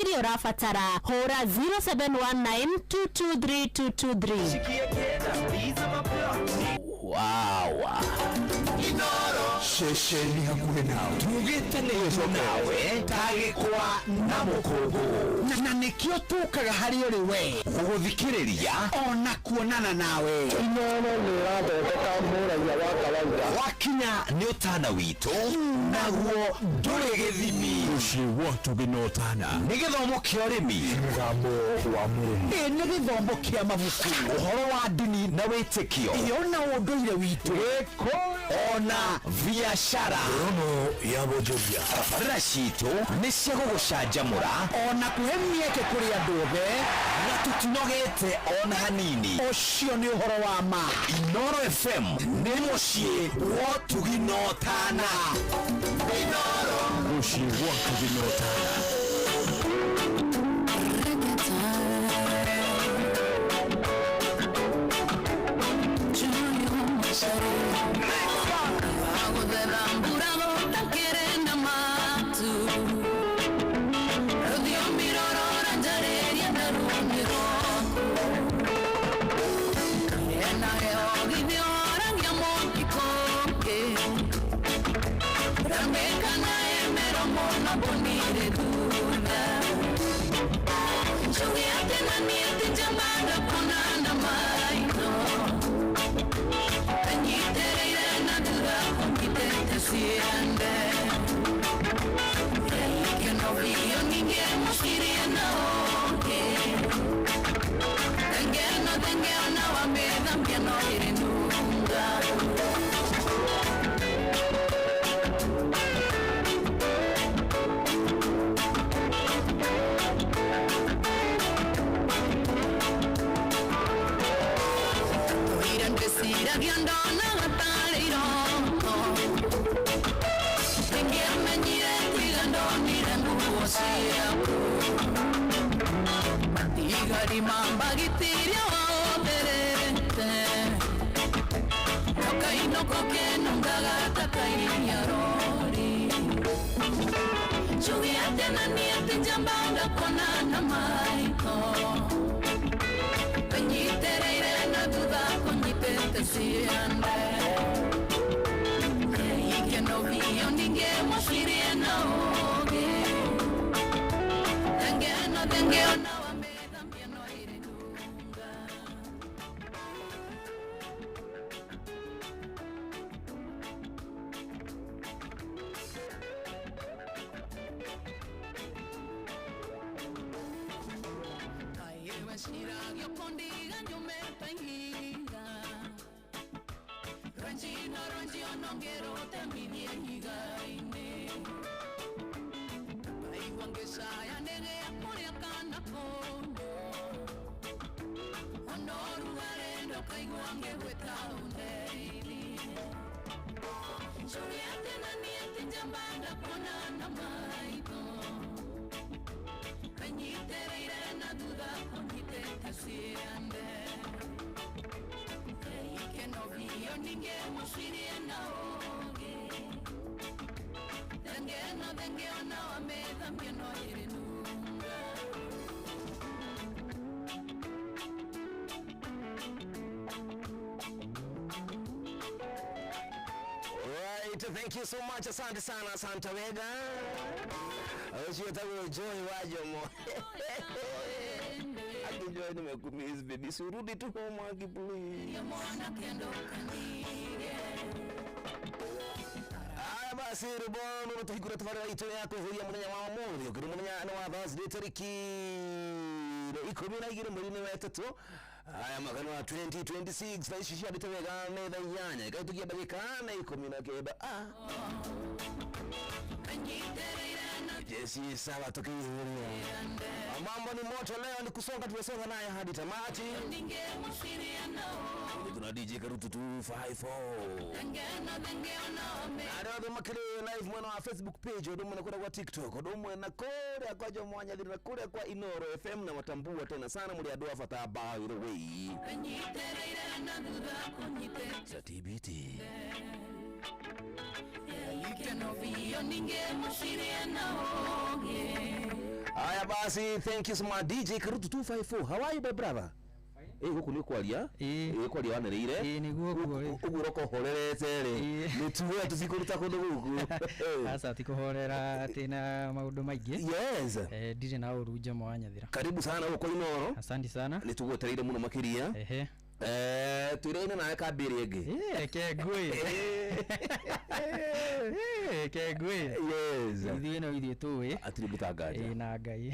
Iria ũrabatara, hũra 0719223223. Wow. Ceceni hakuhĩ nawe. Tugĩte nĩ nawe tagĩkwa na mũkũngũ Na nĩkĩo tũkaga harĩ ũrĩ we gũgũthikĩrĩria ona kuonana nawe. Inooro nĩ ĩrathondeka mũraiya wa kawaida. Wakinya nĩ ũtana witũ, naguo ndũrĩ gĩthimi. Mũciĩ wa ũtugi na ũtana. Nĩ gĩthomo kĩa ũrĩmi. Mũgambo wa mũrĩmi. Ĩ nĩ gĩthomo kĩa mabuku. Ũhoro wa ndini na wĩtĩkio. Ĩ ona ũndũire witũ. Ona biacara. Rono ya bonjoria. Tabarĩra citũ nĩ cia gũgũcanjamũra ona kũhe mĩeke kũrĩ andũ othe. Na tũtinogete ona hanini. Ũcio nĩ ũhoro wa ma. Inoro FM nĩ mũciĩ wa ũtugi na ũtana. Mũciĩ wa ũtugi na ũtana. Right, thank you so much. Asante sana, asante wega. Ũcio wĩtagwo Joy wa Jomo. Aki Joy, nimekumiss baby. Si urudi tu home, Aki, please. Haya basi, rĩmbo tũhingũre tabarĩra itũ ya kwĩhũria mũthenya wa ũmũthĩ, ũkĩrĩ mũthenya nĩ wa Thursday tarĩki 12 mweri-inĩ wa ĩtatũ, haya mwaka wa 2026, thaa ici ciandĩte wega nĩ thaa 8 ĩkahĩtũkia ndagĩka na 19. Ah, jesi sawa, tukiihũria mambo ni moto leo, ni kusonga, tumesonga naye hadi tamati. Tuna DJ Karutu 254 arĩa othe makĩrĩ live mwena wa Facebook page, ũndũ ũmwe na kũrĩa kwa TikTok, ũndũ ũmwe na kũrĩa kwa Jomo Nyathiri na kũrĩa kwa Inoro FM, na watambua tena sana mũrĩ andũ a bata, by the way za TBT. Haya basi, thank you so much DJ Karutu 254. How are you, my brother? Guku nĩ kwaria. Ĩĩ. Kwaria wanĩrĩire. Ĩĩ, nĩguo ũguo rĩ. Ũguo ũroka ũhorerete rĩ. Ĩĩ. Nĩ tuwe tũcikũruta kũndũ gũkũ. Aca ti kũhorera atĩ na maũndũ maingĩ. Yes. Ndirĩ na ũru Njemo wa Nyathira. Karibu sana gũkũ Inooro. Asante sana. Nĩ tũgwetereire mũno makĩria. Ehe. Twĩraine nawe kambĩrĩ ĩngĩ. Reke ngũĩ. Reke ngũĩ. Yes. Ithuĩ no ithuĩ tũĩ. Atirĩ mũtanganja. Ĩĩ na Ngai.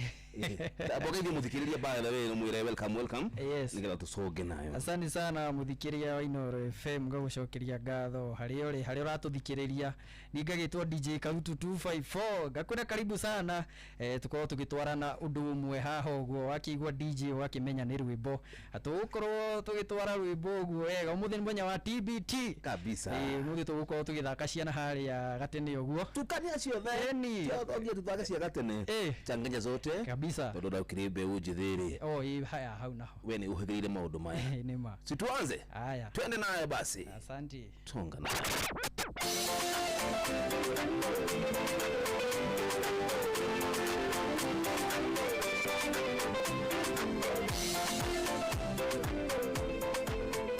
Mbogeithie mũthikĩrĩria by the way mwĩre welcome, welcome. Yes. Nĩgetha tũconge nayo. Asante sana mũthikĩrĩria wa Inooro FM, ngagũcokeria ngatho harĩa ũrĩ, harĩa ũratũthikĩrĩria. Niĩ ngagĩtwo DJ Karutu 254, ngakwĩra karibu sana, tũkorwo tũgĩtwarana ũndũ ũmwe haha ũguo. Wakĩigua DJ ũgakĩmenya nĩ rwĩmbo, tũgũkorwo tũgĩtwara rwĩmbo ũguo wega. Ũmũthĩ nĩ mũthenya wa TBT Kabisa. Ũmũthĩ tũgũkorwo tũgĩthaka ciana harĩa gatene ũguo. Tukania ciothe. Eni. Ciothe tuthake cia gatene. Changanya zote. Kabisa. Tondũ ndakĩrĩ mbeũ njĩthĩ rĩ. O ĩ haya hau naho. We nĩ ũhĩgĩrĩire maũndũ maya. Nĩ ma. Si tuanze? Haya. Twende nayo basi. Asante. Tonga nayo.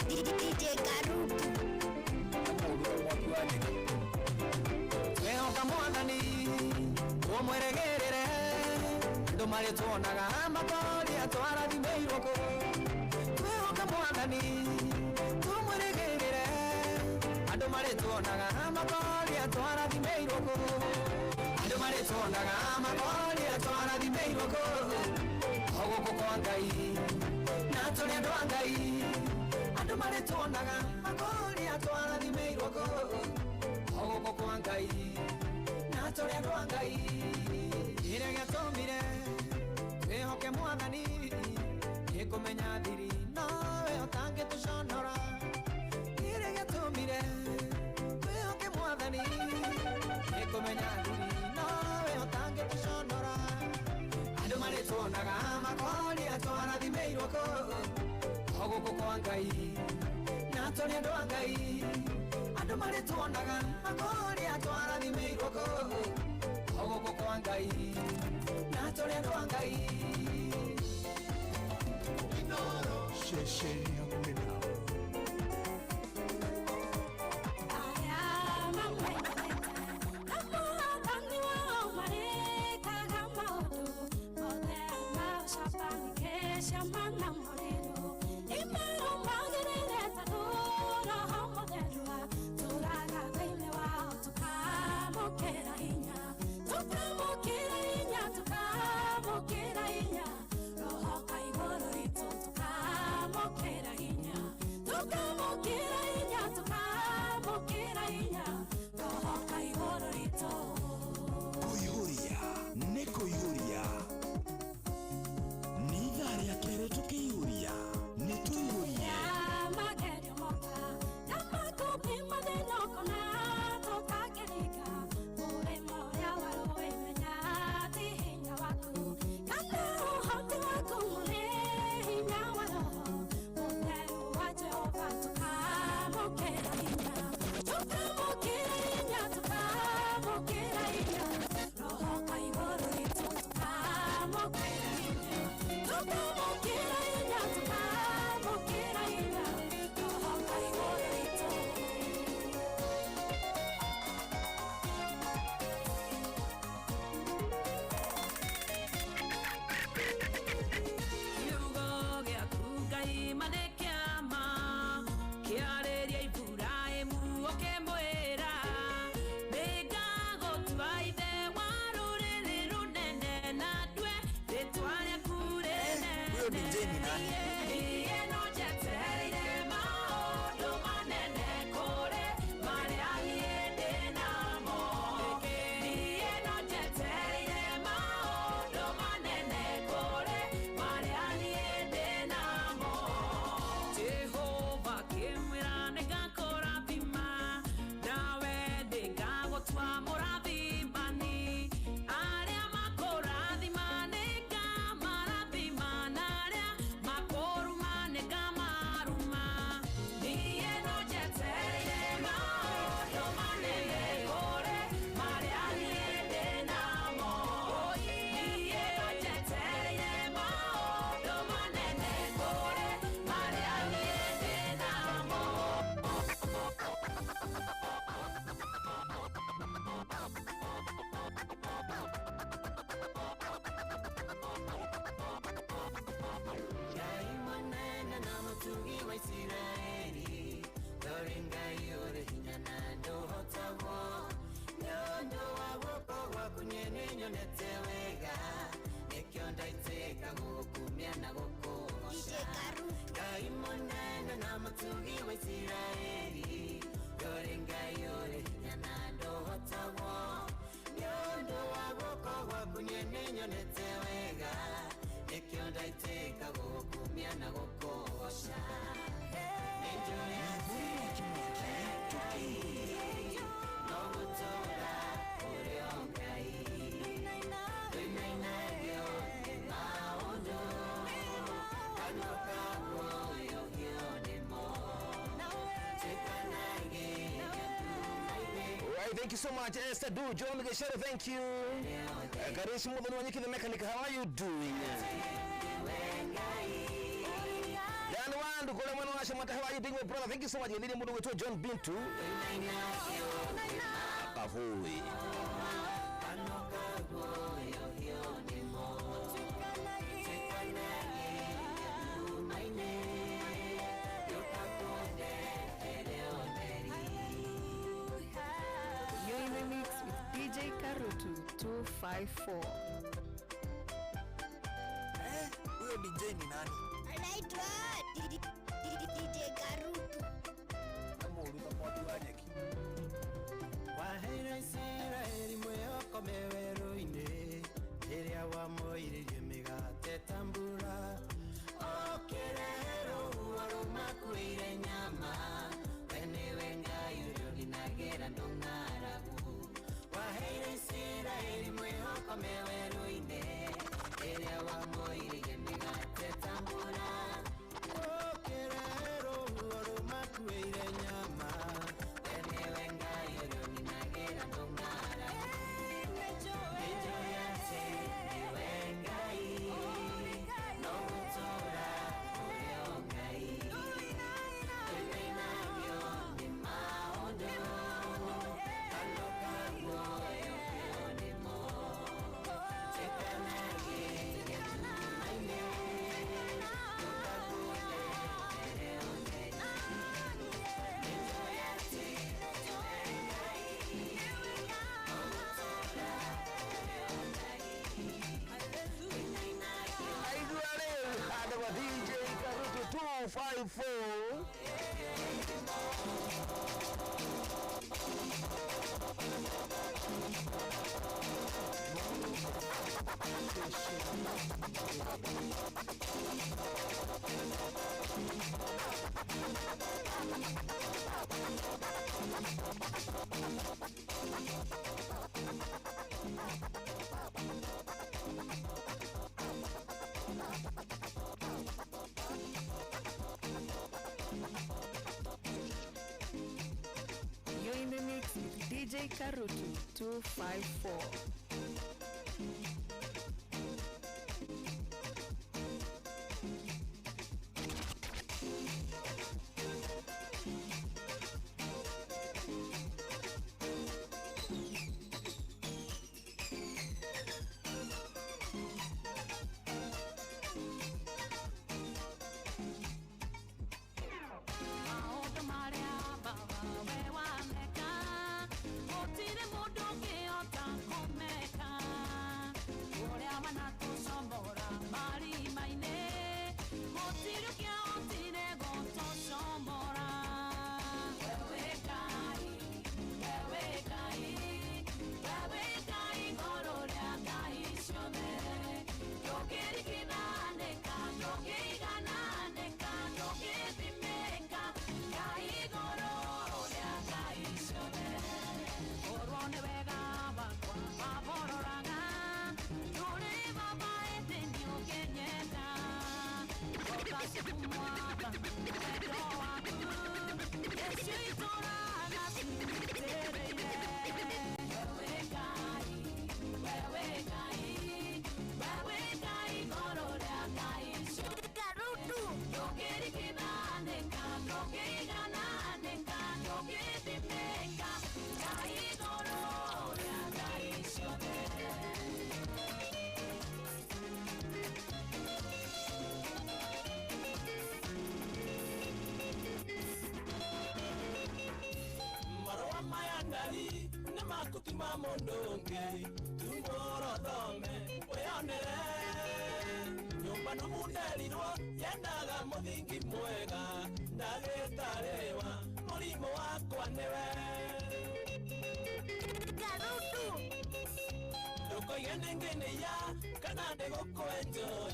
DJ Karutu. Twehoka mwathani ũmweregerere andũ marĩ tuonaga makoria twarathimĩirwo kũ. Twehoka mwathani tũmweregerere andũ marĩ tuonaga makoria twarathimĩirwo kũ. Andũ marĩ tuonaga makoria twarathimĩirwo kũ. O gũkũ kwa Ngai na tũrĩ andũ a Ngai. Andũ marĩ tuonaga makoria twarathimĩirwo kũ. O gũkũ kwa Ngai na tũrĩ andũ a Ngai. Kĩrĩa gĩatũmire twĩhoke mwathani nĩ kũmenya thiri nowe ũtangĩtũconora. Kĩrĩa gĩatũmire twĩhoke mwathani nĩ kũmenya thiri nowe ũtangĩtũconora. Andũ marĩ tuonaga makoria twarathimĩirwo kũ. O gũkũ kwa Ngai na tũrĩ andũ a Ngai. Andũ marĩ tuonaga makoria twarathimĩirwo kũ. O gũkũ kwa Ngai na tũrĩ andũ a Ngai. Ceceni hakuhĩ nawe. Kũihũria nĩ kũihũria nĩ ithaa rĩa kerĩ tũkĩihũria nĩ tũihũrie. Kiugo gĩaku Ngai ma nĩ kĩama kĩarĩria Iburahĩmu ũkĩmwĩra nĩngagũtua ithe wa rũrĩrĩ rũnene na ndue rĩtwa rĩaku rĩnene. Huyo DJ ni nani? Niĩ no njetereire maũndũ manene kũrĩ marĩa niĩ ndĩ namo. Niĩ no njetereire maũndũ manene kũrĩ marĩa niĩ ndĩ namo. Jehova akĩmwĩra nĩngakũrathima nawe nĩngagũtua mũrathimani. Arĩa makũrathima nĩngamarathima na arĩa makũruma gũkũkumia na gũkũgoca Ngai mũnene na mũtugi wa Isiraeli Ũrĩ Ngai ũrĩ hinya na ndũhotagwo Nĩ ũndũ wa guoko gwaku niĩ nĩnyonete wega Nĩkĩo ndaitĩka gũgũkumia na gũkũgoca Nĩnjũĩ atĩ Ngai no gũtũũra ũrĩ o Ngai Ndũinainagio nĩ maũndũ Kanua kaguoyohio nĩmo Tuĩkanagia nduma-inĩ. Right, thank you so much, Esther Du, John Geshere, thank you. Karish Muthoni Wanyiki, the mechanic, how are you doing? Dan Wandu, kule mwana wa Shamata, how are you doing, my brother? Thank you so much. Lili mundu wetu John Bintu. Kavui. You're in the mix with DJ Karutu 254. Huyo DJ ni nani? Anaitwa DJ Karutu. Kama mwaki wa nyeki. Waheire Isiraeli mwĩhoko me werũ-inĩ rĩrĩa wamoiririe mĩgate ta mbura Ũkĩrehe rũhuho rũmakuĩire nyama We nĩwe Ngai ũrĩa ũninagĩra andũ ng'aragu Waheire Isiraeli mwĩhoko me werũ-inĩ rĩrĩa wamoiririe mĩgate ta mbura Ũkĩrehe rũhuho rũmakuĩire nyama We nĩwe Ngai ũrĩa ũninagĩra andũ ng'aragu Nĩnjũĩ atĩ nĩwe Ngai no gũtũũra ũrĩ o Ngai Ndũinainagio nĩ maũndũ Kanua kaguoyohio nĩmo Tuĩkanagia nduma-inĩ Ndũkakũndehere ũtheri Nĩnjũĩ atĩ nĩwe Ngai no gũtũũra ũrĩ o Ngai Ndũinainagio Aigua rĩu, andagwa DJ Karutu 254. You're in the mix with DJ Karutu 254. Maũndũ marĩa baba we wameka gũtirĩ mũndũ ũngĩhota kũmeka ũrĩa wanatũcomora marima-inĩ gũtirĩ ũngĩahotire gũtũcomora wewe Ngai wewe Ngai wewe Ngai igũrũ rĩa ngai ciothe ndũngĩringithanĩka ndũngĩigananĩka ndũngĩthimĩka Ngai igũrũ rĩa ngai ciothe korwo nĩ wega wakwa wabororaga ndũrĩ baba ĩndĩ nĩũngĩnyenda ũgaciku mwathani wendo waku Yesu itũraga ciitĩrĩire wewe Ngai wewe Ngai wewe Ngai igũrũ rĩa ngai ciothe Karutu. ndũngĩringithanĩka ndũngĩigananĩka ndũngĩthimĩka Ngai igũrũ rĩa ngai ciothe. Marũa maya ndari nĩ makũtuma mũndũ ũngĩ tumũro thome wĩonere nyũmba Manumunderirwo yendaga mũthingi mwega ndagĩtarĩwa mũrimũ wakwa nĩwe ndũkoige nĩngĩnĩya kana ndĩgũkwenjoi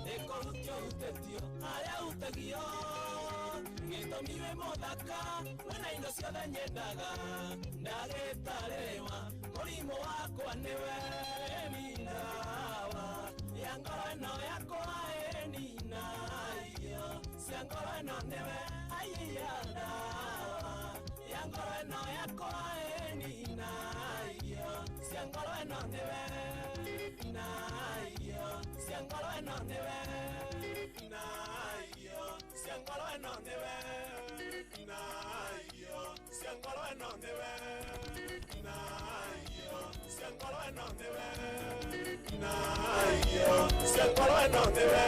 nĩkũhutio hutĩtio harĩa hutagio gĩtũmi wĩ mũthaka wĩna indo ciothe nyendaga ndagĩtarĩwa mũrimũ wakwa nĩwe ninawa ya ngoro ĩno yakwa ĩnina irio cia ngoro ĩno nĩwe aiya ndawa ya ngoro ĩno yakwa ĩnina irio cia ngoro ĩno nĩwe na irio cia ngoro ĩno nĩwe na irio cia ngoro ĩno nĩwe na irio cia ngoro ĩno nĩwe na irio cia ngoro ĩno nĩwe na irio cia ngoro ĩno nĩwe.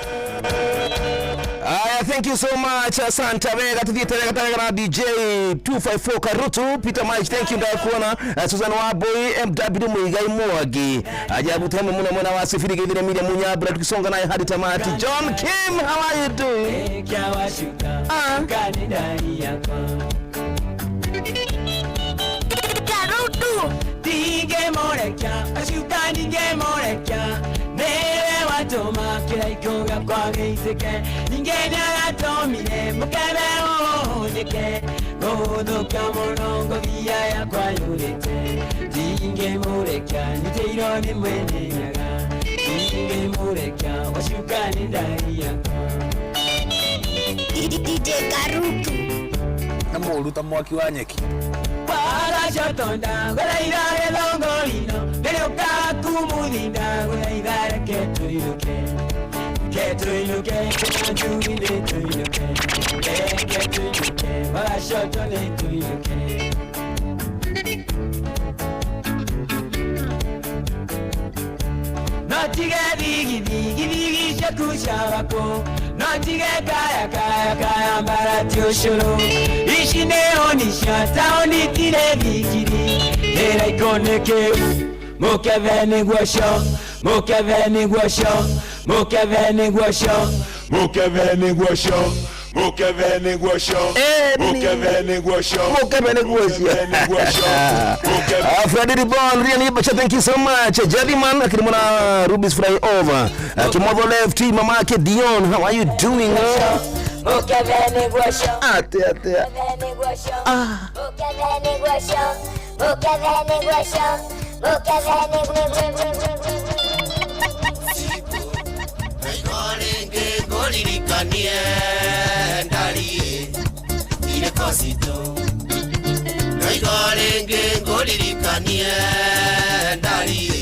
Aya, thank you so much. Asante wega, tuthiĩte wega tawega na DJ 254 Karutu, Peter Mike, thank you ndakuona. Susan Waboi, MW Muigai Mwangi. Ajabu tena muna mwana wa sifiri githire Miriam Munyabra tukisonga naye hadi tamati. John Kim, how are you doing? Karutu. Ndingĩmũrekia acuka ndingĩmũrekia nĩwe watũma kĩraikũ gĩakwa gĩitĩke ningĩ nĩaratũmire mũkebe ũhũthĩke gũthũkia mũno ngobia yakwa yũrĩte ndingĩmũrekia nyitĩirwo nĩ mwene nyaga ndingĩmũrekia wacuka nĩ ndari yakwa. DJ Karutu. Na mũũru ta mwaki wa nyeki. Wagacotonda gũthaitha gĩthũngũrino ndĩrĩũka kumuthinda gũthaitha reke tũinũke reke tũinũke njui nĩ tũinũke reke tũinũke wagacoto nĩ tũinũke. No tige thigithigi thigi ciaku cia bako no tige kaya kaya kaya mbarati ũcũrũ ici nĩ honi cia taũni tirĩ thigiri ndĩraikũ nĩ kĩu mũkebe nĩguo cio mũkebe nĩguo cio mũkebe nĩguo cio mũkebe nĩguo cio mũkebe nĩguo cio mũkebe nĩguo cio Mukebe nĩguo cio. Freddy Ribon, Rian Ibacha, thank you so much. Jerry Man, akimwona Rubis Fly Over. Kimotho Left, mama yake Dion, how are you doing? Mũkebe nĩguo cio. Ate ate. Mũkebe nĩguo cio. Mũkebe nĩguo cio. Mũkebe nĩguo cio. Mũkebe nĩguo. Rĩngĩ ngũririkanie ndariĩ irĩko citũ Ndaigo rĩngĩ ngũririkanie ndariĩ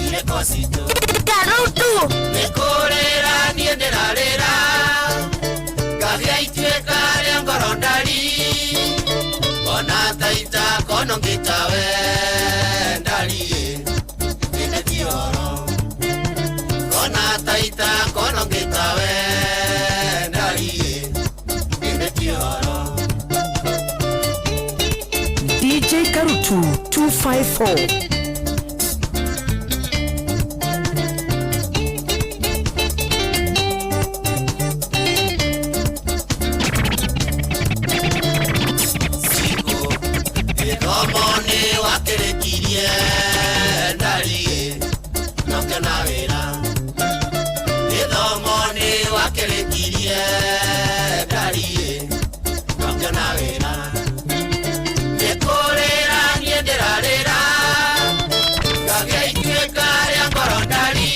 irĩko citũ Karutu. Nĩ kũrĩra niĩ ndĩrarĩra ngagĩa ituĩka rĩa ngoro ndari ona taita kono ngĩtawe ndariĩ ĩndĩ ti ũhoro kona taita kono ngĩtawe ndariĩ ĩndĩ ti ũhoro. DJ Karutu 254. Gĩthomo nĩ wakĩrĩkirie ndariĩ nokĩona wĩra Gĩthomo nĩ wakĩrĩkirie ndariĩ nokĩona wĩra Nĩ kũrĩra niĩ ndĩrarĩra ngagĩa ituĩka rĩa ngoro ndari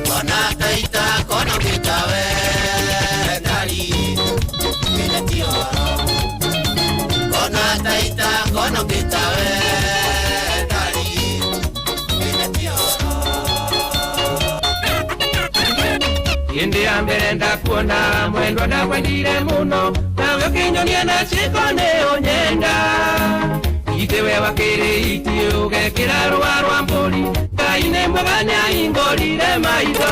kona taita kono ngĩtawe ndariĩ ĩndĩ ti ũhoro kona taita kono ngĩtawe ndariĩ ĩndĩ ti ũhoro. Hĩndĩ ya mbere ndakuona mwendwa ndakwendire mũno nawe ũkĩnyonia na ciĩko nĩ ũnyenda itĩ we wakĩrĩ iti ũgekĩra rũa rwa mbũri Ngai nĩ mwega nĩahingũrire maitho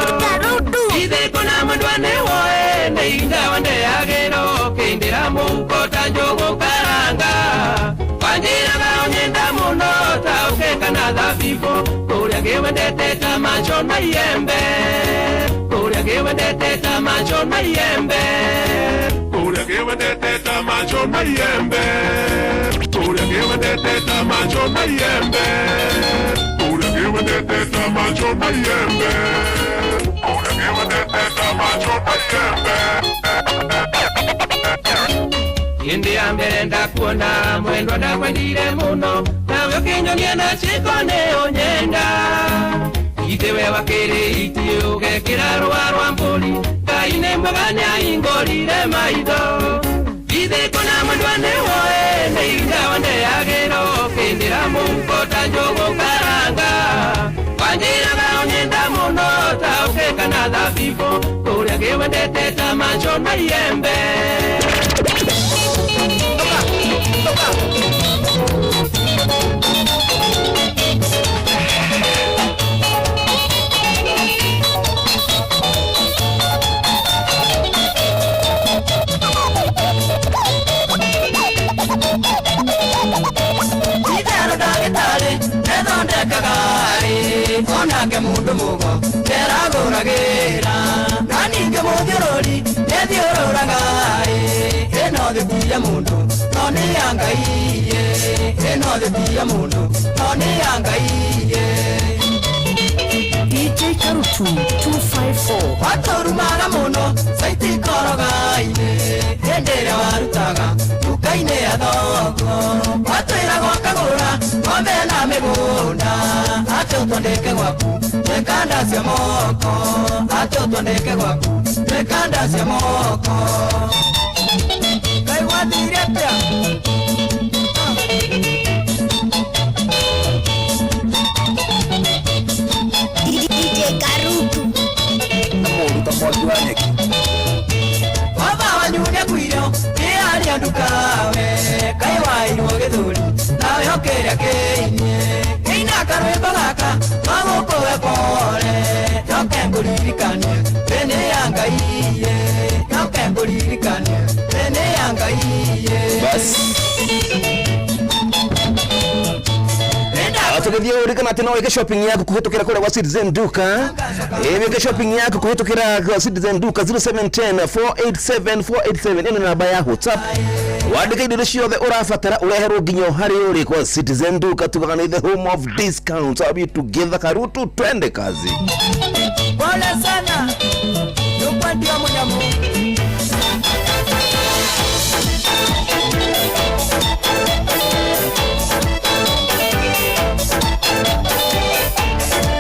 ithĩ kũna mwendwa nĩ woe nĩ indawa ndeagĩrwo ũkĩindĩra mũhuko ta njũgũ karanga wanjĩraga ũnyenda mũno ta ũkeka na thabibũ kũrĩa ngĩwendete ta maco na iembe. ngĩwendete ta macho na iembe. Ũrĩa ngĩwendete ta macho na iembe. Ũrĩa ngĩwendete ta macho na iembe. Ũrĩa ngĩwendete ta macho na iembe. Ũrĩa ngĩwendete ta macho na iembe. Hĩndĩ ya mbere ndakuona mwendwa ndakwendire mũno, nawe ũkĩnyonia na ciĩko nĩ ũnyenda. Ithe we wakĩrĩ itĩ ũgekĩra rũa rwa mbũri, Ngai nĩ mwega nĩahingũrire maitho. Ithe kũna mwendwa nĩwoe nĩ ingawa ndeagĩrwo, ũkĩndĩra mũhuko ta njũgũ karanga. Wanjĩraga ũnyenda mũno ta ũkeka na thabibũ, kũrĩa ngĩwendete ta macho na iembe. Itherũ ndagĩtarĩ nĩthondekaga rĩ, onake mũndũ mũgo nderagũragĩra, na ningĩ mũthiũrũri nĩthiũrũraga ĩ, ĩno thĩ ti ya mũndũ no nĩ ya Ngai ĩ, ĩno thĩ ti ya mũndũ no nĩ ya Ngai ĩ. DJ Karutu 254. Watũrumaga mũno caitikoroga-inĩ hĩndĩ ĩrĩa warutaga nduka-inĩ ya thoko, watwĩraga ũkagũra ng'ombe na mĩgũnda, atĩ ũtwandĩke gwaku twĩkanda cia moko, atĩ ũtwandĩke gwaku twĩkanda cia moko. Ngai gwathire atĩa? DJ Karutu. Na mũũru ta mwaki wa nyeki. Baba wanyu nĩakuire nĩ ndukawe, kaĩ wairwo gĩthũri nawe ũkĩrĩa kĩinie, kĩina karwĩmbo gaka magũkũhe pole, njoke ngũririkanie thĩ nĩ ya Ngai ĩ, njoke ngũririkanie thĩ nĩ ya Ngai ĩ. Bas. Tũgĩthiĩ ũririkana atĩ no wĩke shopping yaku kũhĩtũkĩra kũrĩa gwa Citizen Duka. Wĩke shopping yaku kũhĩtũkĩra kwa Citizen Duka 0710 487 487, ĩno nĩ namba ya WhatsApp. Wandĩke indo iria ciothe ũrabatara ũreherwo nginya o harĩa ũrĩ kwa Citizen Duka. Tugaga nĩ the home of discounts. Are we together? Karutu, twende kazi. Pole sana nĩũkwendio mũnyamũ.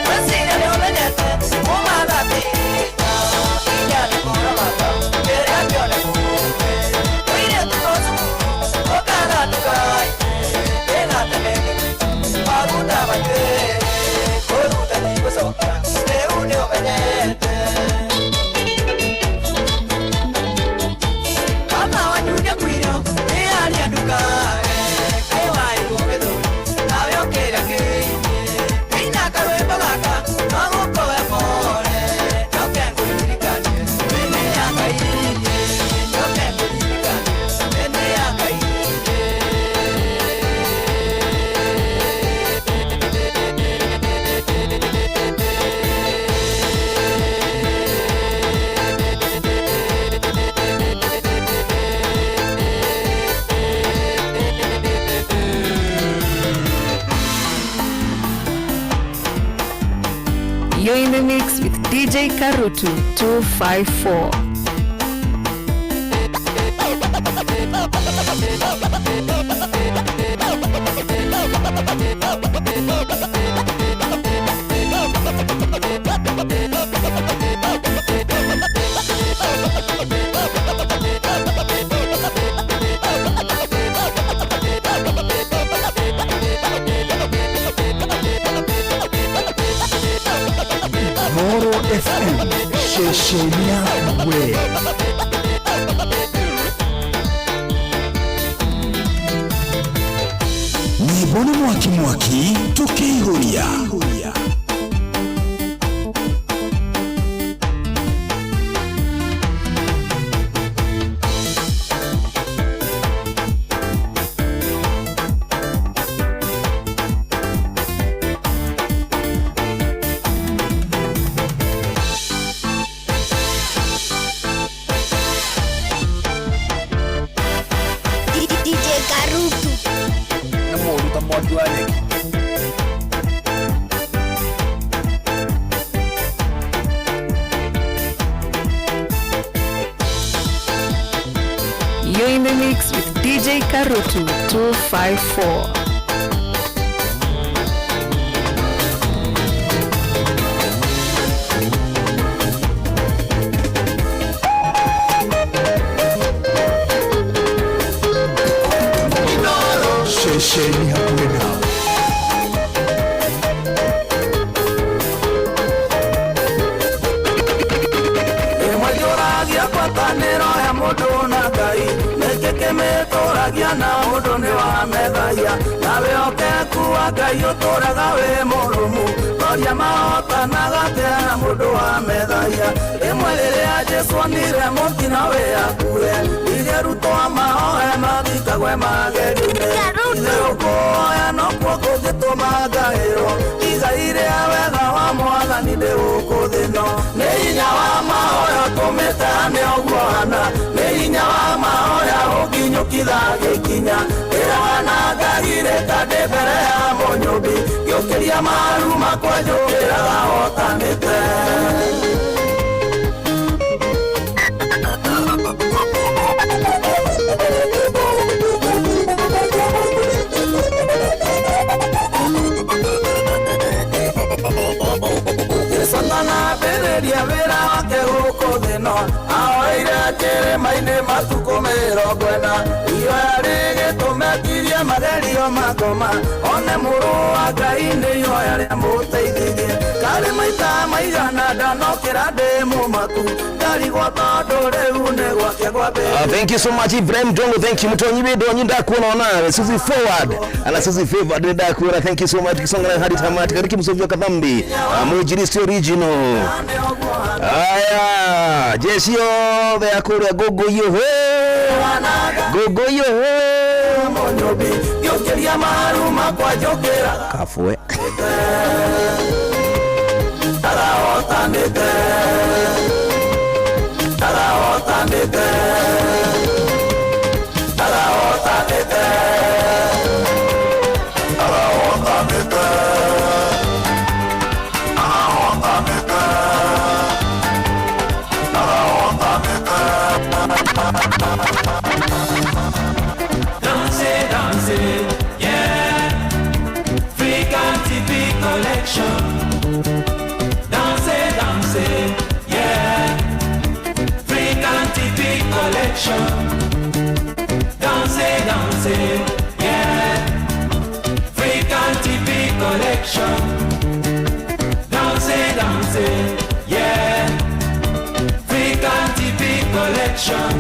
Weciria nĩũmenyete ũmathatĩta, inya nĩ kũramata kĩrĩa kĩonekete. Mũirĩtu to cukuru ũkaga nduka-inĩ, ĩgateme maguta manyuĩre, kũruta ti gũcokia, rĩu nĩũmenyete. Mama wanyu nĩakuire nĩ nduka-inĩ, kaĩ wairwo gĩthũri nawe ũkĩrĩa kĩinie, kĩina karwĩmbo gaka magũkũhe pole, njoke ngũririkanie thĩ nĩ ya Ngai ĩ, njoke ngũririkanie thĩ nĩ ya Ngai ĩ. You're in the mix with DJ Karutu 254. Moro FM, ceceni yaku we. Nyĩmbo nĩ mwaki mwaki tũkĩihũria. in the mix with DJ Karutu 254. Shesheni hakuwe nao. Ĩmwe ngwatanĩro ya mũndũ na Ngai nĩkĩ kĩmĩtũragia na mũndũ nĩ wamethagia na wĩhokeku wa Ngai ũtũraga wĩ mũrũmu toria mahotanaga atĩa na mũndũ wamethagia rĩmwe rĩrĩa Jesũ onire mũtino wĩ hakuhĩ igerutwo mahoe mathikagwe magerio-inĩ ithe gũkũhoya nokuo kũngĩtũma ngaĩrwo igai rĩa wega wa mwathani ndĩ gũkũ thĩ ĩno nĩ hinya wa mahoya ũtũmĩte hane ũguo hana nĩ hinya wa mahoya ũnginyũkitha gĩkinya ĩraga na ngagirĩka ndĩ mbere ya mũnyũmbi ngĩũkĩria maru makwa njũkĩraga hotanĩte. Satana ambĩrĩria wĩra wake gũkũ thĩ ĩno ahoeire kĩrĩma-inĩ matukũ 40 ihoya rĩgĩtũmetirie magerio makoma one mũrũ wa Ngai nĩ ihoya rĩamũteithirie karĩ maita maigana ndanokĩra ndĩ mũmaku ndarigwo tondũ rĩu nĩ gwake gwambĩrĩria. Thank you so much Ibrahim Dongo, thank you Mtonyi Bedo nyinda kuona ona Suzy forward ana Suzy favored nda kuona, thank you so much kisonga hadi tamati katika msovyo kadhambi mujiristi original. Aya jeshi yothe ya kuria gogo yoho gogo yoho ngĩũkĩria maru makwa njũkĩraga kafue arahotanĩte arahotanĩte arahotanĩte arahotanĩte arahotanĩte arahotanĩte. Danser, danser, yeah. Freakan TV collection. Danser, danser, yeah. Freakan TV collection. Danser, danser, yeah. Freakan TV collection. Danser, danser, yeah. Freakan TV collection.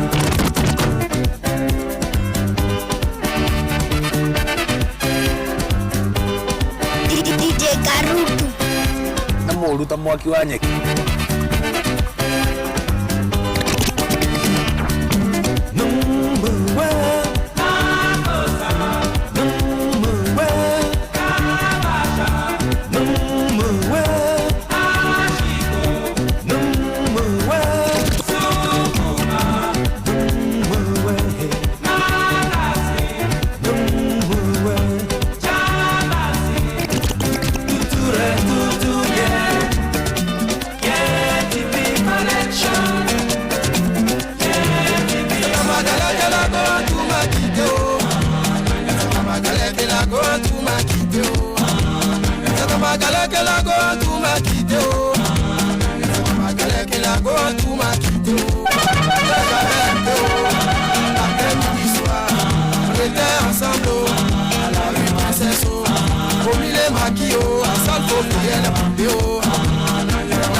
DJ Karutu. Na mũru ta mwaki wa nyeki.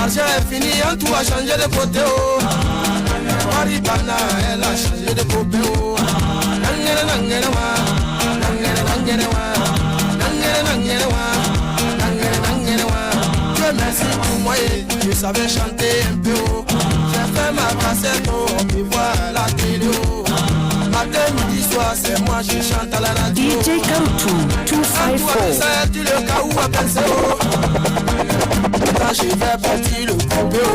L'argent est fini, tout a changé de côté. Maribana, elle a changé de côté. Dieu merci pour moi, je savais chanter un peu. J'ai fait ma cassette, on peut voir la télé. Matin, midi, soir, c'est moi, je chante à la radio. DJ Karutu 254. Tu le cas où appelle ça. Je vais partir le couper.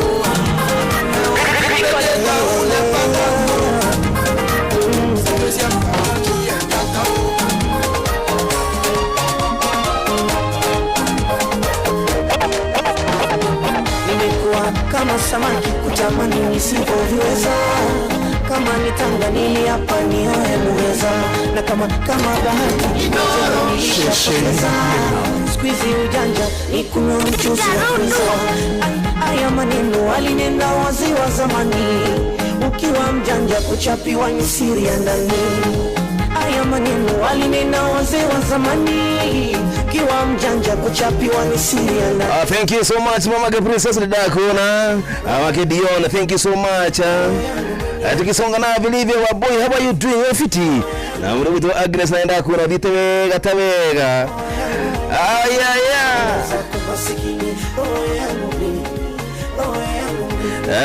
C'est le deuxième qui est gâteau. Nimekuwa kama samaki kutamani nisivyoviweza, Kama ni Tanga niliapa nioe muweza, na kama kama bahati nilishapoteza. Siku hizi ujanja ni kunywa mchuzi wa pesa. Haya maneno alinena wazee wa zamani, ukiwa mjanja kuchapiwa ni siri ya ndani. Haya maneno alinena wazee wa zamani, ukiwa mjanja kuchapiwa ni siri ya ndani. Ah, thank you so much mama ke Princess Didakuna. Wake Dion, thank you so much. Tukisonga na vilivyo wa boy, how are you doing? Wewe fiti. Na mrugu Agnes naenda kuona vite wega tawega. Aya ya.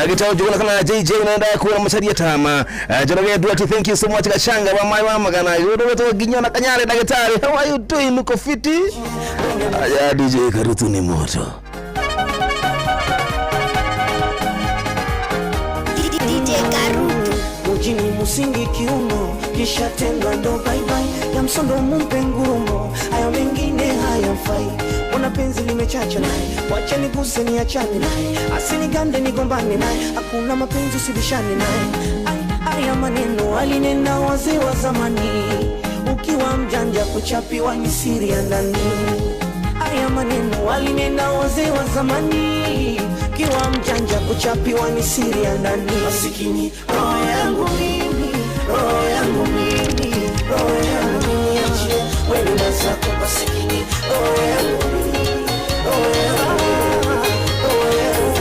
Gitao jugula kana JJ naenda kuona macharia tama. Joroge Duarte, thank you so much kashanga wa mai mama kana. Yodo to ginya na kanyare daktari. How are you doing? Uko fiti? Aya DJ Karutu ni moto. DJ Karutu. Mujini musingi kiuno, kisha tendwa ndo bye bye, ya msondo mumpe ngurumo, hayo mengine hayafai. Ona penzi limechacha naye, wacha niguse niachane naye, asinigande nigombane naye, hakuna mapenzi usibishane naye. Haya maneno alinena wazee wa zamani, ukiwa mjanja kuchapiwa ni siri ya ndani. Haya maneno alinena wazee wa zamani, ukiwa mjanja kuchapiwa ni siri ya ndani. Masikini roho yangu mimi, roho yangu mimi, roho yangu mimi, achie wewe na zako. Masikini roho yangu mimi, roho yangu mimi, roho yangu.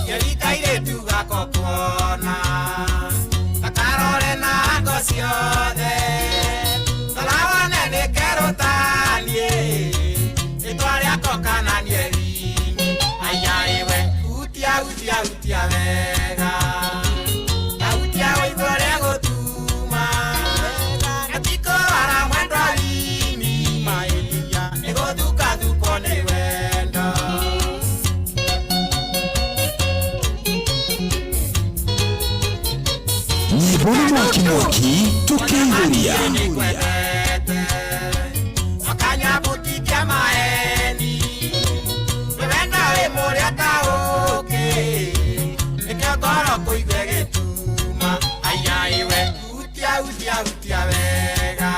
Yerikairetu gakokona gakarore na ngo ciothe torawane nĩ kerũtanie rĩtwa rĩako kana nĩ Erini aiaiwe hutia hutia hutia wega na hutia ũigua ũrĩa gũtuma gatikũrwara mwendwa rini maĩria nĩgũthukathukwo nĩ wendo. Nyimbo nĩ mwaki mwaki tukĩihũria. Wakanyabutithia maeni wĩwenda wĩ mũrĩa ta ũkĩ nĩkĩo ngoro kũigue gĩtuma aiaiwe hutia hutia hutia wega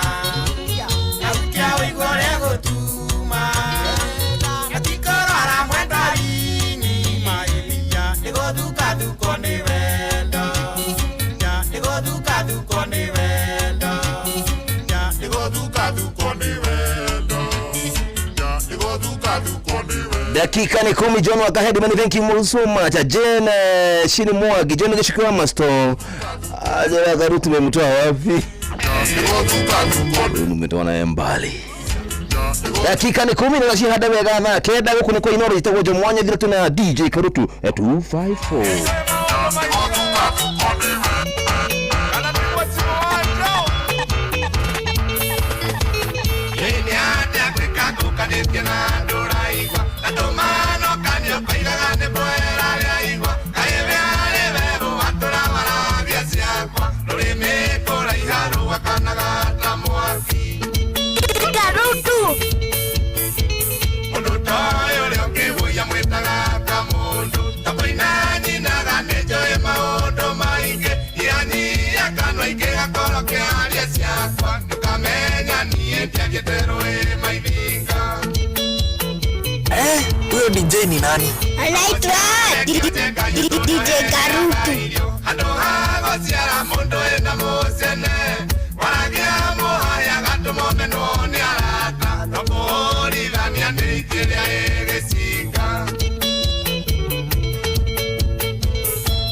na hutia ũigue ũrĩa gũtuma gatikũrwara mwendwa rini maĩria nĩgũthukathukwo nĩ wendo nĩgũthukathukwo nĩ wendo nĩgũthukathukwo nĩ wendo nĩgũthukathukwo nĩ wendo. Dakika ni 10 John Wakahedi, many thank you so much. Jane Shini Mwagi, John Gishikiwa Masto. Aje Karutu umemtoa wapi? Umetoa naye mbali. Dakika ni 10 na shihada wega na kenda guku ni kwa Inoro jitagwo Jomwanya thira tuna DJ Karutu 254. Karutu. Mundu toĩ ũrĩa ũngĩhũia mwĩtaga kamũndũ ta kũina nyinaga nĩnjũĩ maũndũ maingĩ ianyia kanua ingĩ gakorwo kĩaria ciakwa ndũkamenya niĩ ndiathiĩte rũĩ maithinga. Huyo DJ ni nani? Anaitwa DJ Karutu. Handũ ha gũciara mũndũ ena mũcene waragia mũhaya gatũmwo menwo nĩ arata no kũhũrithania nĩ ikĩrĩa ĩgĩcinga.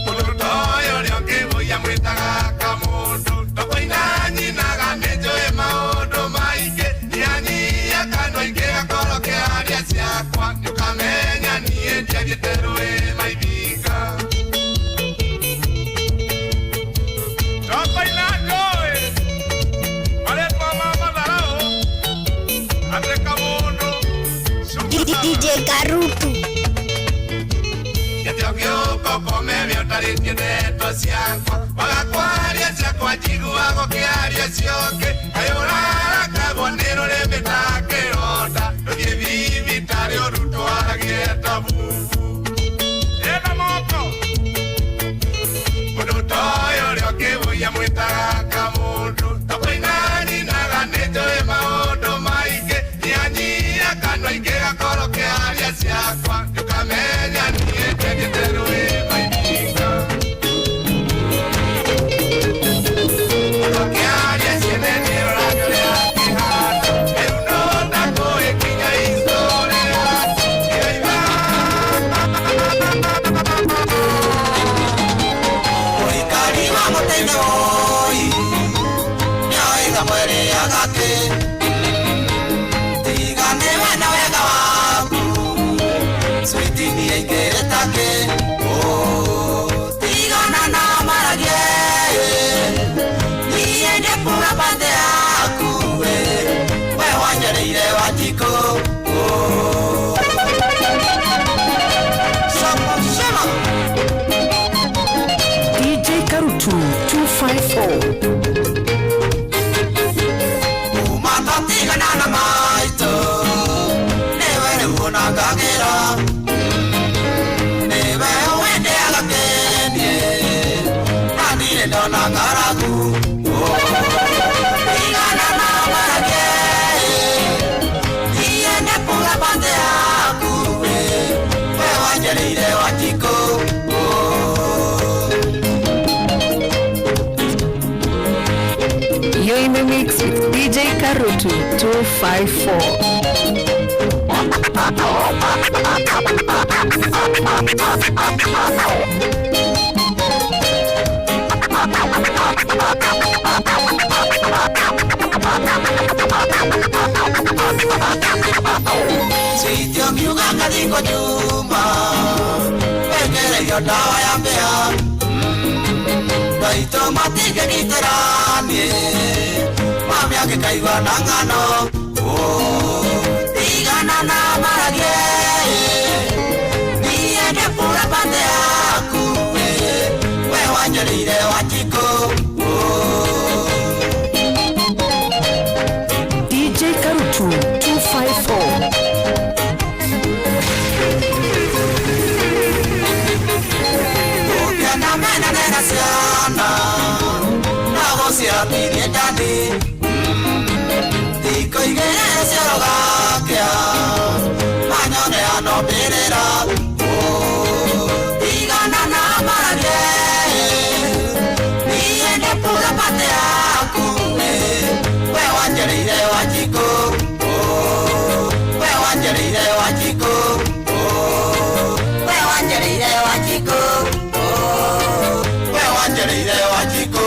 Mũndũ toĩ ũrĩa ũngĩhũia mwĩtaga kamũndũ to kũina nyinaga nĩnjũĩ maũndũ maingĩ nyihanyihia kanua ingĩ gakorwo kĩaria ciakwa nĩũkamenya niĩ ndiathiĩte rũĩ maithinga. Tokoina njũĩ marĩtwa ma matharau atĩ kamũndũ DJ Karutu. Gĩtĩo gĩũka ũkome ũtarĩtie ndeto ciakwa wagakwaria ciakwa njiguaga ũkĩaria ciokĩ kaĩ ũrarakagwo nĩ rũrĩmĩ ta kĩronda rũthiĩ thibitarĩ ũrutwaragie ta bubu. Ĩna moko. Niĩ ingĩrĩ takĩ tigana na maragie niĩ ndĩkura bathe yaku we wanjereire wanjikũ. Soma, soma. DJ Karutu 254. Tigana na maitũ nĩwe rĩu ũnangagĩra nĩwe wendeaga kĩniĩ na ndirĩ ndona ng'aragu. Tigana na maragie niĩ ndĩkuga bathe yaku we wanjereire wanjikũ. You're in the mix with DJ Karutu 254. Sitio kiuga kathiko nyuma wekereirio ndawa ya mbĩa maitũ matingĩgitĩra niĩ mami angĩkaigua na ng'ano. Tigana na maragie niĩ ndĩkura bathe yaku we wanjereire wanjikũ. DJ Karutu 254. Ũkĩona menane na ciana no gũcirathirie ndani thikũ igĩrĩ ciorogakĩa manyone ano mbĩrĩra. Tigana na maragie niĩ ndĩkura bathe yaku we wanjereire wanjikũ we wanjereire wanjikũ we wanjereire wanjikũ we wanjereire wanjikũ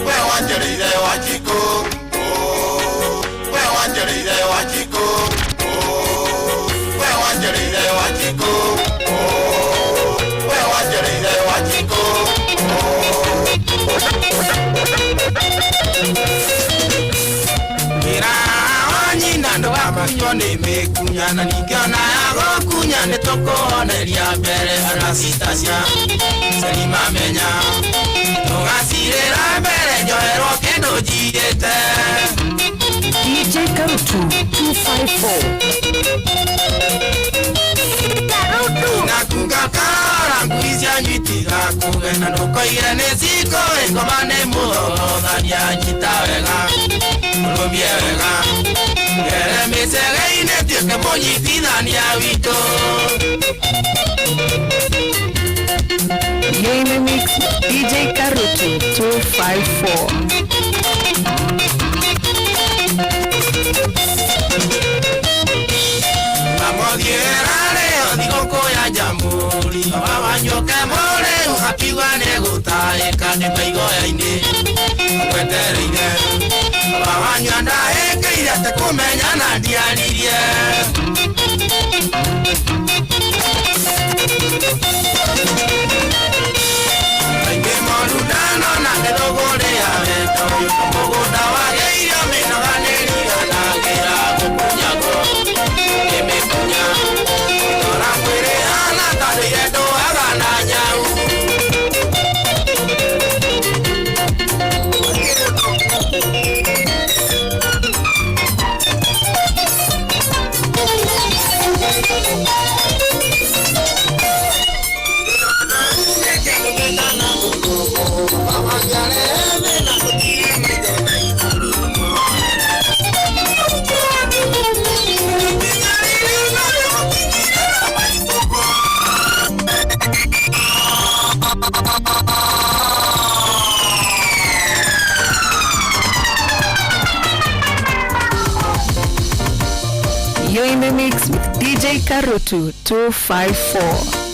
we wanjereire wanjikũ we wanjereire wanjikũ we wanjereire wanjikũ we wanjereire wanjikũ. Wĩra wa nyina ndũgakunywo nĩ mĩkunya na ningĩ ona yagũkunya nĩ tũkũhoneria mbere Anastasia Selima menya tũgacirĩra mbere njoherwo kĩndũ njiyĩte. DJ Karutu 254. Nakunga kara ngui cianyu itigakũgena ndũkoige nĩ cikũĩ ngoma nĩ mũthogothania nyita wega ũrũmie wega ngere mĩcege-inĩ tuĩke mũnyitithania witũ. You're in the mix with DJ Karutu 254. Mamothiĩra rĩo thigũkũ ya Jamhuri baba wanyu mũrĩu akiuga nĩgũtaĩka nĩ maigoya-inĩ akwetereire baba wanyu andahĩkĩire atĩ kũmenya na ndiaririe. Aingĩ moru ndanona nĩthũgũrĩ ya wendo ũyũ mũgũnda wagĩirio mĩnoga nĩriganagĩra gũkunyagwo nĩmĩkunya tora mwĩrĩ hana tondũ ndũaga na nyau. You're in the mix with DJ Karutu 254.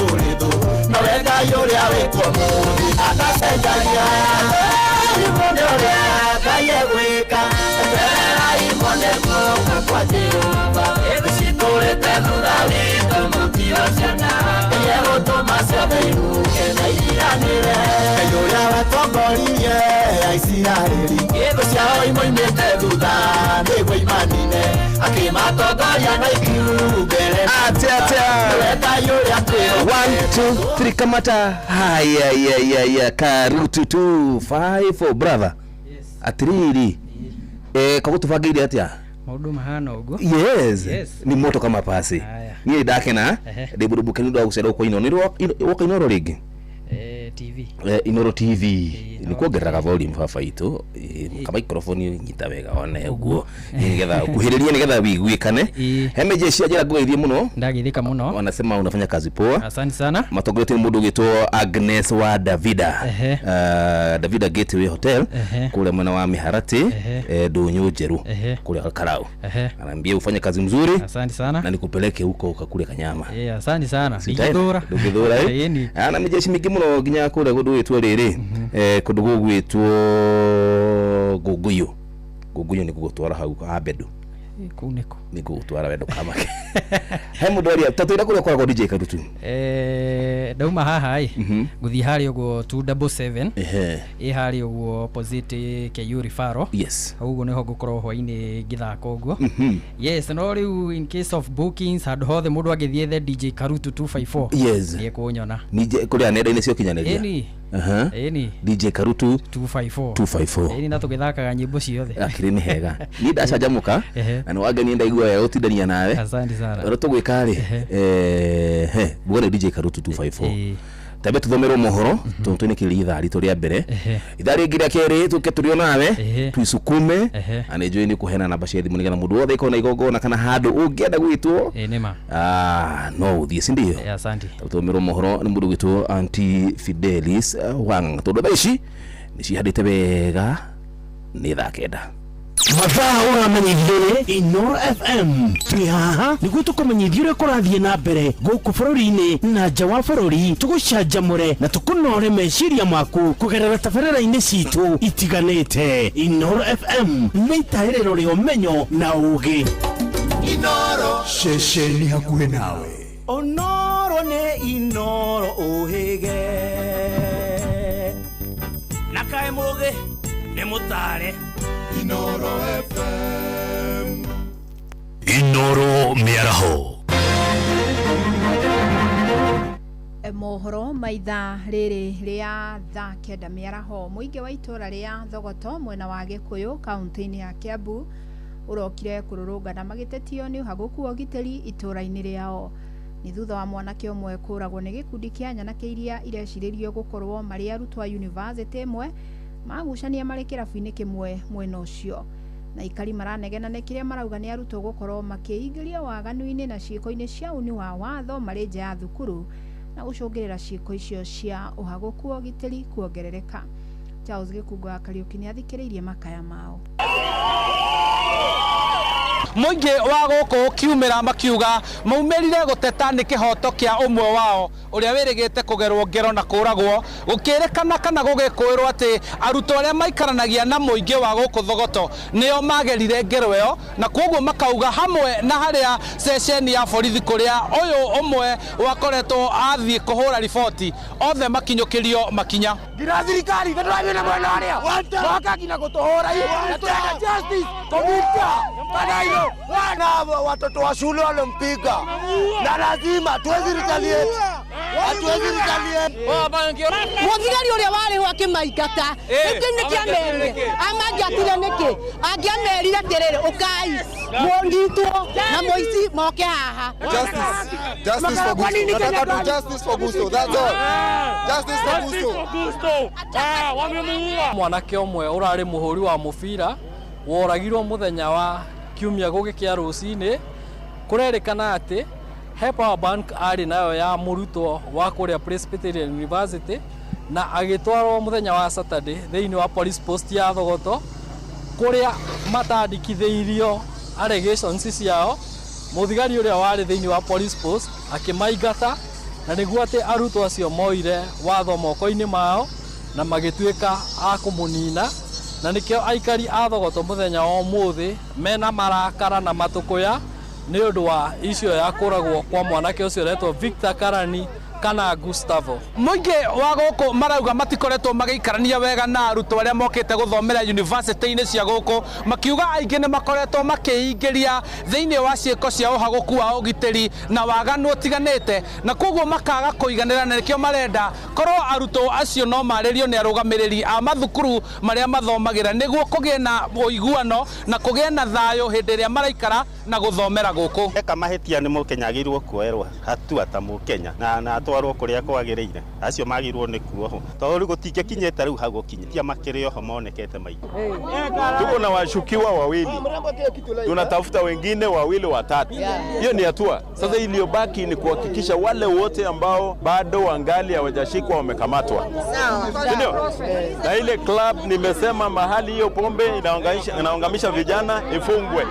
kũrĩ thũ nowe Ngai ũrĩa wĩkwo mũthĩ atacenjagia. Etererai muone ũrĩa Ngai egwĩka, etererai muone guoko kwa Jehova. Ĩthũ citũrĩte thutha witũ mũtirociona, Ngai egũtũma ciothe ihuke na iriganĩre. Ngai ũrĩa watongoririe Aisiraeli, thũ ciao imoimĩte thutha nĩguo imanine, akĩmatongoria na ikiu mbere. Atia, atia. Nĩwe Ngai ũrĩa twĩhokete. 1 2 3 kamata. Haya ya ya ya Karutu 254 brother. Atiriri. Koguo tũbangĩire atĩa? Maũndũ mahana ũguo. Yes. Yes. Ni moto kama pasi. Haya. Niĩ ndakena Ehe. ndĩ mũndũ mũkenu nĩ ũndũ wa gũcera gũkũ Inooro. Nĩ woka Inooro rĩngĩ? TV. Inooro TV nĩ kuongereraga volume baba itũ. Ka microphone nyita wega one ũguo nĩgetha ũkuhĩrĩrie nĩgetha wĩiguĩkane. He meje cia njĩra ngũgeithie mũno. Ndageithĩka mũno. Wanasema unafanya kazi poa. Asante sana. Matongoretio nĩ mũndũ ũgĩtwo Agnes wa Davida. Ehe. Davida Gateway Hotel Ehe. kũrĩa mwena wa Miharati, Ehe. Ndũnyũ Njerũ Ehe. kũrĩa Karau. Ehe. Anaambia ufanye kazi mzuri. Asante sana. Na nikupeleke huko ukakule kanyama. Asante sana. Sitaenda. Ndingĩthũra. Ndũngĩthũra ĩ? Ĩni. Na mĩjeshi mĩingĩ mũno nginya kũrĩa kũndũ gwĩtwo rĩrĩ, kũndũ gũgwĩtwo Ngũngũyũ. Ngũngũyũ nĩ gũgũtwara hau ha Mbendu. Kũu nĩkũ? Nĩ ngũgũtwara wendo kamake. He mũndũ aria ta twĩra kũrĩa ũkoragwo DJ Karutu. Ndauma haha ĩ, ngũthiĩ harĩa ũguo 277. Ehe. Ĩ harĩa ũguo opposite KU Referral. Yes. Hau ũguo nĩho ngũkorwo hwainĩ ngĩthaka ũguo. Yes, no rĩu in case of bookings handũ hothe mũndũ angĩthiĩ the DJ Karutu 254. Yes. Nĩ ekũnyona. Ningĩ kũrĩa nenda-inĩ cia ũkinyanĩria. Ĩni. Aha. Ĩni. DJ Karutu 254. 254. Ĩni na tũgĩthakaga nyĩmbo ciothe. Akĩrĩ nĩ hega. Niĩ ndacanjamũka na nĩ wangenia ndaigua wega gũtindania nawe. Asante sana. Ũrĩa tũgwĩka rĩ, he, buga nĩ DJ Karutu 254. Tambe tuthomerwo mohoro tondũ tũinĩkĩrĩria ithaa ritũ rĩa mbere. Ithaa rĩngĩ rĩa kerĩ tũke tũrĩ o nawe tuisukume na nĩ njũĩ nĩ ũkũheana namba cia thimũ nĩgetha mũndũ wothe ĩkorwo na igongona kana handũ ũngĩenda gwĩtwo. Ĩ nĩma. No ũthiĩ si ndio? Asante. Tũthomerwo mohoro nĩ mũndũ ũgwĩtwo Aunty Fidelis Wang tondũ thaa ici nĩ cihandĩte wega nĩ thaa 9. Mathaa ũramenyithio nĩ Inooro FM. Twĩ haha nĩguo tũkũmenyithie ũrĩa kũrathiĩ na mbere gũkũ bũrũri-inĩ na nja wa bũrũri, tũgũcanjamũre na tũkũnore meciria maku kũgerera tabarĩra-inĩ citũ itiganĩte. Inooro FM nĩ itaĩrĩro rĩa ũmenyo na ũgĩ. Inooro. Ceceni hakuhĩ nawe. Onoro nĩ Inooro ũhĩge na kaĩ mũgĩ nĩ mũtare. Inooro FM. Inooro mĩaraho. Mohoro ma ithaa rĩrĩ rĩa thaa 9 mĩaraho. Mũingĩ wa itũra rĩa Thogoto mwena wa Gĩkũyũ kaũntĩ-inĩ ya Kiambu ũrokire kũrũrũngana magĩtetio nĩ ũhagũku wa ũgitĩri itũra-inĩ rĩao. Nĩ thutha wa mwanake ũmwe kũragwo nĩ gĩkundi kĩa nyanake iria irecirĩrio gũkorwo marĩ arutwo a yunivasĩtĩ ĩmwe magucania marĩ kĩrabu-inĩ kĩmwe mwena ũcio. Na aikari maranegena nĩ kĩrĩa marauga nĩ arutwo gũkorwo makĩingĩria waganu-inĩ na ciĩko-inĩ cia uni wa watho marĩ nja ya thukuru na gũcũngĩrĩra ciĩko icio cia ũhagũku wa ũgitĩri kuongerereka. Charles Gĩkungo wa Kariũki nĩ athikĩrĩirie makaya mao. Mũingĩ wa gũkũ kiumĩra makiuga maumĩrire gũteta nĩ kĩhoto kĩa ũmwe wao ũrĩa wĩrĩgĩte kũgerwo ngero na kũragwo, gũkĩrĩkana kana gũgĩkũĩrwo atĩ arutwo arĩa maikaranagia na mũingĩ wa gũkũ Thogoto nĩo magerire ngero ĩyo, na kwoguo makauga hamwe na harĩa ceceni ya borithi kũrĩa ũyũ ũmwe wakoretwo athiĩ kũhũra riboti othe makinyũkĩrio makinya. Nginya thirikari nĩ tũrathiĩ na mwena ũrĩa moka nginya gũtũhũra na tũrenda justice Comita Kanairo wana watoto wa shule walimpiga na lazima tuwezi retaliate, hatuwezi retaliate. Mũthigari ũrĩa warĩ ho akĩmaingata nĩkĩ nĩkĩamerire amangĩatire nĩkĩ angĩamerire atĩrĩrĩ ũkai mũnyitwo na mũici moke haha. Justice. Justice for Gusto. Nataka tu justice for Gusto. That's all. Justice for Gusto. Mwanake ũmwe ũrarĩ mũhũri wa mũbira woragirwo mũthenya wa kiumia gũgĩkĩa rũcinĩ, kũrerĩkana atĩ he power bank arĩ nayo ya mũrutwo wa kũrĩa Presbyterian University na agĩtwarwo mũthenya wa Saturday thĩinĩ wa police post ya Thogoto kũrĩa matandĩkithĩirio allegations ciao. Mũthigari ũrĩa warĩ thĩinĩ wa police post akĩmaingata Na nĩguo atĩ arutwo acio moire watho moko-inĩ mao na magĩtuĩka a kũmũnina, na nĩkĩo aikari a Thogoto mũthenya wa ũmũthĩ mena marakara na matũkũya nĩ ũndũ wa icio ya kũragwo kwa mwanake ũcio ũretwo Victor Karani kana Gustavo. Mũingĩ wa gũkũ marauga matikoretwo magĩikarania wega na arutwo arĩa mokĩte gũthomera yunivasĩtĩ-inĩ cia gũkũ, makiuga aingĩ nĩ makoretwo makĩingĩria thĩinĩ wa ciĩko cia ũhagũku wa ũgitĩri na waganu ũtiganĩte, na koguo makaga kũiganĩra, na nĩkĩo marenda korwo arutwo acio no marĩrio nĩ arũgamĩrĩri a mathukuru marĩa mathomagĩra nĩguo kũgĩe na ũiguano na kũgĩe na thayũ hĩndĩ ĩrĩa maraikara na gũthomera gũkũ. Eka mahĩtia nĩ Mũkenya agĩrĩirwo kuoerwo hatua ta Mũkenya na atwarwo kũrĩa kwagĩrĩire, acio magĩrĩirwo nĩ kuohwo tondũ rĩu gũtingĩkinyĩte rĩu hau gũkinya makĩrĩ oho monekete maingĩ. Tuko na washukiwa wawili, tunatafuta wengine wawili watatu. Hiyo ni hatua sasa. Iliyobaki ni kuhakikisha wale wote ambao bado wangali hawajashikwa wamekamatwa, ndio? Na ile club nimesema mahali hiyo pombe inaungamisha vijana ifungwe,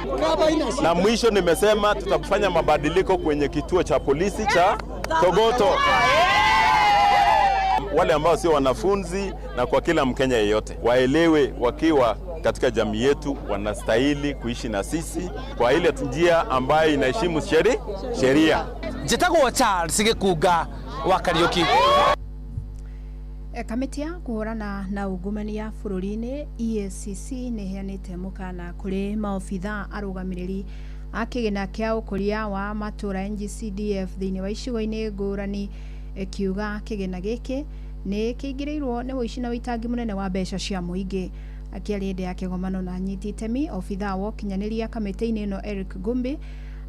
na mwisho nimesema tutafanya mabadiliko kwenye kituo cha polisi cha Thogoto, wale ambao sio wanafunzi na kwa kila Mkenya yeyote waelewe, wakiwa katika jamii yetu wanastahili kuishi na sisi kwa ile njia ambayo inaheshimu sheria. Njĩtagwo Charles Gĩkunga wa Kariũki. Kamĩtĩ ya kũhũrana na ungumania bũrũri-inĩ EACC nĩ ĩheanĩte mũkana kũrĩ maobithaa arũgamĩrĩri a kĩgĩna kĩa ũkũria wa matũũra NGCDF thĩinĩ wa icigo-inĩ ngũrani, ĩkiuga kĩgĩna gĩkĩ nĩ kĩingĩrĩirwo nĩ ũici na ũitangi mũnene wa mbeca cia mũingĩ. Akĩaria hĩndĩ ya kĩgomano na anyiti itemi, obithaa wa ũkinyanĩria kamĩtĩ-inĩ ĩno Eric Gumbi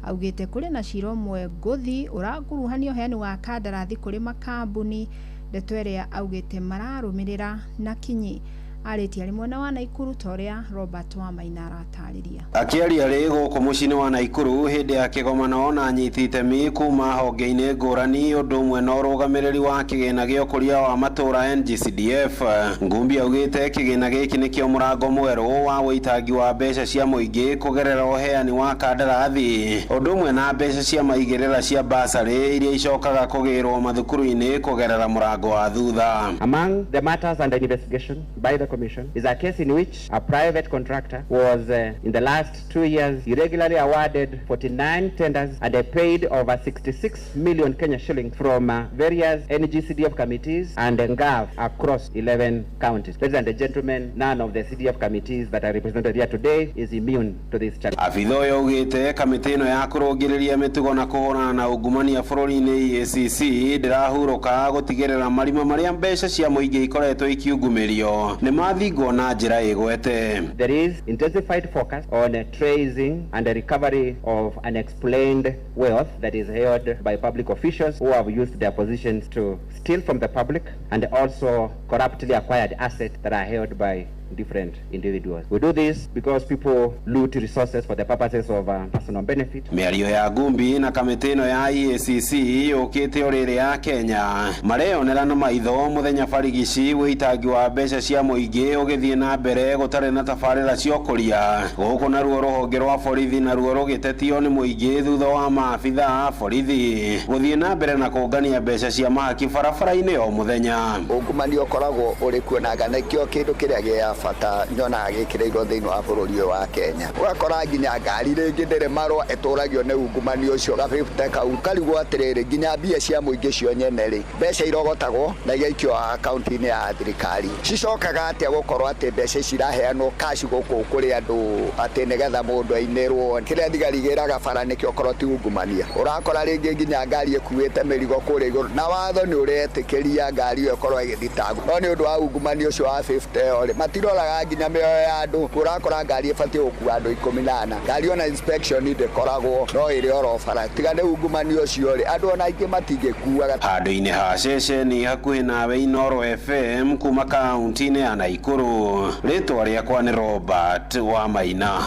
augĩte kũrĩ na cira ũmwe ngũthi ũrakuruhania ũheani wa kandarathi kũrĩ makambuni, ndeto ĩrĩa augĩte mararũmĩrĩra na kinyi. Arĩtie arĩ mwena wa Naikuru ta ũrĩa Robert Wamaina aratarĩria. Akĩaria rĩ gũkũ mũciĩ-inĩ wa Naikuru hĩndĩ ya kĩgomano na anyiti itemi kuma honge-inĩ ngũrani ũndũ ũmwe na ũrũgamĩrĩri wa kĩgĩna gĩa ũkũria wa matũũra NGCDF, Ngumbi augĩte kĩgĩna gĩkĩ nĩkĩo mũrango mwerũ wa ũitangi wa mbeca cia mũingĩ kũgerera ũheani wa kandarathi ũndũ ũmwe na mbeca cia maigĩrĩra cia basarĩ iria icokaga kũgĩrwo mathukuru-inĩ kũgerera mũrango wa thutha. Among the matters under investigation by the Commission is a case in which a private contractor was in the last 2 years irregularly awarded 49 tenders and paid over 66 million Kenya shillings from various NGCDF committees and NGAV across 11 counties. Ladies and gentlemen, none of the CDF committees that are represented here today is immune to this challenge. Abitha ũyũ augĩte kamĩtĩ ĩno ya kũrũngĩrĩria mĩtugo na kũhũrana na ungumania bũrũri-inĩ EACC ndĩrahurũka gũtigĩrĩra marima marĩa mbeca cia mũingĩ ikoretwo ikiungumĩrio nĩ mathingwo na njĩra ĩgwete. There is intensified focus on tracing and the recovery of unexplained wealth that is held by public officials who have used their positions to steal from the public and also corruptly acquired assets that are held by different individuals. We do this because people loot resources for the purposes of personal benefit. Mĩario ya Ngumbi na kamĩtĩ ĩno ya EACC yũkĩte o rĩrĩ ya Kenya mareyonera na maitho mũthenya barigici wĩitangi wa mbeca cia mũingĩ ũgĩthiĩ na mbere gũtarĩ na tabarĩra cia ũkũria gũkũ naruo rũhonge rwa borithi naruo rũgĩtetio nĩ mũingĩ thutha wa maabitha a borithi gũthiĩ na mbere na kũngania mbeca cia mahaki barabara-inĩ o mũthenya. Ungumania ũkoragwo ũrĩ kuo na nĩkĩo kĩndũ kĩrĩa gĩa bata nyonaga gĩkĩrĩirwo thĩinĩ wa bũrũri ũyũ wa Kenya. Ũgakora nginya ngari rĩngĩ ndĩrĩ marũa ĩtũragio nĩ ungumania ũcio gabĩte kau karigwo atĩrĩrĩ nginya mbia cia mũingĩ cio nyene rĩ mbeca irogotagwo na igaikio akaunti-inĩ ya thirikari cicokaga atĩa gũkorwo atĩ mbeca ici iraheanwo cash gũkũ kũrĩ andũ atĩ nĩgetha mũndũ ainĩrwo kĩrĩa thigari igĩraga bara nĩkĩo okorwo ti ungumania ũrakora rĩngĩ nginya ngari ĩkuĩte mĩrigo kũrĩa igũrũ na watho nĩ ũretĩkĩria ngari ĩyo ĩkorwo ĩgĩthitangwo no nĩ ũndũ wa ungumania ũcio wa 50 ĩyo rĩ matiroraga nginya mĩoyo ya andũ ũrakora ngari ĩbatiĩ gũkua andũ 14 ngari ona inspection ndĩkoragwo no ĩrĩ oro bara tiga nĩ ungumania ũcio rĩ andũ ona aingĩ matingĩkuaga. Handũ-inĩ ha ceceni hakuhĩ nawe Inooro FM kuma kaunti-inĩ ya Naikuru, rĩtwa rĩakwa nĩ Robert Wamaina.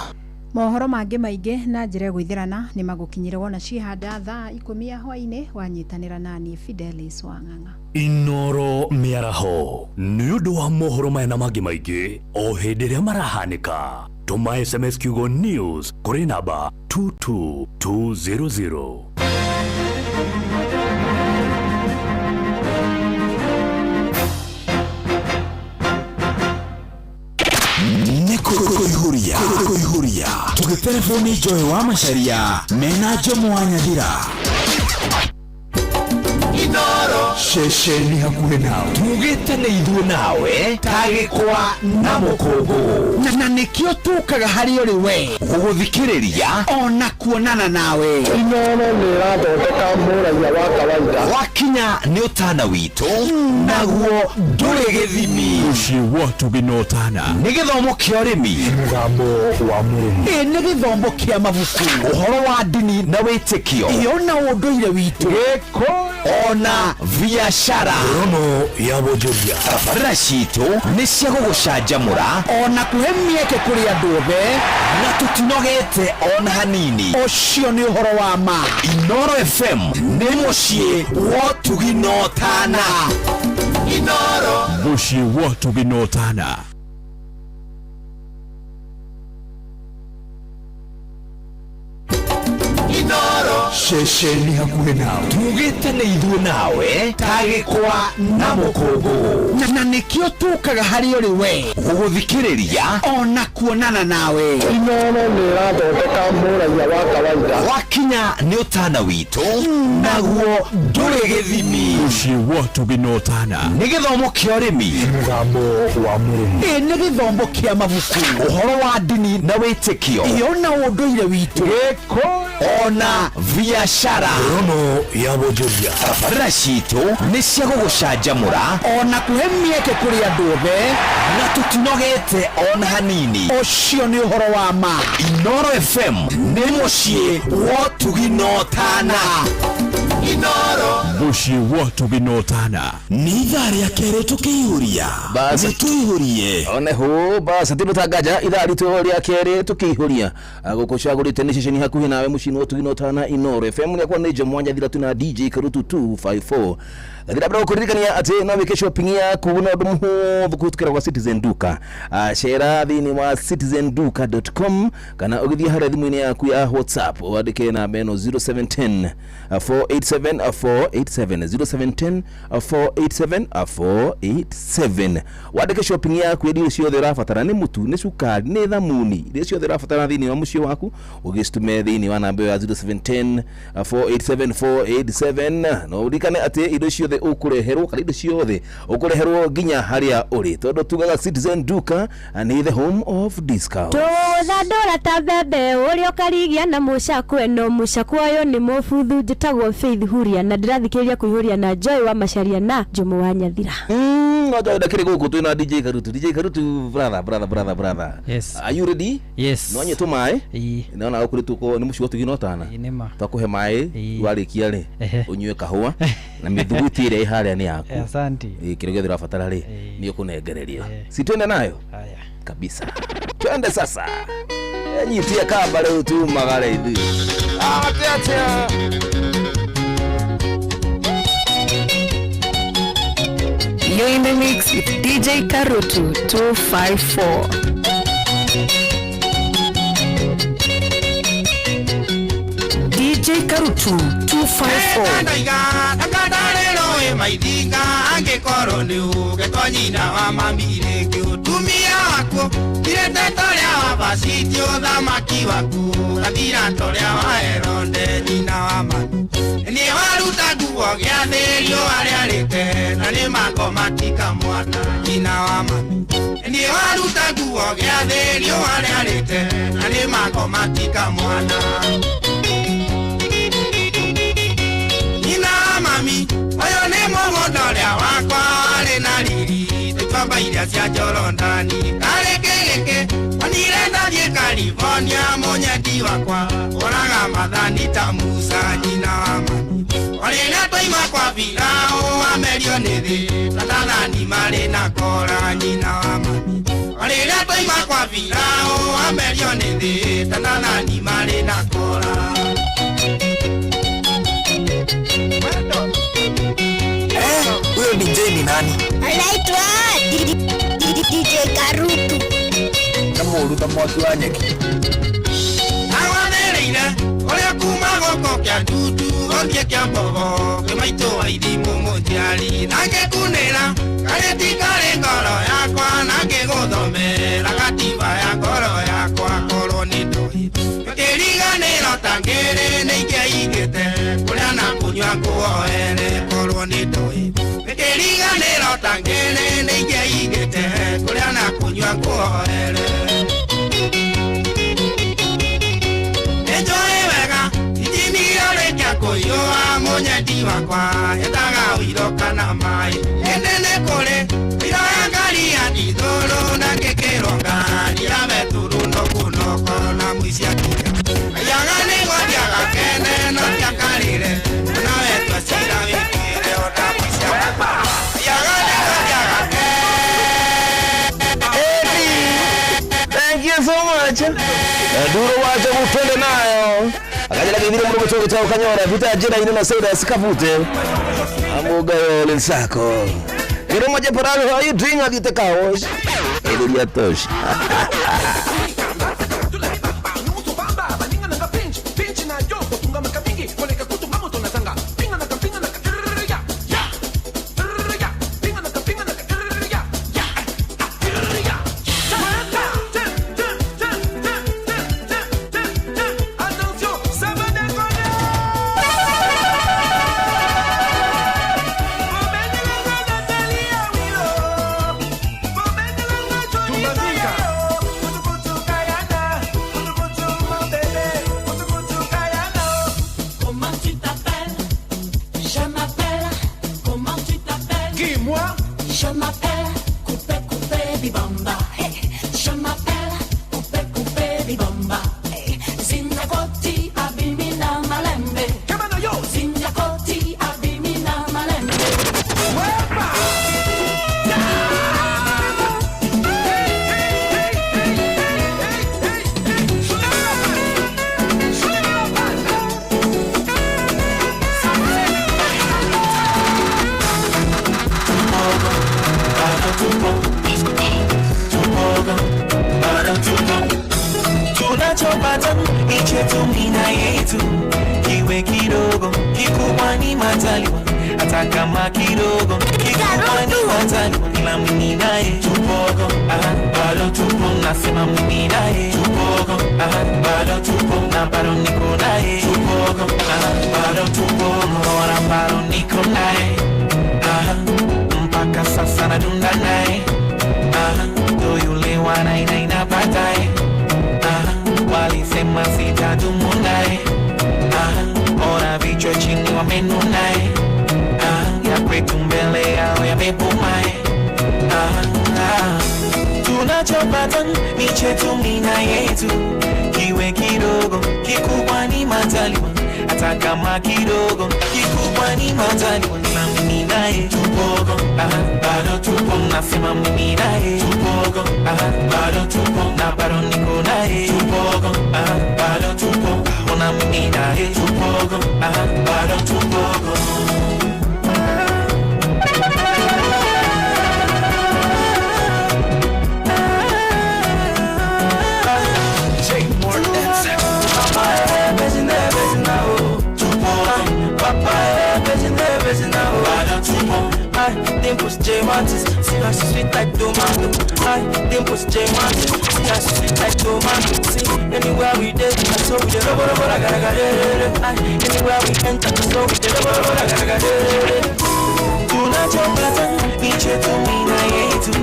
Mohoro mangĩ maingĩ na njĩra ĩgũithĩrana nĩ magũkinyĩre wona cihanda thaa 10 ya hwaĩ-inĩ wanyitanĩra nani Fidelis Wang'ang'a. Inooro mĩaraho nĩ ũndũ wa mohoro maya na mangĩ maingĩ o hĩndĩ ĩrĩa marahanĩka. Tũma SMS kiugo news kũrĩ namba 22200. Gĩterebo nĩ Joy wa Macharia mena Jomo wa Nyathira. Ceceni hakuhĩ nawe tugĩte nĩ ithuĩ nawe ta gĩkwa na mũkũngũ na nĩkĩo tũkaga harĩ ũrĩ we gũgũthikĩrĩria ona kuonana nawe. Inoro nĩ ĩrathondeka mũraiya wa kawaida wakinya nĩ ũtana witũ naguo ndũrĩ gĩthimi. Mũciĩ wa ũtugi na ũtana nĩ gĩthomo kĩa ũrĩmi, mũgambo wa mũrĩmi, ĩ nĩ gĩthomo kĩa mabuku, ũhoro wa ndini na wĩtĩkio, ĩyo na ũndũire witũ, ona biacara. Rono ya wonjoria. Tabarĩra citũ nĩ cia gũgũcanjamũra ona kũhe mĩeke kũrĩ andũ othe, na tũtinogete ona hanini. Ũcio nĩ ũhoro wa ma. Inoro FM nĩ mũciĩ wa ũtugi na ũtana. Inoro Mũciĩ wa ũtugi na ũtana. Ceceni hakuhĩ nawe tugĩte nĩ ithuĩ nawe ta gĩkwa na mũkũngũ na nĩkĩo tũkaga harĩ ũrĩ we gũgũthikĩrĩria ona kuonana nawe. Inoro nĩ ĩrathondeka mũraiya wa kawaida wakinya nĩ ũtana witũ naguo ndũrĩ gĩthimi. Mũciĩ wa ũtugi na ũtana nĩ gĩthomo kĩa ũrĩmi, mũgambo wa mũrĩmi, ĩ nĩ gĩthomo kĩa mabuku, ũhoro wa ndini na wĩtĩkio, ĩyo na ũndũire witũ, ona biacara. Rono ya wonjoria. Tabarĩra citũ nĩ cia gũgũcanjamũra ona kũhe mĩeke kũrĩ andũ othe, na tũtinogete ona hanini. Ũcio nĩ ũhoro wa ma. Inoro FM nĩ mũciĩ wa ũtugi na ũtana. Inoro Mũciĩ wa ũtugi na ũtana. Nĩ ithaa rĩa kerĩ tũkĩihũria Basi. nĩ tũihũrie one hu basi timutangaja ithaa ritũ rĩa kerĩ tũkĩihũria gũkũ cagũrĩte nĩ ceceni hakuhĩ nawe mũciĩ wa ũtugi na ũtana Inoro FM rĩakwa nĩ Jomo wa Nyathira tuna DJ Karutu 254 gathira mbere gũkũririkania atĩ no wĩke shopping yaku na ũndũ mũhũthũ kũhĩtũkĩra gwa Citizen Duka. Cera thĩinĩ wa citizenduka.com kana ũgĩthiĩ harĩa thimũ-inĩ yaku ya WhatsApp wandĩke namba ĩno 0710 487 487 0710 487 487 wandĩke shopping yaku irio ciothe ũrabatara nĩ mũtu nĩ cukari nĩ thamuni irio ciothe ũrabatara thĩinĩ wa mũciĩ waku ũgĩcitume thĩinĩ wa namba ĩyo ya 0710 487 487 no ũririkane atĩ indo ciothe ũkũreherwo kana indo ciothe ũkũreherwo nginya harĩa ũrĩ tondũ tugaga Citizen Duka nĩ the home of discount. Tũgũthandũra ta mbembe ũrĩa ũkarigia na mũcakwe no mũcakwe ũyũ nĩ mũbuthu. Njĩtagwo Faith Huria na ndĩrathikĩrĩria kũihũria na Joy wa Macharia na Jomo wa Nyathira. No Joy ndakĩrĩ gũkũ twĩna DJ Karutu. DJ Karutu, brother, brother, brother, brother. Yes. Are you ready? Yes. No nyitũ maĩ naona gũkũ nĩ mũciĩ wa ũtugi na ũtana Nĩma. twakũhe maĩ warĩkia rĩ ũnyue kahũa na mĩthuguti ĩrĩa ĩ harĩa nĩ yaku. Asante. Kĩrĩa gĩothe ũrabatara rĩ nĩ ũkũnengereria si twende nayo kabisa twende sasa enyitie kamba rĩu tumagare ithuĩ atĩa atĩa. You're in the mix with DJ Karutu 254. DJ Karutu 254. Ndaiga akadarĩrwo maithinga angĩkorwo nĩ ũgĩko nyina wa mami rĩngĩ ũtumia waku tirĩte torĩa wa baciti ũthamaki waku gathira torĩa wa Herode nyina wa mami nĩ waruta nguo gĩathĩ riũa rĩarĩte na nĩ makomatika mwana nyina wa mami nĩ waruta nguo gĩathĩ riũa rĩarĩte na nĩ makomatika mwana nyina wa mami ũyũ nĩ mũgũnda ũrĩa wakwa warĩ na riri tũtwamba iria cia Jorodani karĩ kĩgĩkĩ onire ndathiĩ California mũnyendi wakwa ũraga mathani ta Musa nyina wa mami orĩrĩa twaima kwa Firaũ amerio nĩ thĩ tatathani marĩ na kora nyina wa mami orĩrĩa twaima kwa Firaũ amerio nĩ thĩ tatathani marĩ na kora. Huyo DJ ni nani? Anaitwa DJ Karutu. Na mũũru ta mwaki wa nyeki. Agwathĩrĩire ũrĩa kuma gũkũ kĩa ndutu gũthiĩ kĩa mbogo kwĩ maitũ wa ithimũ mũnjiari na ngĩkunĩra karĩ ti karĩ ngoro yakwa na ngĩgũthomera gatiba ya ngoro yakwa korwo nĩ ndoĩ kũnyua nguoere korwo nĩ ndoĩ Nĩndĩriganĩro ta ngĩrĩ nĩingĩaigĩte kũrĩa na kũnyua nguoere Nĩnjũĩ wega injini yarĩkia kũiyũa mũnyendi wakwa etaga ũiro kana maĩ ĩndĩ nĩ kũrĩ ũiro ya ngari ya ndithũrũ na ngĩkĩrwo ngari ya betũrũ nokunoko na mũici akinya aiyaga nĩgwo ndiagakene no ndiakarĩre ona wetwa cira wĩkĩre ona mũici akinya aiyaga nĩgwo ndiagakene. Thank you so much. Duro wacha gutwende nayo. Akajala kithire mundu muchogo chao kanyora vita jina ine na Saida sikavute. Amuga yo lensako. Kiro moja paralo how you doing adite kaos. Eliria tosh. Comment tu t'appelles? Je m'appelle. Comment tu t'appelles? Qui, moi? Je m'appelle Coupé Coupé Bibamba. Hey. Je m'appelle Coupé Coupé Bibamba. Hey. Zinakoti Abimina Malembe. Yo. Zinakoti Abimina Malembe. Tunachopata ni chetu mina yetu, kiwe kidogo kikubwa ni majaliwa, hata kama kidogo kikubwa ni majaliwa, ila mimi naye tupogo, aha, bado tupo, nasema mimi naye tupogo, aha, bado tupo, na bado niko naye tupogo, aha, bado tupo, mbona bado niko naye, aha, mpaka sasa nadunda naye, aha, ndo yule wanainaina baadaye. Walisema sitadumu naye, ona vichwa chini wamenunaye, ya kwetu mbele yao yamebomae. Tunachopata ni chetu mina yetu, kiwe kidogo kikubwa ni majaliwa, hata kama kidogo kikubwa ni majaliwa, ila mimi naye tupogo, aha, bado tupo, nasema mimi naye tupogo, aha, bado tupo, na bado niko naye tupogo, aha, bado tupo, ona mimi naye tupogo, aha, bado tupogo. Dimples J Martins, see how she sweet like tomato. I dimples J Martins, see how she sweet like tomato. See anywhere we dey, I saw we dey robo robo raga raga re re. Anywhere we enter, I saw we dey robo robo raga raga re re. Tunachopata ni chetu mina yetu,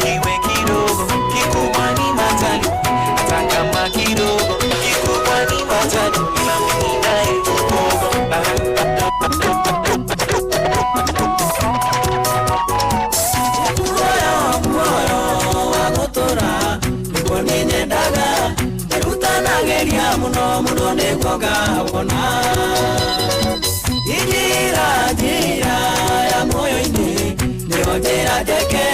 kiwe kidogo kikubwa ni majaliwa, hata kama kidogo kikubwa ni majaliwa, ila mimi naye tupogo, aha. Geria muno muno nĩguo ngawona Njĩra njĩra ya muoyo-inĩ nĩyo njĩra njeke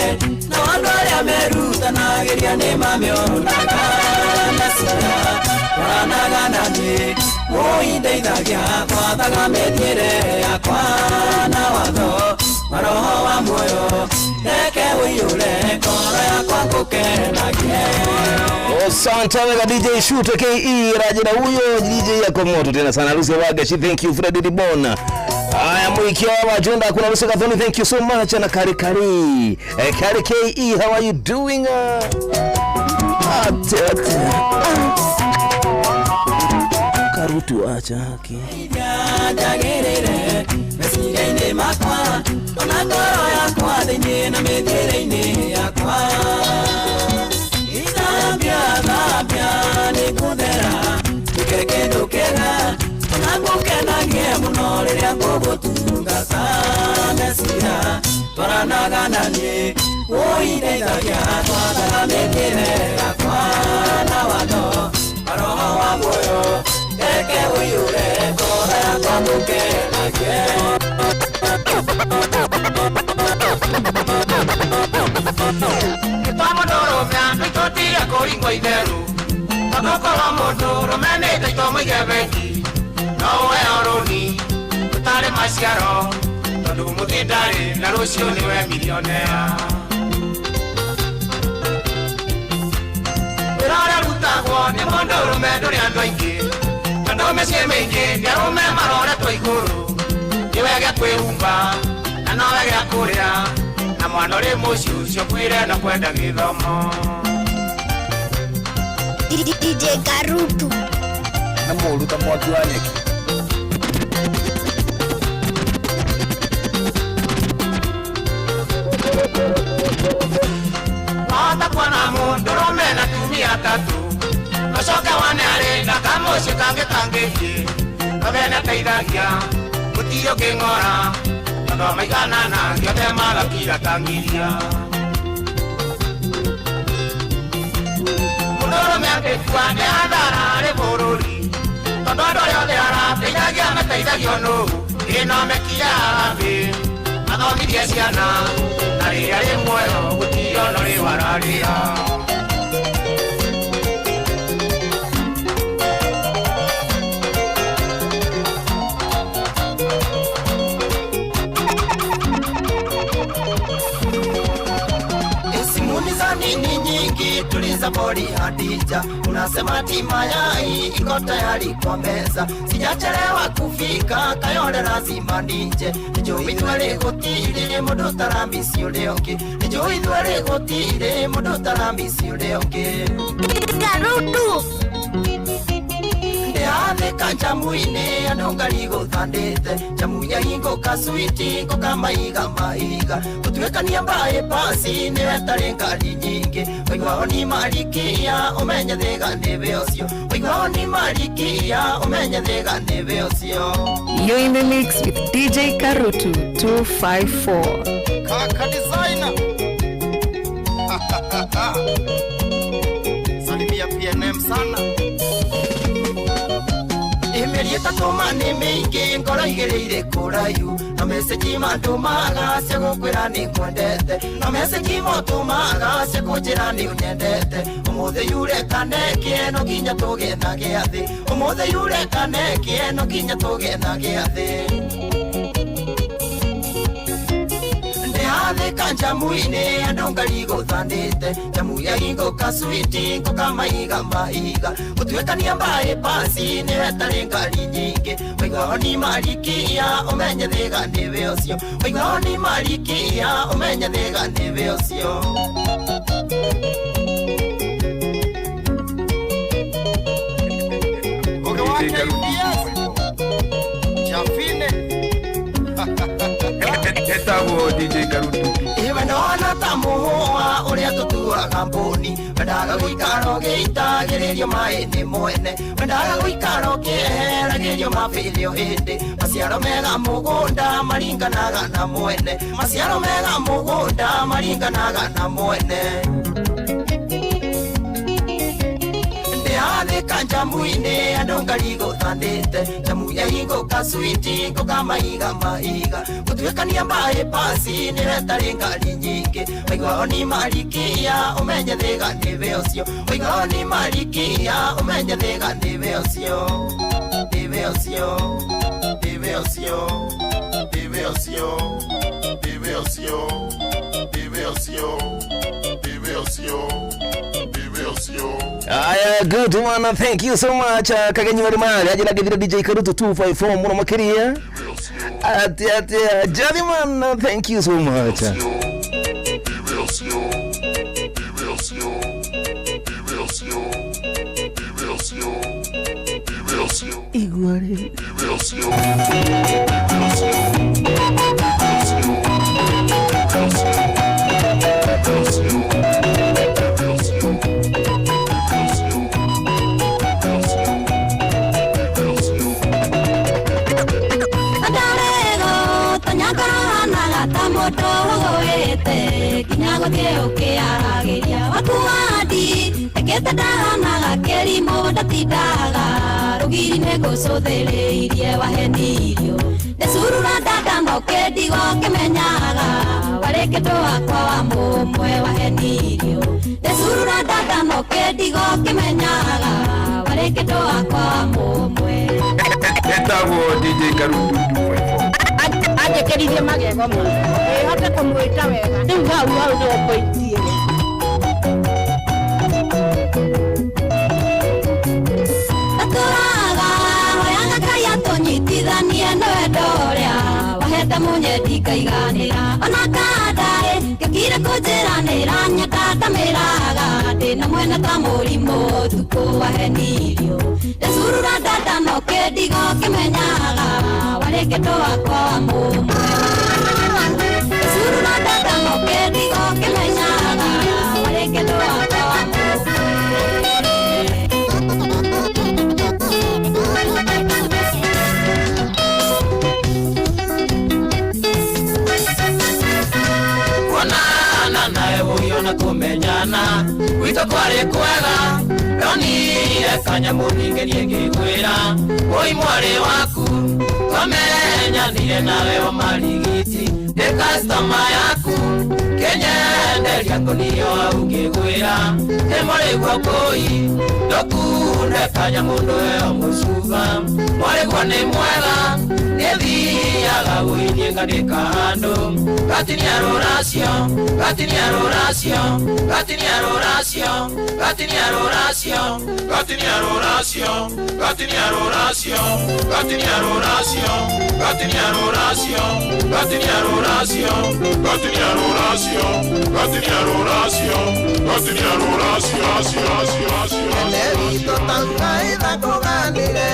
na andũ arĩa merutanagĩria nĩmamĩonaga Mesia twaranaga na niĩ ũindeithagia gwathaga mĩthiĩre yakwa na watho wa roho wa muoyo reke ũiyũre ngoro yakwa ngũkenagie. Asante wega DJ Shoot KE Rajina, huyo DJ yako moto tena sana. Lucy Wagashi, thank you. Fred Dibona. Haya mwikia wa Junda kuna Lucy Gathoni, thank you so much na Kari Kari. Kari KE, how are you doing? Ate ate. Karutu acha haki njagĩrĩre meciria-inĩ makwa ona ngoro yakwa thĩinĩ na mĩthiĩre-inĩ yakwa ithambia thambia nĩ kũthera nduĩke kĩndũ kĩega ona ngũkenagie mũno rĩrĩa ngũgũtungata mecia twaranaga na niĩ ũindeithagia twathaga mĩthiĩre yakwa na watho wa roho wa muoyo reke ũiyũre ngoro yakwa ngũkenagie. Gĩtwa mũndũrũme nĩtũtige kũringwo itheru tondũ korwo mũndũrũme nĩ taitwo mũige bengi no ũheo rũni ũtarĩ maciaro tondũ mũthĩ ndarĩ na rũciũ nĩwe milionea. Wĩra ũrĩa ũrutagwo nĩ mũndũrũme ndũrĩ andũ aingĩ tondũ mĩciĩ mĩingĩ nĩ arũme maroretwo igũrũ nĩwe gĩa kwĩhumba na nowe gĩa kũrĩa na mwana ũrĩ mũciĩ ũcio kwĩre na kwenda gĩthomo. DJ Karutu. Na mũũru ta mwaki wa nyeki. Wahota kuona mũndũrũme na tumia atatũ ũcoke wone arĩ na kamũciĩ kangĩ kangĩthiĩ no bene ateithagia gũtirĩ ũngĩng'ora tondũ maiganana gĩothe magakira kangiria. Mũndũrũme angĩkua nĩ hathara harĩ bũrũri tondũ andũ arĩa othe arateithagia mateithagio nũũ ĩ no mekia harambĩ mathomithie ciana na rĩrĩa rĩ muoyo gũtirĩ ona ũrĩ wararĩra. Simuni nyingi tuliza boli Hadija, unasema ati mayai iko tayari kwa meza, sijachelewa kufika Kayole lazima nije, nijui ithuerĩ gũtirĩ mũndũ ũtaramisi ũrĩa ũngĩ, nijui ithuerĩ gũtirĩ mũndũ ũtaramisi ũrĩa ũngĩ. Karutu. Ndĩrathĩka njamu-inĩ andũ ngarigũthandĩte njamu ya hingũka switi ngũka maiga maiga gũtuĩkania mbaĩ pasi nĩwe tarĩ ngari nyingĩ waiguao ni marikia ũmenye thĩga nĩwe ũcio waiguao ni marikia ũmenye thĩga nĩwe ũcio. You're in the mix with DJ Karutu 254. Kaka designer. Salimia PNM sana. Mĩeri ĩtatũ ma nĩ mĩingĩ ngoro igĩrĩire kũraihu na message mandũmaga cia gũkwĩra nĩ ngwendete na message motũmaga cia kũnjĩra nĩ ũnyendete ũmũthĩ yure kaneke no nginya tũgĩe na gĩathĩ ũmũthĩ yure kaneke no nginya tũgĩe na gĩathĩ. Ndĩrathĩka njamu-inĩ andũ ngarigũthandĩte njamu ya hingũka switi ngũka maiga maiga gũtuĩkania mbaĩ pasi nĩwe tarĩ ngari nyingĩ waiguao ni marikia ũmenye thĩga nĩwe ũcio waiguao ni marikia ũmenye thĩga nĩwe ũcio. Ũgĩ wa KBS Jafine Etagwo DJ Karutu. Iwe ndona ta mũhũa ũrĩa tũtuaga mbũni wendaga gũikara ũgĩitagĩrĩrio maĩ nĩ mwene wendaga gũikara ũkĩeheragĩrio mabĩrĩ o hĩndĩ maciaro mega mũgũnda maringanaga na mwene maciaro mega mũgũnda maringanaga na mwene. Ndĩrathĩka njamu-inĩ andũ ngarigũthandĩte njamu ya hingũka switi ngũka maiga maiga gũtuĩkania mbaĩ pasi nĩwe tarĩ ngari nyingĩ waiguao ni marikia ũmenye thĩga nĩwe ũcio waiguao ni marikia ũmenye thĩga nĩwe ũcio nĩwe ũcio nĩwe ũcio nĩwe ũcio nĩwe ũcio nĩwe ũcio nĩwe ũcio nĩwe ũcio. Aya, good one, thank you so much. Kagenyi Marimari ajira githira DJ Karutu 254 muno makiria. Ati ati Jolly man, thank you so much. Igua rĩ. Ndarego tanyakorohanaga ta mũndũ ũgũĩte nginya gũthiĩ ũkĩaragĩria wakuandi ĩkĩte ndahanaga kĩrimũ ndatindaga rũgiri-inĩ ngũcũthĩrĩirie wahenirio ndĩcurura ndandano kĩndigo kĩmenyaga warĩ kĩndũ wakwa wa mũmwe wahenirio ndĩcurura ndandano kĩndigo kĩmenyaga warĩ kĩndũ wakwa wa mũmwe. Etagwo DJ Karutu 254. Anjĩkĩrithie magego ma ĩhote kũmwĩta wega rĩu hau hau nĩho point ĩrĩ. Ndatũraga hoyaga Ngai atũnyitithanie nĩ wendo ũrĩa wahete mũnyendi ngaiganĩra ona kandaĩ ngĩkire kũnjĩra nĩranyenda ndamĩraga ndĩna mwena ta mũrimũ ũtukũ wahenirio ndĩcurura ndandano kĩndigo kĩmenyaga warĩ kĩndũ wakwa wa mũmwe ndĩcurura ndandano kĩndigo kĩmenyaga warĩ kĩndũ wakwa wa Kuonana nawe ũyũ na kũmenyana gwitũ kwarĩ kwega ndonire kanyamũ ningĩ niĩ ngĩgwĩra ũi mwarĩ waku twamenyanire nawe o marigiti ndĩ customer yaku kĩnyenderia ngũnio hau ngĩgwĩra nĩ mũrĩguo kũi ndũkunde kanyamũ ndũheo mũcuba mwarĩguo nĩ mwega nĩthiaga ũinie ngandĩka handũ gatinia rũracio gatinia rũracio gatinia rũracio gatinia rũracio gatinia rũracio gatinia rũracio gatinia rũracio gatinia rũracio gatinia rũracio gatinia rũracio gatinia rũracio gatinia rũracio acio acio Ene witũ tangaitha kũganĩre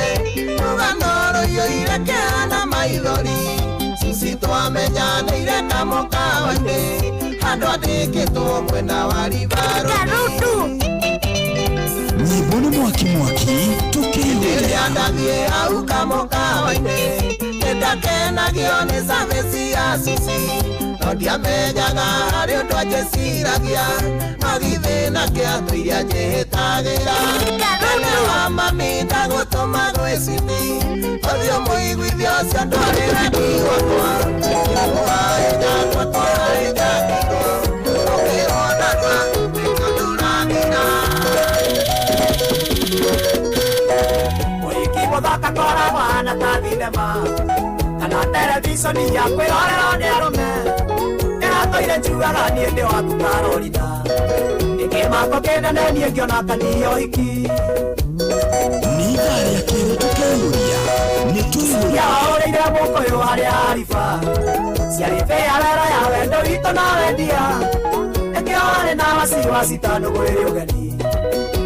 rũgano rũiyũire kĩeha na maithori Susi twamenyanĩire kamũkawa-inĩ handũ andĩkĩtwo mwena wa Rivarũ. Nyĩmbo nĩ mwaki mwaki tũkĩihũria. Rĩrĩa ndathiĩ hau kamũkawa-inĩ nĩndakenagio nĩ service ya Susi no ndiamenyaga harĩ ũndũ anjĩciragia magithĩna kĩa andũ iria njĩhĩtagĩra Nene wa mami ndagũtũma gwĩ Sweety ũthiĩ ũmũiguithie ũcio ndwarĩ wendi wakwa ũkĩrwo narua nĩkĩo ndũragira. Mũhiki mũthaka koragwo ahana ta thinema kana televiconi ya kwĩrorerwo nĩ arũme ndĩratũire njugaga niĩ ndĩ waku Carolina gĩkĩmako kĩnene niĩ ngĩona kanio hiki. Nĩ ithaa rĩa kerĩ tũkeyũria nĩ tũiyũria. Yaũrĩire mũkũyũ harĩa ariba ciarĩ bĩa wero ya wendo witũ na wendia nĩkĩo warĩ na wasiwasi ta ndũgũrĩre ũgeni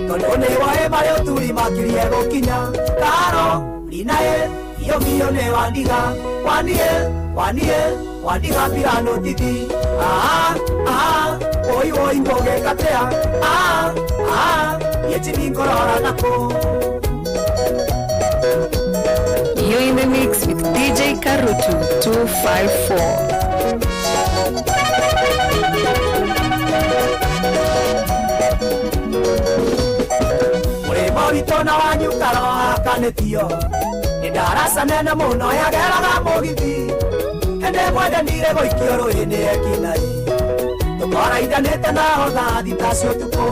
tondũ nĩ woĩ marĩ ũturi makirie gũkinya Karo rinaĩ biũ biũ nĩ wandiga waniĩ waniĩ wandiga pirano tithi ah ah oi oi ngũgĩkatea ah ah niĩ ngorora nakũ. You're in the mix with DJ Karutu 254. Mũrĩmo witũ na wanyu karohakanĩtio nĩ ndaraca nene mũno yageraga mũgithi hĩndĩ ĩmwe ndenire gũikio rũĩ nĩ ekinai tũkoraindanĩte naho thaa thita cia ũtukũ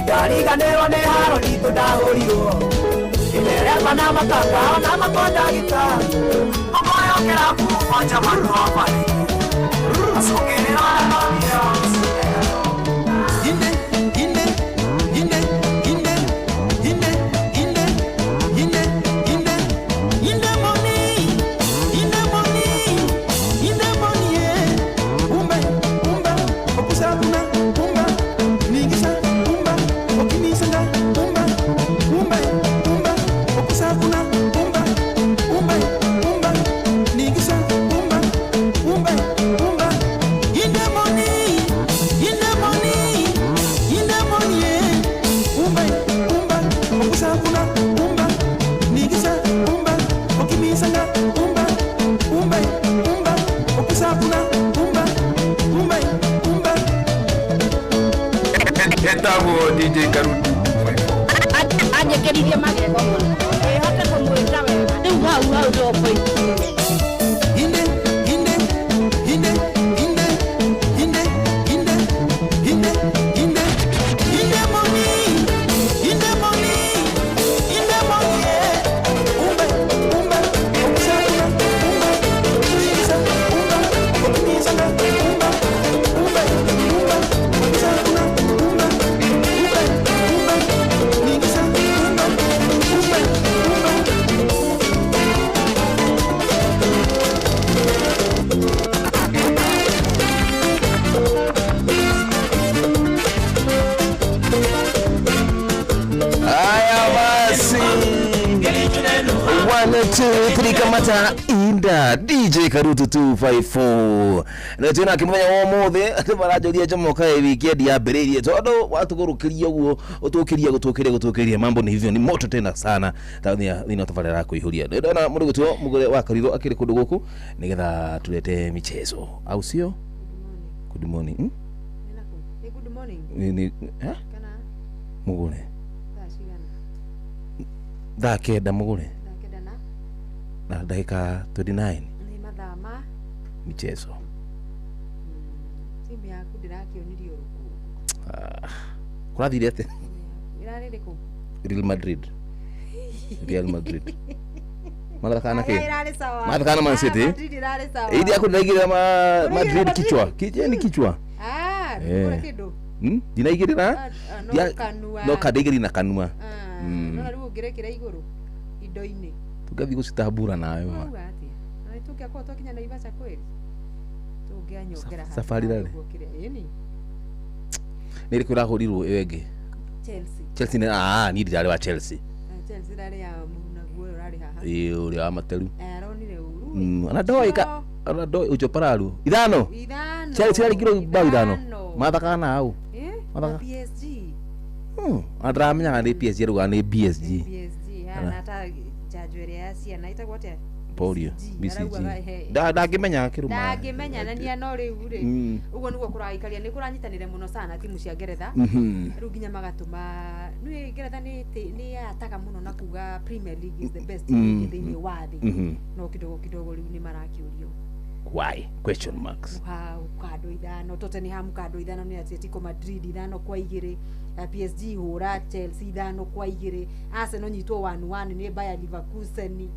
ndariganĩrwo nĩ haro nditũ ndahũrirwo nĩ na makanga na makondagita omoyo kĩrabu mũgwanja mwaka wa barĩ acũngĩrĩra Ine, ine, ine, ine, ine, ine, ine, ine, ine money, ine money, ine money, yeah. Umbe, umba, okusa kuna, umba, nigisa, umba, okinisanga, Etagwo DJ Karutu. Anjĩkĩririe magego mũno ĩhote kũmwĩta wega rĩu hau hau nĩho point. Inde, inde, inde, inde, inde, inde, inde, inde, inde money, inde money, inde money, eh. Umbe, umbe, umbe, umbe, umbe, umbe, umbe, umbe, umbe, umbe, umbe, umbe, ningisa, umbe, umbe, umbe. Haya basi, 1 2 3, kamata inda DJ Karutu 254 na tena akimenya wa mothe andu maranjoria njomoka weekend yambĩrĩirie tondu watũgũrũkĩria ũguo ũtũkĩria gũtũkĩria gũtũkĩria mambo ni hivyo ni moto tena sana thĩinĩ wa tabarĩra ya kũihũria ndona mũndũ gũtwo mũgũre wa Karitho akĩrĩ kũndũ gũkũ nĩgetha tulete michezo au sio? Good morning, hmm? Ni good morning. Ni eh? Mũgũre Thaa cigana? 9:00 mũgũre Thaa kenda na na ndagĩka 29 nĩ mathaa ma michezo. timu yaku ndĩrakĩonirie ũrũkũ. Ah, kũrathire atĩa? Ĩrarĩ rĩkũ? Real Madrid. Real Madrid. Marathakana na kĩ? Ĩrarĩ sawa. Marathakana na Man City. Madrid ĩrarĩ sawa. Idi yako ndinaigĩrĩra ma Ũraigĩrĩra Madrid Madrid? kichwa. Kichwa ni kichwa. Ah, Eh. kũrĩ kĩndũ. Ndinaigĩrĩra? Ah, ah, no kanua. No kandaigĩrĩra na kanua. Nona rĩu ũngĩrekĩra igũrũ indo-inĩ. Tũngathiĩ gũcitambura nayo. Ma. Ũrauga atĩa? Na nĩtũngĩakorwo twakinya Naivasha kweli? Tũngĩanyongera handũ Safari rally. ũguo kĩrĩa. Ĩni. Nĩ ĩrĩkũ ĩrahũrirwo ĩyo ĩngĩ? Chelsea. Chelsea nĩ ah niĩ ndirarĩ wa Chelsea. Ah, Chelsea ĩrarĩ ya mũrunaguo ũyũ ũrarĩ haha. Ĩĩ ũrĩa wa materu. Eh, aronire ũru. Ona ndoĩ ka ona ndoĩ ũcho pararu. Ithano. Ithano. Chelsea ĩraringirwo bao ithano. Ithano. Mathakaga na au. Eh? Na Mathaka. PSG. Ona ndiramenyaga nĩ PSG raugaga nĩ PSG. PSG. Ha, Ana. na hata njanjo ĩrĩa ya ciana ĩtagwo atĩa? Polio. BCG. Araugaga, he. Ndangĩmenya kĩrũma. Ndangĩmenya na nia no rĩu rĩ ũguo nĩguo kũraikaria nĩ kũranyitanĩre mũno sana timu cia Ngeretha. Rĩu nginya magatũma nĩ Ngeretha nĩ nĩ yataga mũno na kuga Premier League is the best league thĩinĩ wa thĩ. No kidogo kidogo rĩu nĩ marakĩũrio Why? Question marks. Kando ithano Tottenham kando ithano nĩ Atletico Madrid 5-2, PSG hũra Chelsea 5-2, Arsenal nyitwo 1-1 nĩ Bayer Leverkusen.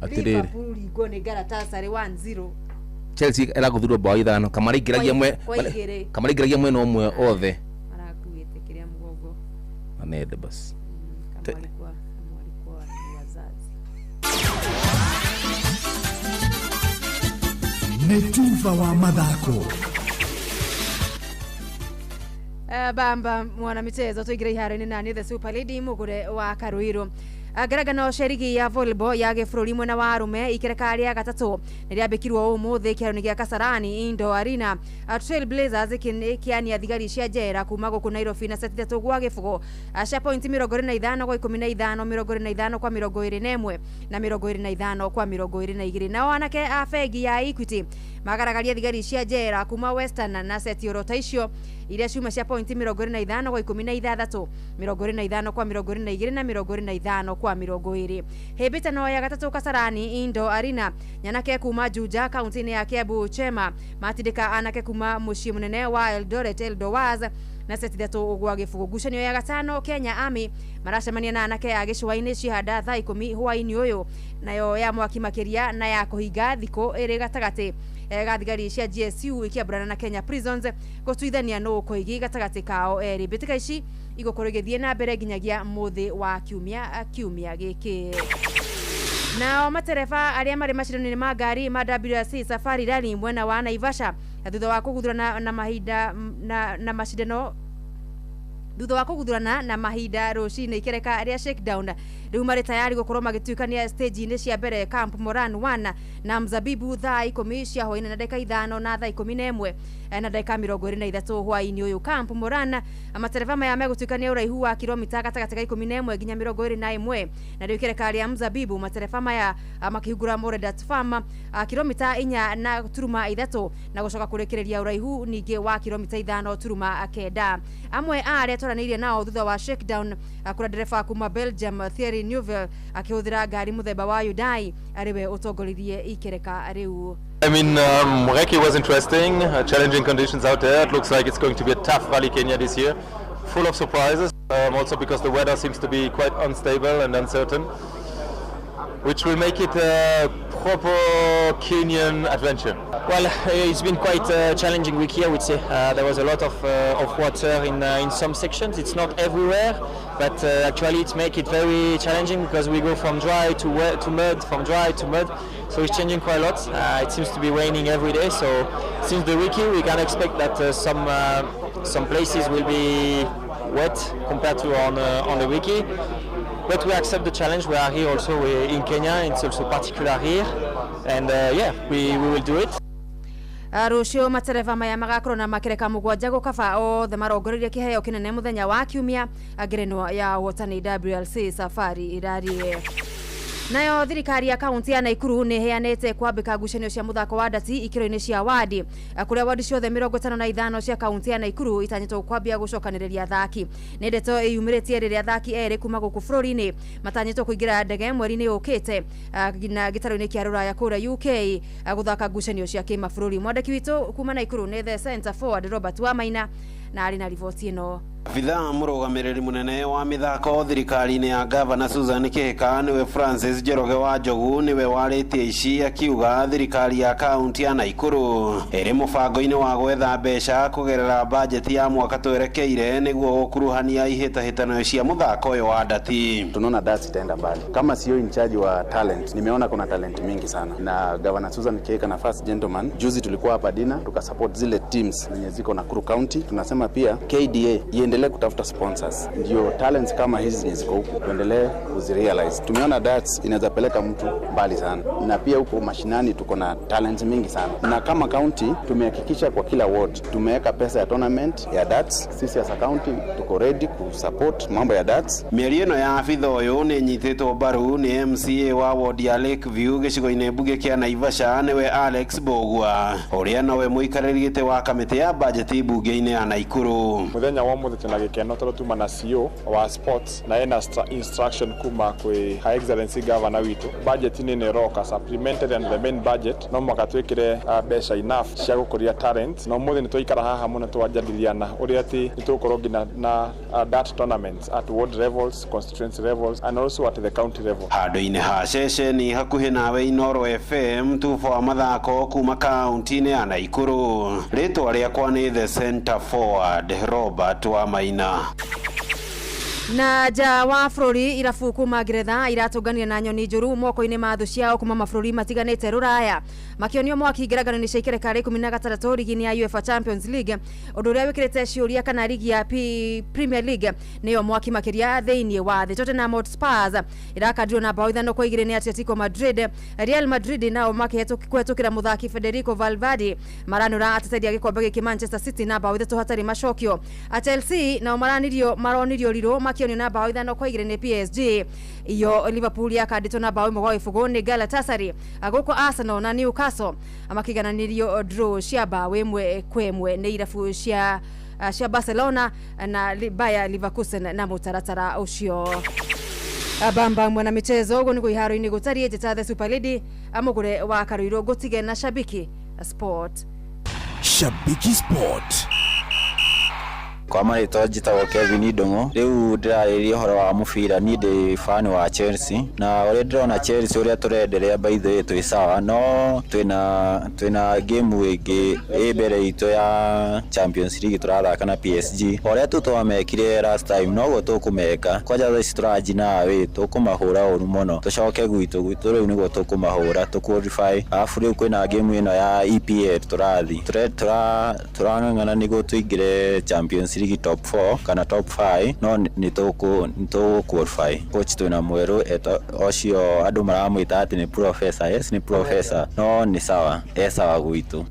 Atĩrĩrĩ. Liverpool ringwo nĩ Galatasaray 1-0. Chelsea ĩragũthirwo bao ithano kamaraingĩragia mwe Kwa igĩrĩ. kamaraingĩragia mwena ũmwe othe Marakuĩte kĩrĩa mũgongo anende basi. Kama walikuwa kama walikuwa ni wazazi. Nĩ tuva wa mathako. Bamba mwana michezo tuingire iharo-inĩ nani the super lady mũgũre wa Karuiru. Ngerengano cia rigi ya volleyball ya gĩbũrũri mwena wa arũme ikereka rĩa gatatũ nĩ rĩambĩkirwo ũmũthĩ kĩharo-inĩ gĩa Kasarani Indoor Arena. Trail Blazers ĩkĩania thigari cia njera kuma gũkũ Nairobi na seti 3-0 cia pointi 25 kwa 15, 25 kwa 21 na 25 kwa 22. Nao anake a bengi ya Equity magaragaria thigari cia njera kuma Western na seti oro ta icio iria ciuma cia pointi 25 kwa 16, 25 kwa 22 na 25 kwa 20. Hĩmbĩtano ya gatatũ Kasarani Indoor Arena nyanake kuma Juja kaunti-inĩ ya Kiambu Chema matindĩka anake kuma mũciĩ mũnene wa Eldoret Eldowas na seti 3-0. Ngucanio ya gatano Kenya Army maracemania na anake a gĩcũa-inĩ Cihanda thaa 10 hwaĩ-inĩ ũyũ, nayo ya mwaki makĩria na ya kũhinga thikũ ĩrĩ gatagatĩ ga thigari cia GSU ikiambũrana na Kenya Prisons gũtuithania nũ koigi gatagatĩ kao erĩ. Mbĩtĩka ici igũkorwo igĩthiĩ na mbere nginyagia mũthĩ wa kiumia gĩkĩ. Nao matereba arĩa marĩ macindano-inĩ ma ngari ma WRC Safari Rally mwena wa Naivasha thutha wa kũguthũrana na mahinda na macindano thutha wa kũguthũrana na mahinda rũcinĩ ikereka rĩa shakedown Rĩu marĩ tayari gũkorwo magĩtuĩkania stage-inĩ cia mbere Camp Moran 1 na Mzabibu thaa 10 cia hwaĩ-inĩ na ndagĩka 5 na thaa 11 na ndagĩka 23 hwaĩ-inĩ ũyũ. Camp Moran, matereba maya megũtuĩkania ũraihu wa kilomita gatagatĩ ga 11 nginya 21, na rĩu ikereka rĩa Mzabibu matereba maya makĩhingũra Moredat Farm, kilomita 4 na turuma 3, na gũcoka kũrĩkĩrĩria ũraihu ningĩ wa kilomita 5 turuma 9. Amwe a arĩa twaranĩirie nao thutha wa shakedown, kũrĩa ndereba kuma Belgium Thierry Neuville akĩhũthĩra ngari mũthemba wa Hyundai arĩwe ũtongoririe ikereka rĩu. I mean, Recce was interesting, challenging conditions out there. It looks like it's going to be a tough Rally Kenya this year, full of surprises, also because the weather seems to be quite unstable and uncertain, which will make it a proper Kenyan adventure. Well, it's been quite a challenging week here, I would say. There was a lot of water in some sections. It's not everywhere, but actually it makes it very challenging because we go from dry to wet to mud, from dry to mud. So it's changing quite a lot. It seems to be raining every day. So since the recce, we can expect that some places will be wet compared to on the recce. But we accept the challenge. We are here also in Kenya. It's also particular here, and yeah, we will do it. Rũciũ matereba maya magakorwo na makereka 7 gũkaba othe marongoreirie kĩheo kĩnene mũthenya wa kiumia, ngerenwa ya ũhotani WLC Safari Rally. Nayo thirikari ya kaunti ya Nakuru nĩ ĩheanĩte kwambĩka ngucanio cia mũthako wa ndati ikĩro-inĩ cia wadi, kũrĩa wadi ciothe 55 cia kaunti ya Nakuru itanyĩtwo kwambia gũcokanĩrĩria athaki. Nĩ ndeto ĩyumĩrĩtie rĩrĩa athaki erĩ kuma gũkũ bũrũri-inĩ matanyĩtwo kũingĩra ndege mweri-inĩ ũkĩte na gĩtarũ-inĩ kĩa rũraya kũrĩa UK gũthaka ngucanio cia kĩmabũrũri. Mwandĩki witũ kuma Nakuru nĩ The Center Forward Robert Wamaina, na arĩ na riboti ĩno. Abithaa mũrũgamĩrĩri mũnene wa mĩthako thirikari-inĩ ya Gavana Susan Kihika nĩwe Francis Njoroge wa Njogu nĩwe warĩtie ici akiuga thirikari ya kaunti ya Nakuru ĩrĩ mũbango-inĩ wa gwetha mbeca kũgerera bajeti ya mwaka twerekeire nĩguo gũkuruhania ihĩtahĩtano cia mũthako ũyũ wa ndati. Tunaona darts itaenda mbali. Kama sio in charge wa talent, nimeona kuna talent mingi sana. Na Governor Susan Kihika na First Gentleman, juzi tulikuwa hapa dina tukasupport zile teams zenye ziko Nakuru County. Tunasema pia KDA iendelee kutafuta sponsors, ndio talents kama hizi zenye ziko huku tuendelee kuzirealize. Tumeona darts inaweza peleka mtu mbali sana, na pia huko mashinani tuko na talents mingi sana, na kama county tumehakikisha kwa kila ward tumeweka pesa ya tournament ya darts. Sisi as a county tuko ready kusupport mambo ya darts. Mĩario ĩno ya abitha ũyũ nĩ ĩnyitĩtwo mbaru nĩ MCA wa ward ya Lakeview gĩcigo-inĩ mbunge kĩa Naivasha nĩwe Alex Mbugua ũrĩa nowe mũikarĩri gĩtĩ wa kamĩtĩ ya bajeti mbunge-inĩ ya Nakuru. Muthenya wa mũthĩ twĩna gĩkeno tondũ tuma na CEO wa sports na ena instruction kuma kwĩ Her Excellency Governor witũ. Budget nĩ ĩroka supplemented and the main budget no mũhaka twĩkĩre mbeca enough cia gũkũria talent, na ũmũthĩ nĩ twaikara haha mũno twajadiliana ũrĩa atĩ nĩ tũgũkorwo nginya na dart tournaments at ward levels, constituency levels and also at the county level. Handũ-inĩ ha ceceni hakuhĩ nawe Inooro FM tubo wa mathako kuma kaunti-inĩ ya Nakuru, rĩtwa rĩakwa nĩ The Center Forward Robert Wamaina. Na nja wa bũrũri, irabu kuma Ngeretha iratũnganire na nyoni njũru moko-inĩ ma thũ ciao kuma mabũrũri matiganĩte rũraya, makĩonio mwaki ngerangano-inĩ cia ikereka rĩa 16 rigi-inĩ ya UEFA Champions League, ũndũ ũrĩa wĩkĩrĩte ciũria kana rigi ya Premier League nĩyo mwaki makĩria thĩinĩ wa thĩ. Tottenham Hotspurs irakandirwo na bao 5-2 nĩ Atletico Madrid. Real Madrid nao makĩhetũkĩra mũthaki Federico Valverde maranũra ateteri a gĩkombe gĩkĩ Manchester City na bao 3 hatarĩ macokio. Chelsea nao maronirio rirũ makĩonio na bao 5-2 nĩ PSG. Iyo Liverpool yakandĩtwo na bao 1-0 nĩ Galatasaray. Gũkũ Arsenal na Newcastle makigananirio draw cia bao 1-1 nĩ irabu cia Barcelona na Bayer Leverkusen na mũtaratara ũcio. Bamba mwana michezo ũguo nĩguo iharo-inĩ gũtariĩ. Njĩta The Super Lady amũgũre wa Karuirũ ngũtige na Shabiki Sport. Shabiki Sport. Kwa marĩtwa njĩtagwo Kevin Ndung'u. Rĩu ndĩrarĩria ũhoro wa mũbira, niĩ ndĩ fan wa Chelsea na ũrĩa ndĩrona Chelsea ũrĩa tũrenderea by the way twĩ sawa, no twĩna game ĩngĩ ĩ mbere itũ ya Champions League tũrathaka na PSG. Ũrĩa tu twamekire last time noguo tũkũmeka. Kwanja thaa ici tũranji nawe tũkũmahũra ũru mũno, tũcoke gwitũ rĩu nĩguo tũkũmahũra tũ qualify. Arabu rĩu kwĩna game ĩno ya EPL tũrathi tũrang'ang'ana nĩguo tũingĩre Champions ligi top 4 kana top 5 no nĩ tũgũ qualify. Coach twĩna mwerũ ũcio andũ maramwĩta atĩ nĩ professor. Yes, nĩ professor, no nĩ sawa, e sawa gwitũ.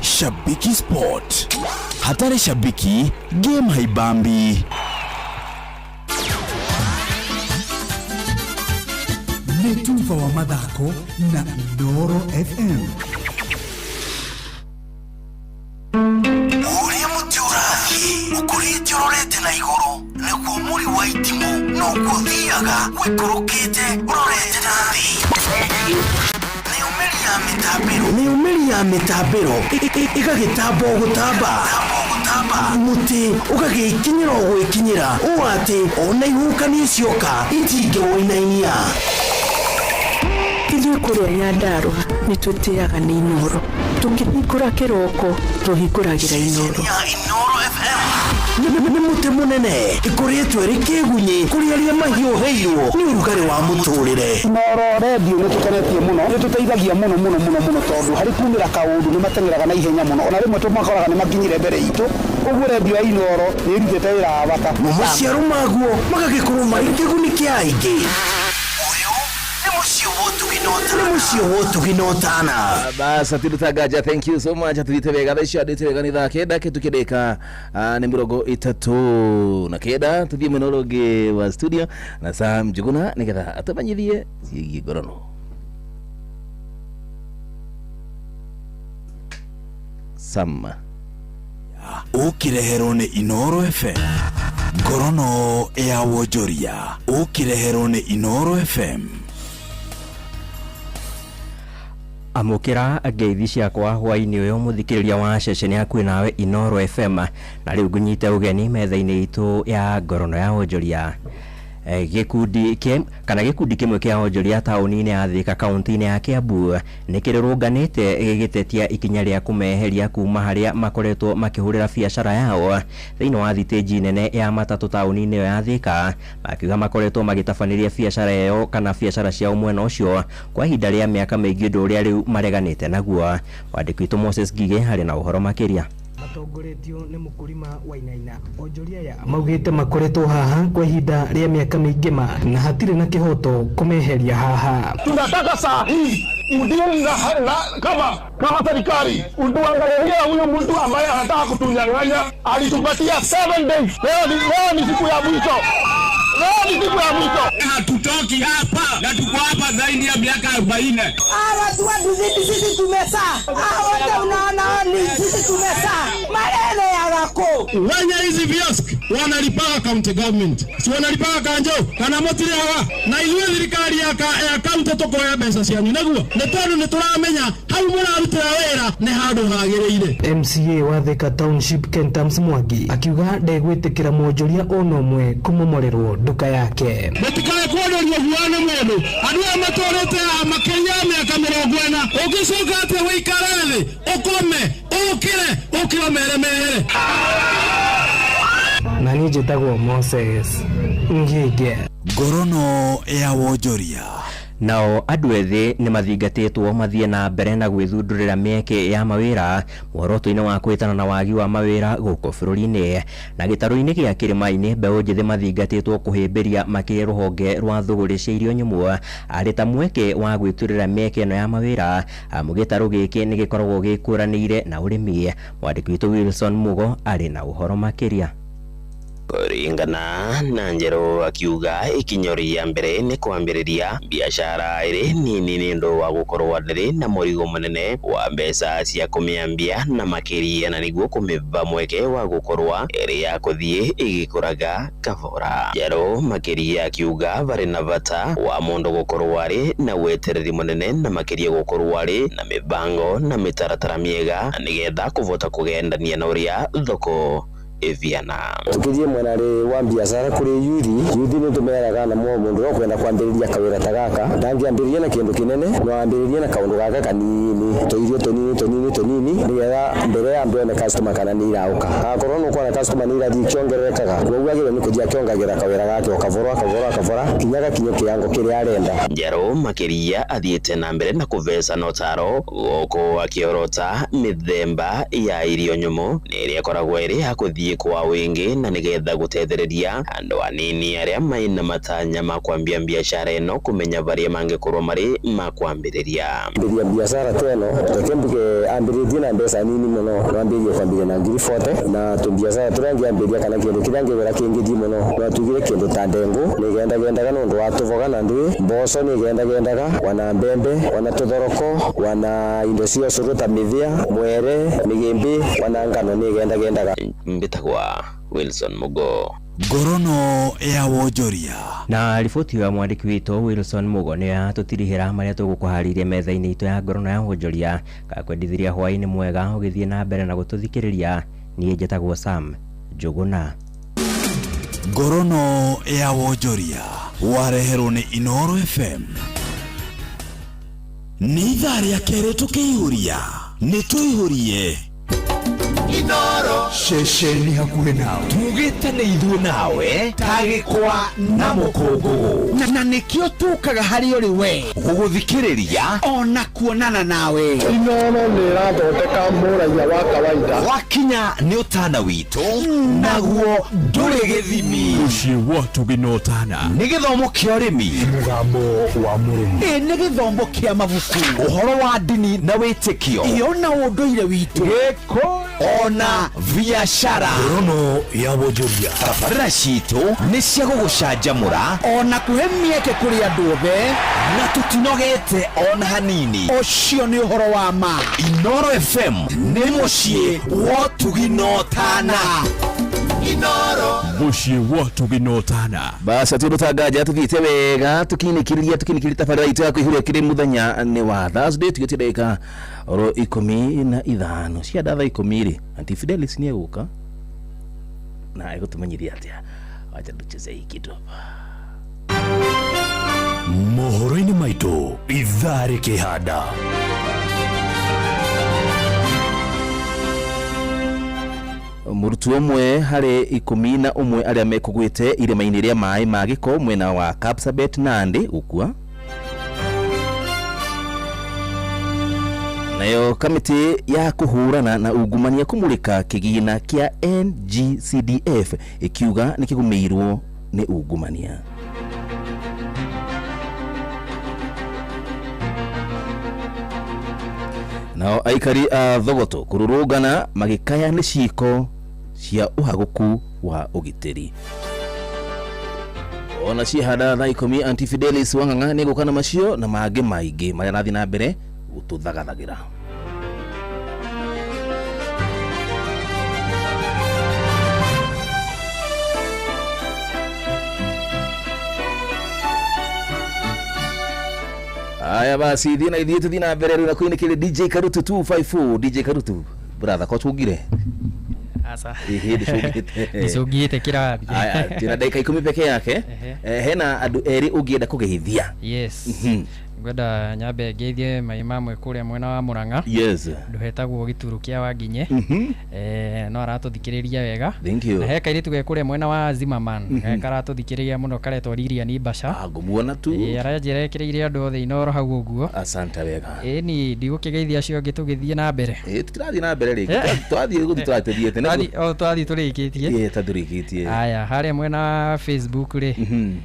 Shabiki Sport. Hatari shabiki, game haibambi. Nĩ tuba wa mathako na Inooro FM. Ũrĩa mũtĩ ũrathiĩ ũkũrĩte ũrorete na igũrũ nĩguo mũri wa itimũ noguo ũthiaga wĩkũrũkĩte ũrorete na thĩ. Nĩyo mĩri ya mĩtambĩro ĩgagĩtamba o gũtamba, mũtĩ ũgagĩkinyĩra o gwĩkinyĩra ũũ atĩ ona ihuhũkanio cioka itingĩwũinainia. Ithuĩ kũrĩa Nyandarũa nĩ twĩtĩaga nĩ Inooro. Tũkĩhingũra kĩroko tũhingũragĩra Inooro. Nĩ mũtĩ mũnene ĩkũrĩtwo ĩrĩ kĩgunyĩ kũrĩ arĩa mahiũhĩirwo nĩ ũrugarĩ wa mũtũrĩre. Inooro redio nĩ tũkenetie mũno, nĩ tũteithagia mũno mũno mũno mũno tondũ harĩ kumĩra kaũndũ nĩ mateng'eraga na ihenya mũno, ona rĩmwe tũmakoraga nĩ makinyire mbere itũ. Ũguo redio ya Inooro nĩ ĩrutĩte wĩra wa bata. Maciaro maguo magagĩkorwo marĩ kĩguni kĩa aingĩ. Nĩ mũciĩ wa ũtugi na ũtana. Bas atirutangaja, thank you so much. Atwite wega thaa icio andĩte wega nĩ thaa 9 kĩndũ nĩ 39. Tũthiĩ mwena ũrĩa ũngĩ wa studio na Sam Njuguna nĩgetha atũmenyithie ciĩgiĩ ngorono. Sam. Ũkĩreherwo nĩ Inooro FM. Ngorono ya wonjoria ũkĩreherwo nĩ Inooro FM. Amũkĩra ngeithi ciakwa hwaĩ-inĩ ũyũ mũthikĩrĩria wa ceceni hakuhĩ nawe Inooro FM, na rĩu ngũnyite ũgeni metha-inĩ itũ ya ngorono ya wonjoria. Gĩkundi kana gĩkundi kĩmwe kĩa onjoria taũni-inĩ ya Thika kaunti-inĩ ya Kiambu nĩ kĩrũrũnganĩte gĩgĩtetia ikinya rĩa kũmeheria kuma harĩa makoretwo makĩhũrĩra biacara yao thĩinĩ wa thitĩnji nene ya matatũ taũni-inĩ ĩyo ya Thika, makiuga makoretwo magĩtabanĩria biacara ĩyo kana biacara ciao mwena ũcio kwa ihinda rĩa mĩaka mĩingĩ, ũndũ ũrĩa rĩu mareganĩte naguo. Mwandĩki witũ Moses Ngigĩ arĩ na ũhoro makĩria. Matongoretio nĩ mũkũrima Wainaina, onjoria aya maugĩte makoretwo haha kwa ihinda rĩa mĩaka mĩingĩ ma na hatirĩ na kĩhoto kũmeheria haha. Tunataka saa hii udeal na kama serikali utuangalilie huyu mtu ambaye anataka kutunyang'anya. Alitupatia 7 days, leo ni siku ya mwisho. Leo ni siku ya mwisho. Hatutoki hapa na tuko hapa zaidi ya miaka 40. Watu wa sisi sisi tumesaa. Wote unaona ni sisi tumesaa. Maneno ya wako. Wenye hizi viosk wanalipaka county government. Si wanalipaka kanjo kana motire hawa na ithuĩ thirikari ya county tũkoya mbeca cianyu nĩguo nĩ tondũ nĩ tũramenya hau mũrarutĩra wĩra nĩ handũ hagĩrĩire. MCA wa Thika Township Kentams Mwangi akiuga ndegwĩtĩkĩra mwonjoria ona ũmwe kũmomorerwo nduka yake. Mũtikae kuonerio guoya nĩ mũndũ. Andũ aya matũrĩte haha makĩria ya mĩaka 40 ũngĩcoka atĩa wĩikare thĩ ũkome ũkĩre ũkĩre mere mehere. Na niĩ njĩtagwo Moses Ngige. Ngorono ya wonjoria. Nao andũ ethĩ nĩ mathingatĩtwo mathiĩ na mbere na gwĩthundũrĩra mĩeke ya mawĩra muoroto-inĩ wa kwĩtana na wagi wa mawĩra gũkũ bũrũri-inĩ. Na gĩtarũ-inĩ gĩa Kĩrĩma-inĩ mbeũ njĩthĩ mathingatĩtwo kũhĩmbĩria makĩria rũhonge rwa thũgũrĩ cia irio nyũmũ arĩ ta mweke wa gwĩturĩra mĩeke ĩno ya mawĩra, amu gĩtarũ gĩkĩ nĩ gĩkoragwo gĩkũranĩire na ũrĩmi. Mwandĩki witũ Wilson Mugo arĩ na ũhoro makĩria. Kũringana na Njerũ akiuga ikinya rĩa mbere nĩ kwambĩrĩria biacara ĩrĩ nini nĩ ũndũ wa gũkorwo ndĩrĩ na mũrigo mũnene wa mbeca cia kũmĩambia na makĩria na nĩguo kũmĩba mweke wa gũkorwo ĩrĩ ya kũthiĩ ĩgĩkũraga kabora. Njerũ makĩria akiuga varĩ na bata wa mũndũ gũkorwo arĩ na wetereri mũnene na makĩria gũkorwo arĩ na mĩbango na mĩtaratara mĩega na nĩgetha kũvota kũgendania na ũrĩa thoko Viana. Tukithie mwena ri wa biacara kuri yuthi yuthi ni tumeraga na mundu no kwenda kwambiriria kawira ta gaka ndangiambiriria na kindu kinene no ambiririe na kaundu gaka kanini tuirio tunini tunini tunini nigetha mbere ya ambe one customer kana ni irauka akorwo no kuona customer ni irathii ikiongererekaga koguo agĩrĩirwo nĩ kũthiĩ akĩongagĩrĩra kawĩra gake o kavora kavora kavora nginya gakinye kĩango kĩrĩa arenda. Njerũ makĩria athiĩte na mbere na kũvecana ũtaro gũkũ akĩorota mĩthemba ya irio nyũmũ nĩ ĩrĩa ĩkoragwo ĩrĩ ya kũthiĩ kwa wĩingĩ na nĩgetha gũtethereria andũ anini arĩa maina matanya ma kwambia biacara ĩno kũmenya barĩa mangĩkorwo marĩ ma kwambĩrĩria. Ambĩrĩria biacara ta ĩno reke mbuge ambĩrĩtie na mbeca nini mũno no ambĩrĩrie kwambĩrĩria na ngiri 40 na tũbiacara tũrĩa angĩambĩrĩria kana kĩndũ kĩrĩa angĩgũra kĩngĩthiĩ mũno no tugire kĩndũ ta ndengũ nĩgendagendaga nĩ ũndũ wa tũboga na ndwĩ mboco nĩgendagendaga wana mbembe wana tũthoroko wana indo cia ũcũrũ ta mĩthia mwere mĩgĩmbĩ wana ngano nĩgendagendaga. Mbĩtagwa Wilson Mugo. Ngorono ya wonjoria. Na riboti ya mwandĩki witũ Wilson Mugo nĩ yatũtirihĩra marĩa tũgũkũharĩirie metha-inĩ itũ ya ngorono ya wonjoria. Gakwendithiria hwaĩ-inĩ mwega ũgĩthiĩ na mbere na gũtũthikĩrĩria. Niĩ njĩtagwo Sam Njũgũna. Ngorono ya wonjoria wareherwo nĩ Inooro FM. Nĩ ithaa rĩa kerĩ tũkĩihũria, nĩ tũihũrie Inoro ceceni hakuhĩ nawe tugĩte nĩ ithuĩ nawe ta gĩkwa na mũkũngũgũ na nĩkĩo tũkaga harĩ ũrĩ we gũgũthikĩrĩria ona kuonana nawe. Inoro nĩ ĩrathondeka mũraiya wa kawaida. Wakinya nĩ ũtana witũ naguo ndũrĩ gĩthimi. Mũciĩ wa ũtugi na ũtana nĩ gĩthomo kĩa ũrĩmi, mũgambo wa mũrĩmi, ĩ nĩ gĩthomo kĩa mabuku, ũhoro wa ndini na wĩtĩkio, iyo na ũndũire witũ, gĩkũyũ ona biacara. Ngorono ya wonjoria. Tabarĩra citũ nĩ cia gũgũcanjamũra ona kũhe mĩeke kũrĩ andũ othe, na tũtinogete ona hanini. Ũcio nĩ ũhoro wa ma. Inooro FM nĩ mũciĩ wa ũtugi na ũtana. Inoro mũciĩ wa ũtugi na ũtana. Basi atũndũ tuthiĩte wega tukinikiriria tabarĩra itũ ya kwĩhuria kĩrĩ mũthenya nĩ wa Thursday tugĩtie ndagĩka oro 15 cia thaa 10 rĩ Aunty Fidelis nĩ egũka na egũtũmenyithia atĩa. Wacha tucheze hii kitu hapa. Mohoro-inĩ maitũ ithaa rĩkĩhanda. Mũrutwo ũmwe harĩ 11 arĩa mekũgwĩte irĩma-inĩ rĩa maĩ ma gĩko mwena wa Kapsabet Nandi gũkua. Nayo kamĩtĩ ya kũhũrana na ungumania kũmũrĩka kĩgĩna kĩa NGCDF ĩkiuga nĩ kĩgũmĩirwo nĩ ungumania. Nao aikari a Thogoto kũrũrũngana magĩkaya nĩ ciĩko cia ũhagũku wa ũgitĩri. Ona ciahanda thaa 10 Aunty Fidelis Wang'ang'a nĩ egũka na macio na mangĩ maingĩ marĩa arathiĩ na mbere gũtũthagathagĩra. Aya basi thiĩ na ithuĩ tũthiĩ na mbere rĩu na kũinĩkĩrĩ DJ Karutu 254. DJ Karutu brother ko cũngire? Aca. Ĩhĩ ndĩcũngĩte. Ndĩcũngĩte kĩrathi. Aya twĩna ndagĩka 10 peke yake. Hena andũ erĩ ũngĩenda kũgeithia. Yes. Ngwenda nyambe ngeithie mai mamwe kũrĩa mwena wa Murang'a. Yes. Ndũhetagwo gĩturu kĩa Wanginye. No aratũthikĩrĩria wega. Thank you. Na he kairĩtu ge kũrĩa mwena wa Zimmerman. Karatũthikĩrĩria mũno karetwo Lilian Basha. Ngũmuona tu. Aranjĩra ekĩrĩire andũ othe Inooro hau ũguo. Asante wega. Ĩni ndigũkĩgeithia acio angĩ tũgĩthiĩ na mbere. Tũtirathiĩ na mbere rĩngĩ. Twathiĩ gũthiĩ tũrathiĩte. O twathiĩ tũrĩkĩtie. Tũrĩkĩtie. Aya harĩa mwena wa Facebook rĩ.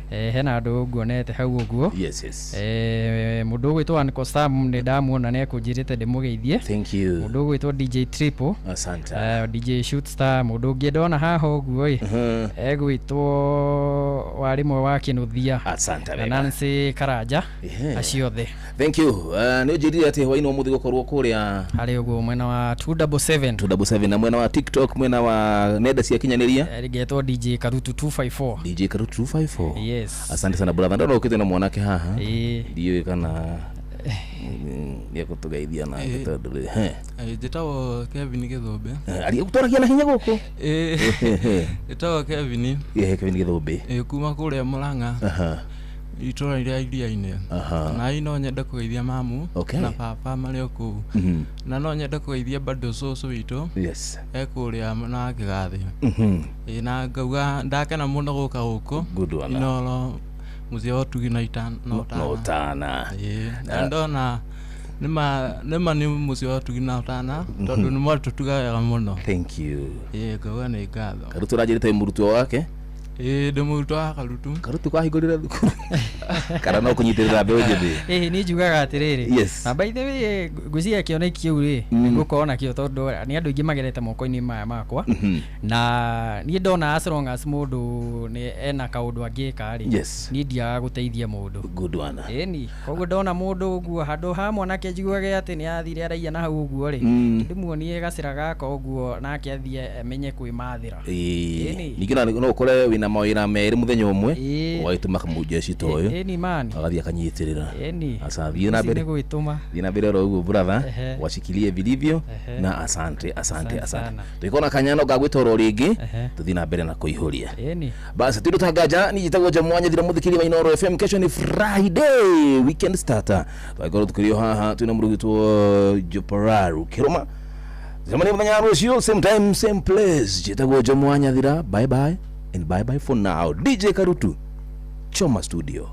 Hena andũ nguonete hau ũguo. Yes yes. Mũndũ ũgwĩtwo Uncle Sam nĩ ndamuona nĩ ekũnjĩrĩte ndĩmũgeithie. Thank you. Mũndũ ũgwĩtwo DJ Triple. Asante. DJ Shootstar mũndũ ũngĩ ndona haha ũguo ĩ egwĩtwo warĩmwe wa Kĩnũthia. Asante na Nancy Karanja. Acio othe. Thank you. Nĩ ũnjĩrire atĩ hwaĩ-inĩ wa ũmũthĩ gũkorwo kũrĩa harĩ ũguo mwena wa 277 277 na mwena wa TikTok mwena wa nenda cia kinyanĩria rĩgetwo DJ Karutu 254. DJ Karutu 254. Yes. Asante sana brother. Ndona ũkĩte na mwanake haha. Ndiũĩ kana Nĩ egũtũgeithia nake tondũ rĩ he. Njĩtagwo Kevin Gĩthũmbĩ. Tũragia na hinya gũkũ. Njĩtagwo Kevin. Kevin Gĩthũmbĩ. Kuma kũrĩa Mũrang'a. Itũra rĩa Iria-inĩ. Na niĩ no nyende kũgeithia mamu na baba marĩ o kũu. Na no nyende kũgeithia bado cũcũ witũ. Yes. E kũrĩa na Kĩgathĩ. Na ngauga ndakena mũno gũka gũkũ. Good one. Inooro mũciĩ wa ũtugi na ũtana. Ũtana. Na ndona nĩma nĩ mũciĩ wa ũtugi na ũtana tondũ nĩ mwatũtuga wega mũno. Thank you. Ngauga nĩ ngatho. Karutu ũranjĩrĩte wĩ mũrutwo wake? Ndĩ mũrutwo wa Karutu. Karutu kwahingũrire thukuru kana no kũnyitĩrĩra mbeũ njĩthĩ? Niĩ njugaga atĩrĩrĩ. Yes. Na by the way ngwĩciria kĩoneki kĩu rĩ nĩngũkorwo nakĩo tondũ nĩ andũ aingĩ magerete moko-inĩ maya makwa. Na niĩ ndona as long as mũndũ nĩ ena kaũndũ angĩka rĩ, niĩ ndiagaga gũteithia mũndũ. Good one. Ĩni koguo ndona mũndũ ũguo handũ ha mwanake njiguage atĩ nĩ athire araiya na hau ũguo rĩ, ndĩmuonie gacĩra gaka ũguo nake athiĩ amenye kwĩmathĩra. Ningĩ no ũkore wĩna mawĩra merĩ mũthenya ũmwe ũgagĩtũma kamũjeshi ta ũyũ agathiĩ akanyitĩrĩra. Asa thiĩ na mbere, thiĩ na mbere oro ũguo brother, washikilie vilivyo na asante asante asante. Tũgĩkorwo na kanya no ngagwĩta oro rĩngĩ tũthiĩ na mbere na kũihũria. Basi tũndũ ta nganja niĩ njĩtagwo Njamwanya Thira mũthikĩria wa Inooro FM. Kesho ni Friday weekend starter. Twagĩkorwo tũkĩrĩ o haha twĩna mũrugĩtwo Joporaru Kĩrũma. Jamani mũthenya wa rũciũ same time same place. Njĩtagwo Njamwanya Thira. Bye bye and bye bye for now. DJ Karutu, Choma Studio.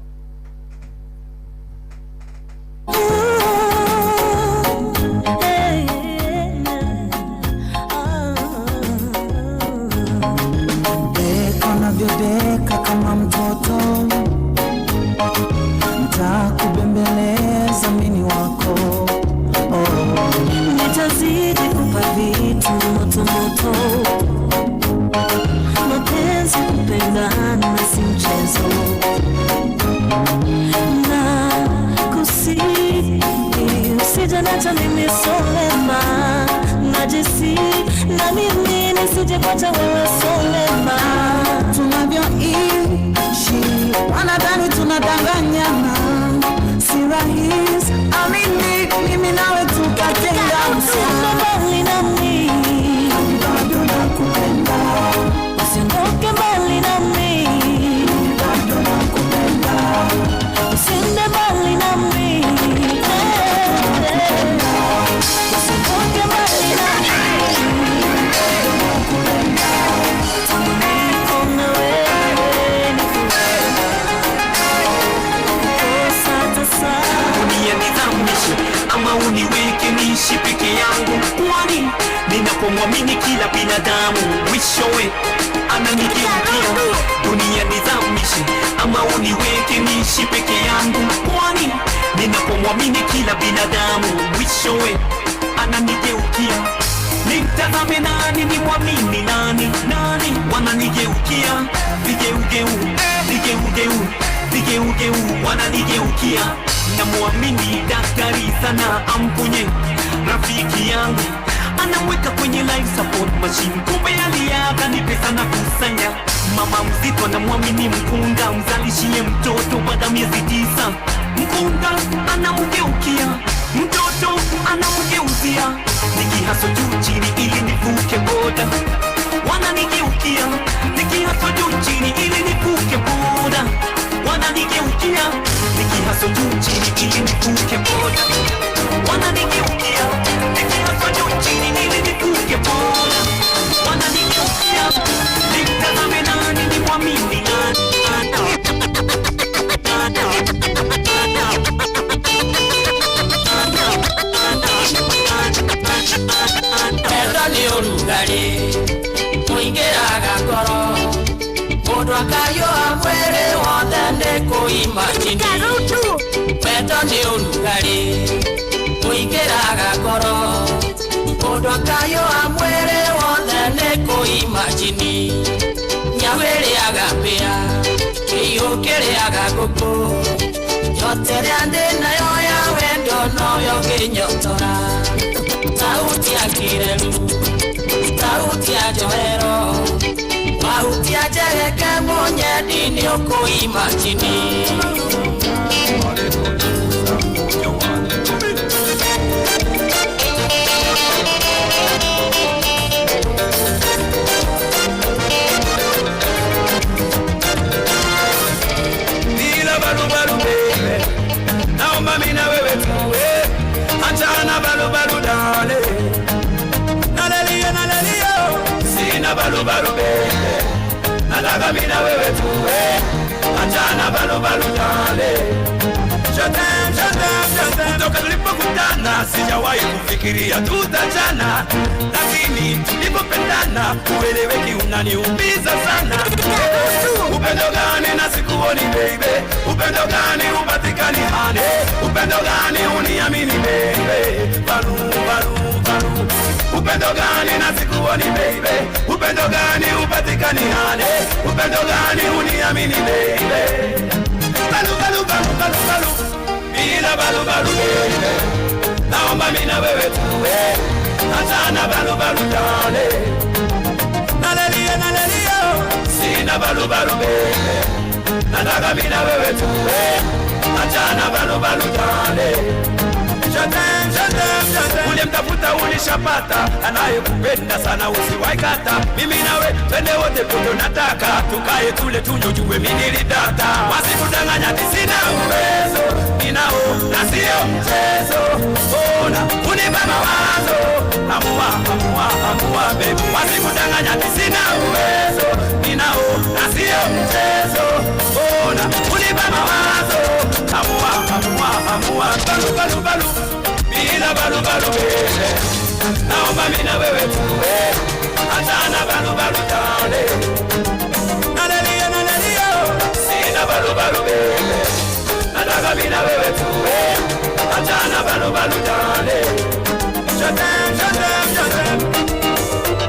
Deka unavyodeka kama mtoto, nitakubembeleza mimi wako. Nitazidi kupa vitu moto moto, mapenzi kupendana si mchezo. Na kusihi usije niacha mimi solema, najisi na mimi nisije kuacha wewe solema. Tunavyoishi wanadhani tunadanganyana, si rahisi amini mimi nawe tukatengana. Usiondoke mbali nami, bado nakupenda. Usiondoke mbali nami, bado nakupenda. Usiende mbali nami, usiondoke mbali nami, nakupenda. Tangu niko na wewe ni kukosa hata saa. Unanidhamishe ama uniweke niishi peke yangu, kwani ninapomwamini kila binadamu mwishowe ananigeukia. Dunia nidhamishe ama uniweke niishi peke yangu, kwani ninapomwamini kila binadamu mwishowe ananigeukia. Nimtazame nani, nimwamini nani? Nani wananigeukia? Vigeugeu, vigeugeu, vigeugeu wananigeukia. Namuamini daktari sana amponye rafiki yangu, anamweka kwenye life support machine, kumbe aliaga ni pesa na kusanya. Mama mzito anamwamini mkunga, mzalishie mtoto baada miezi 9. Mkunga anamgeukia, mtoto anamgeuzia. Nikihaso juu chini ili nivuke boda, wananigeukia. Nikihaso juu chini ili nivuke boda, wananigeukia. Nikihaso juu chini ili nivuke boda, wananigeukia. Nikihaso juu chini ili nivuke boda, wananigeukia. Nimtazame nani, nimwamini nani? Wendo nĩ ũrugarĩ mũingĩraga ngoro, mũndũ akayũa mwĩrĩ wothe nĩ kũimagine. Wendo nĩ ũrugarĩ mũingĩraga ngoro, mũndũ akayũa mwĩrĩ wothe nĩ kũimagine. Nyau ĩrĩaga mbĩa, kĩiyũ kĩrĩaga ngũkũ, yote ĩrĩa ndĩ nayo ya wendo noyo ngĩnyotora. Sauti ya Kireru, sauti ya Joero, wahutia Njereke mũnyendi nĩ ũkũimagine. balu balu baby, nataka mimi na wewe tuwe, achana balu balu dale. Je t'aime, je t'aime, je t'aime. Kutoka tulipokutana sijawahi kufikiria tutachana, lakini tulipopendana ueleweki unaniumiza sana. Upendo gani na sikuoni baby, upendo gani upatikani hane, upendo gani uniamini baby, balu balu balu. Upendo gani na sikuoni baby, upendo gani upatikani hane, upendo gani uniamini baby. Balu balu balu balu balu, bila balu balu baby, naomba mimi na wewe tuwe, achana balu balu dale. Nalelia nalelia, sina balu balu baby, nataka mimi na wewe tuwe, achana balu balu dale. Je t'aime, je t'aime, je t'aime. Ulimtafuta ulishapata, anayekupenda sana usiwahi kata. Mimi nawe twende wote pote unataka, tukae tule tunywe jue mimi nilidata. Wasikudanganya ati sina uwezo, ninao na sio mchezo. Ona unipa mawazo, amua amua amua baby. Wasikudanganya ati sina uwezo, ninao na sio mchezo. Ona unipa mawazo, amua amua amua balu balu balu. Bila balu balu baby, naomba mimi na wewe tuwe, achana balu balu dale. Nalelia nalelia, sina balu balu baby, nataka mimi na wewe tuwe, achana balu balu dale. Je t'aime, je t'aime, je t'aime.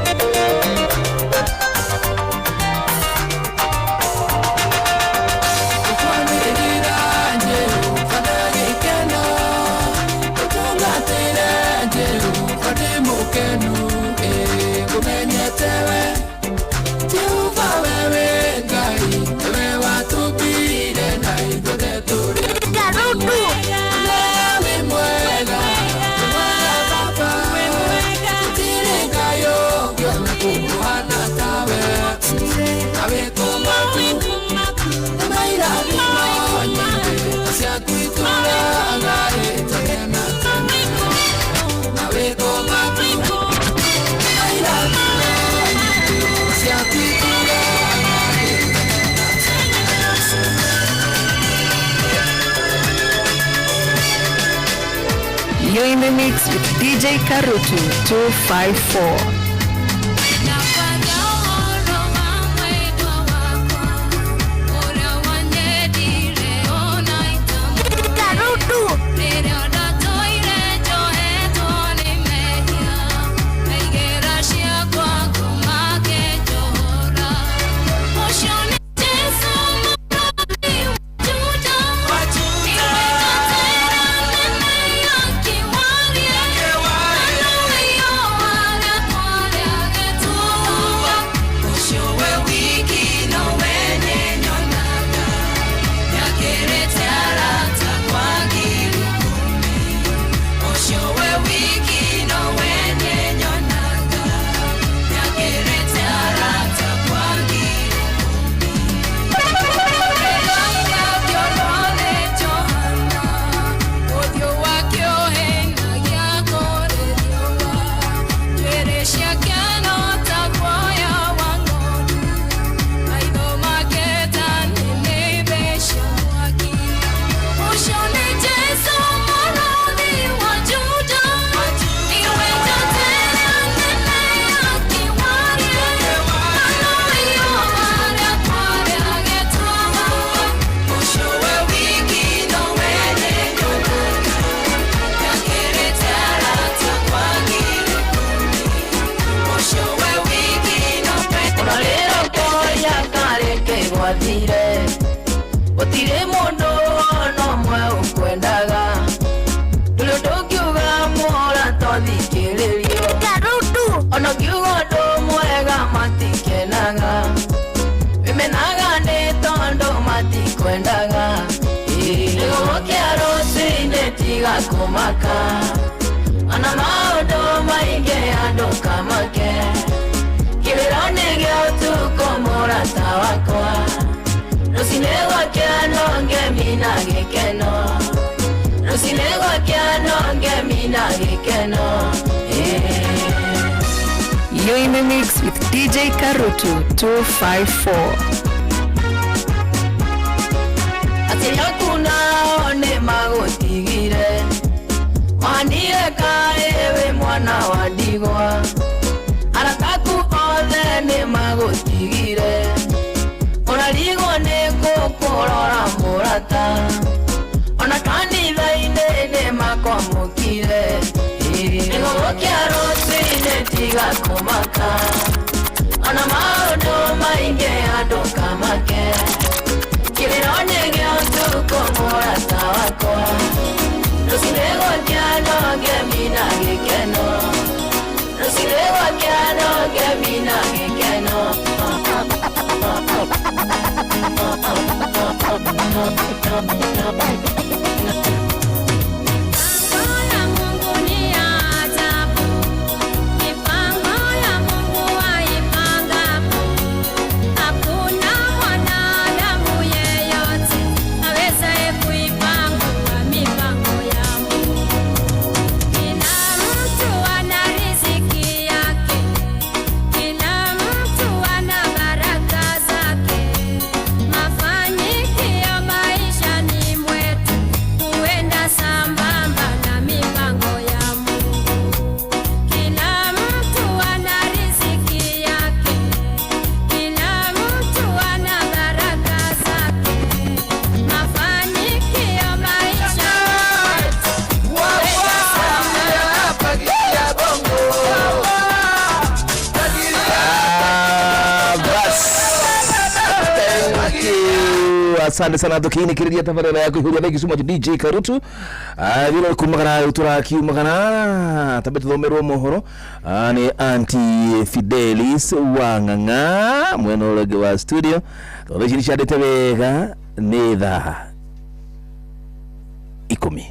You're in the mix with DJ Karutu 254. Kumaka ana maundu maingi andu kamake kiriro ni gia utuku murata wakwa rucini gwakĩa no ngemi na gĩkeno rucini gwakĩa no ngemi na gĩkeno. You're in the mix with DJ Karutu 254. Aciari aku nao nĩ magũtigire, wanire kaĩ wĩ mwana wa ndigwa, arata aku othe nĩ magũtigire, ũrarigwo nĩ gũkũrora mũrata, ona kanitha-inĩ nĩ makwamũkire, nĩgũgũkĩa rũcinĩ tiga kũmaka, ona maũndũ maingĩ andũ kamake. Kĩrĩro nĩ gĩa ũtukũ mũrata wakwa, rũcinĩ gwakĩa no ngemi na gĩkeno, rũcinĩ gwakĩa no ngemi na gĩkeno. Asante sana tukiinikiria tabarĩra yaku ihuria. Thank you so much DJ Karutu. Vile kumagana turakiumagana tambe tuthomerwo mohoro ni Auntie Fidelis Wang'ang'a mwena ũrĩa wa studio. Tondũ ici nĩciandĩte wega nĩ thaa 10.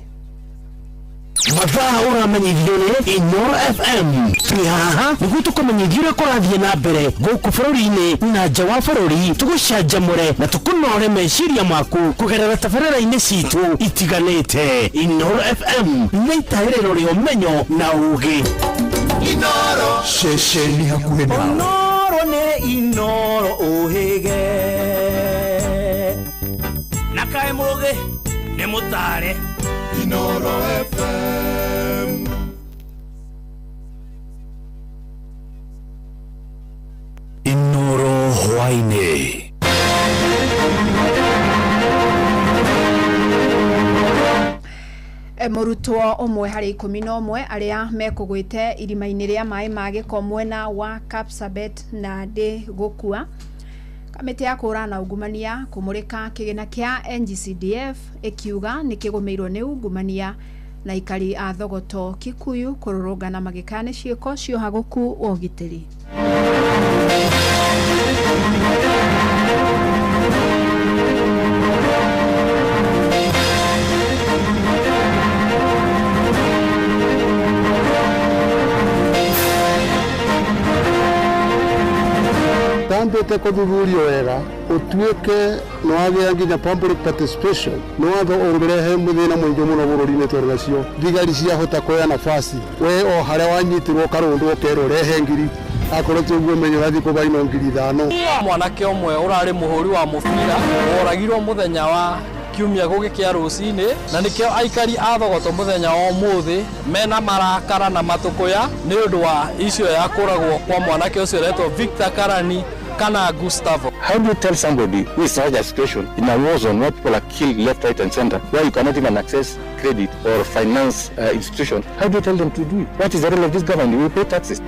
Mathaa ũramenyithio nĩ Inooro FM. Twĩ haha nĩguo tũkũmenyithie ũrĩa kũrathiĩ na mbere gũkũ bũrũri-inĩ na nja wa bũrũri, tũgũcanjamũre na tũkũnore meciria maku kũgerera tabarĩra-inĩ citũ itiganĩte. Inooro FM nĩ itaĩrĩro rĩa ũmenyo na ũũgĩ. Inooro ceceni hakuhĩ nawe. Inooro nĩ Inooro ũhĩge na kaĩ mũgĩ nĩ mũtare. Inooro FM. Inooro hwainĩ. Mũrutwo ũmwe harĩ 11 arĩa mekũgwĩte irima-inĩ rĩa maĩ ma gĩko mwena wa Kapsabet na Nandi gũkua. Kamĩtĩ ya kũhũrana ungumania kũmũrĩka kĩgĩna kĩa NGCDF ĩkiuga nĩ kĩgũmĩirwo nĩ ungumania, na aikari a Thogoto Kikuyu kũrũrũngana magĩkaya nĩ ciĩko cia ũhagũku wa ũgitĩri. Tambĩte kũthuthurio wega ũtuĩke nĩ wagĩa nginya public participation nĩ watho ũngĩrehe mũthĩna mũingĩ mũno bũrũri-inĩ tondũ nacio thigari ciahota kuoya nafasi we o harĩa wanyitirwo karũndũ ũkerwo rehe ngiri akorwo ti ũguo menye ũrathiĩ kũbainwo 5,000. Mwanake ũmwe ũrarĩ mũhũri wa mũbira woragirwo mũthenya wa kiumia gũgĩkĩa rũcinĩ, na nĩkĩo aikari a Thogoto mũthenya wa ũmũthĩ mena marakara na matũkũya nĩ ũndũ wa icio ya kũragwo kwa mwanake ũcio ũretwo Victor Karani kana Gustavo. How do you tell somebody who is in such a situation in a war zone where people are killed left, right and center, where you cannot even access credit or finance institution, how do you tell them to do it? What is the role of this government? We pay taxes.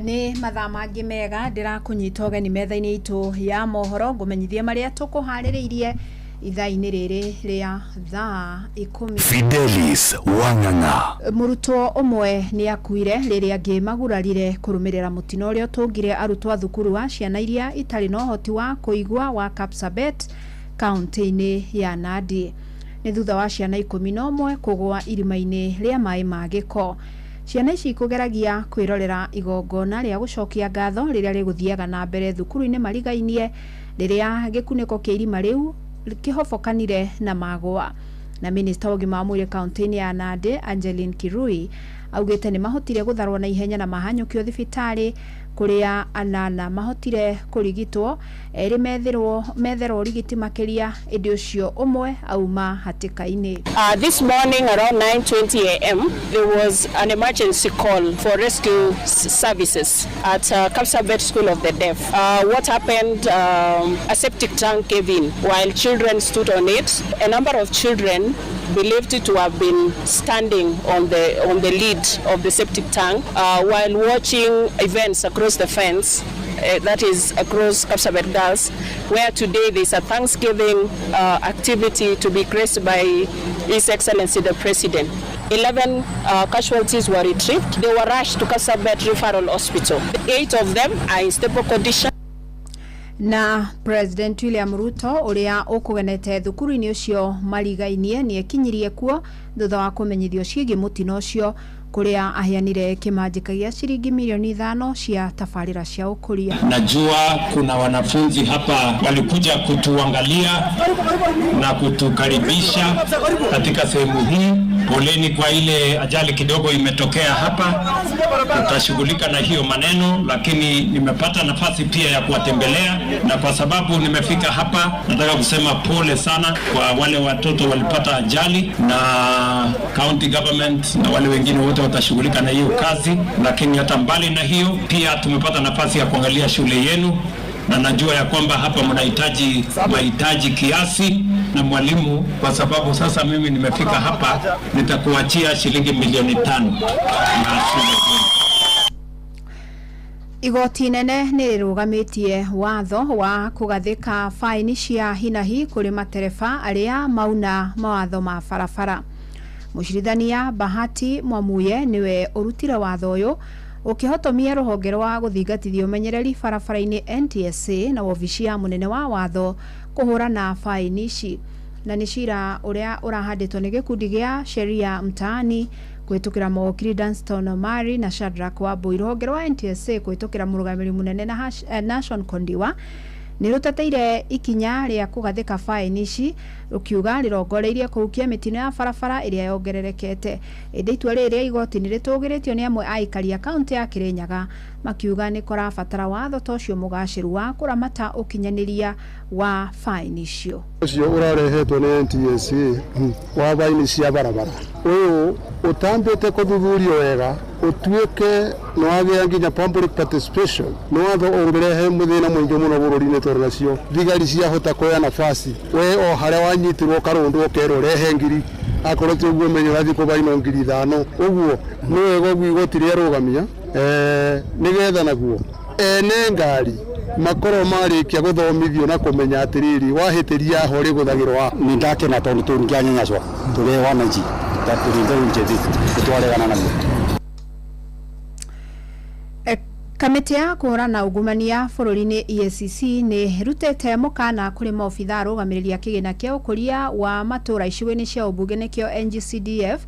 Nĩ mathaa mangĩ mega ndĩrakũnyita ũgeni metha-inĩ itũ ya mohoro ngũmenyithie marĩa tũkũharĩrĩirie ithaa-inĩ rĩrĩ rĩa thaa 10. Fidelis Wang'ang'a. Mũrutwo ũmwe nĩ akuire rĩrĩa angĩ magurarire kũrũmĩrĩra mũtino ũrĩa ũtũngire arutwo a thukuru wa ciana iria itarĩ na ũhoti wa kũigua wa Kapsabet kaunti-inĩ ya Nandi. Nĩ thutha wa ciana 11 kũgũa irima-inĩ rĩa maĩ ma gĩko. Ciana ici kũgeragia kwĩrorera igongona rĩa gũcokia ngatho rĩrĩa rĩgũthiaga na mbere thukuru-inĩ marigainie rĩrĩa gĩkunĩko kĩa irima rĩu kĩhobokanire na magwa. Na minista wa ũgima wa mwĩrĩ kaunti-inĩ ya Nandi Angeline Kirui Augĩte nĩ mahotire gũtharwo na ihenya na mahanyũkio thibitarĩ kũrĩa anana mahotire kũrigitwo, erĩ metherwo ũrigiti makĩria, ĩndĩ ũcio ũmwe auma hatĩka-inĩ. This morning around 9:20 a.m. there was an emergency call for rescue services at Kapsabet School of the Deaf. What happened, a septic tank came in while children stood on it. A number of children believed to have been standing on the lid of the septic tank while watching events across the fence, that is across Kapsabet Girls, where today there's a Thanksgiving activity to be graced by His Excellency the President. 11 casualties were retrieved. They were rushed to Kapsabet Referral Hospital. 8 of them are in stable condition. Na President William Ruto uria ukugenete thukuru-inĩ ũcio marigainie nĩ ekinyirie kuo thutha wa kũmenyithio ciĩgiĩ mũtino ũcio, kũrĩa aheanire kĩmanjĩka gĩa ciringi milioni 5 cia tabarĩra cia ũkũria. Najua kuna wanafunzi hapa walikuja kutuangalia na kutukaribisha katika sehemu hii. Poleni kwa ile ajali kidogo imetokea hapa, tutashughulika na hiyo maneno, lakini nimepata nafasi pia ya kuwatembelea, na kwa sababu nimefika hapa nataka kusema pole sana kwa wale watoto walipata ajali, na county government na wale wengine wote watashughulika na hiyo kazi. Lakini hata mbali na hiyo, pia tumepata nafasi ya kuangalia shule yenu, na najua ya kwamba hapa mnahitaji mahitaji kiasi na mwalimu, kwa sababu sasa mimi nimefika hapa, nitakuachia shilingi milioni 5 na shule. Igoti nene nĩ rĩrũgamĩtie watho wa kũgathĩka faini cia hinahi kũrĩ matereba arĩa mauna mawatho ma barabara. Mũcirithania Bahati Mwamuye nĩwe ũrutire watho ũyũ ũkĩhotomia rũhonge rwa gũthingatithia ũmenyereri barabara-inĩ NTSA na wobici ya mũnene wa watho kũhũrana faini ici. Na nĩ cira ũrĩa ũrahandĩtwo nĩ gĩkundi gĩa Sheria Mtaani kũhĩtũkĩra mawakiri Danstan Omari na Shadrack Wambui. Rũhonge rwa NTSA kũhĩtũkĩra mũrũgamĩrĩri mũnene na Nashon Kondiwa nĩ rũteteire ikinya rĩa kũgathĩka faini ici, rũkiuga rĩrongoreirie kũhukia mĩtino ya barabara ĩrĩa yongererekete. Ĩndĩ itua rĩrĩ rĩa igoti nĩ rĩtũgĩrĩtio nĩ amwe a aikari a kaũntĩ ya Kirinyaga makiuga nĩ kũrabatara watho ta ũcio mũgacĩru wa kũramata ũkinyanĩria wa faini icio. Ũcio ũrarehetwo nĩ NTSA wa faini cia barabara ũyũ ũtambĩte kũthuthurio wega, ũtuĩke nĩ wagĩa nginya public participation, nĩ watho ũngĩrehe mũthĩna mũingĩ mũno bũrũri-inĩ tondũ nacio thigari ciahota kuoya nafasi we o harĩa wanyitirwo karũndũ ũkerwo rehe ngiri, akorwo ti ũguo menye ũrathiĩ kũbainwo ngiri 5. Ũguo nĩ wega ũguo igoti rĩarũgamia nĩgetha naguo ene ngari makorwo marĩkia gũthomithio na kũmenya atĩrĩrĩ wahĩtĩria ho rĩgũthagĩrwo. Nĩ ndakena tondũ tũngĩanyanyacwa tũrĩ wananchi ta tũrĩ mbeũ njĩthĩ nĩtwaregana naguo. Kamĩtĩ ya kũhũrana ungumania bũrũri-inĩ EACC nĩ ĩrutĩte mũkana kũrĩ maobithaa arũgamĩrĩri a kĩgĩna kĩa ũkũria wa matũũra icigo-inĩ cia ũmbunge nĩkĩo NGCDF,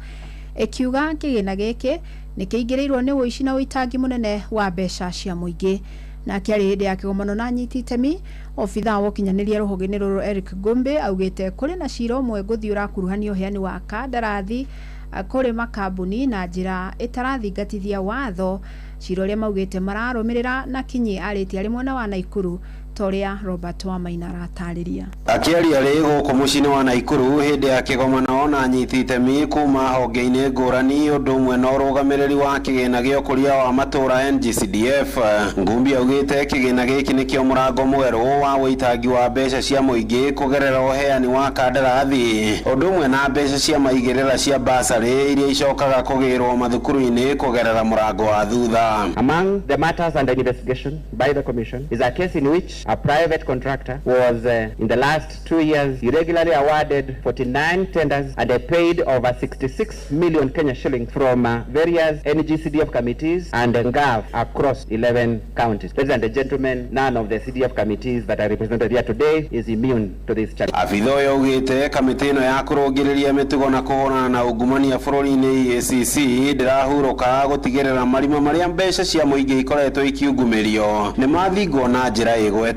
ĩkiuga kĩgĩna gĩkĩ nĩ kĩingĩrĩirwo nĩ ũici na ũitangi mũnene wa mbeca cia mũingĩ. Nake arĩ hĩndĩ ya kĩgomano na anyiti itemi, obithaa wa ũkinyanĩria rũhonge-inĩ rũrũ Eric Gombe augĩte kũrĩ na cira ũmwe ngũthi ũrakuruhanio ũheani wa kandarathi kũrĩ makambuni na njĩra ĩtarathingatithia watho, cira ũrĩa maugĩte mararũmĩrĩra na kinyi arĩtie arĩ mwena wa Naikuru ta ũrĩa Robert Wamaina aratarĩria. Akĩaria rĩ gũkũ mũciĩ-inĩ wa Naikuru hĩndĩ ya kĩgomano na anyiti itemi kuma honge-inĩ ngũrani ũndũ ũmwe na ũrũgamĩrĩri wa kĩgĩna gĩa ũkũria wa matũũra NGCDF, Ngumbi augĩte kĩgĩna gĩkĩ nĩkĩo mũrango mwerũ wa ũitangi wa mbeca cia mũingĩ kũgerera ũheani wa kandarathi ũndũ ũmwe na mbeca cia maigĩrĩra cia basarĩ iria icokaga kũgĩrwo mathukuru-inĩ kũgerera mũrango wa thutha. Among the matters under investigation by the commission is a case in which a private contractor was in the last 2 years irregularly awarded 49 tenders and paid over 66 million Kenya shillings from various NGCDF committees and NGAV across 11 counties. Ladies and gentlemen, none of the CDF committees that are represented here today is immune to this challenge. Abitha ũyũ augĩte kamĩtĩ ĩno ya kũrũngĩrĩria mĩtugo na kũhũrana na ungumania bũrũri-inĩ EACC ndĩrahurũka gũtigĩrĩra marima marĩa mbeca cia mũingĩ ikoretwo ikiungumĩrio nĩ mathingwo na njĩra ĩgwete.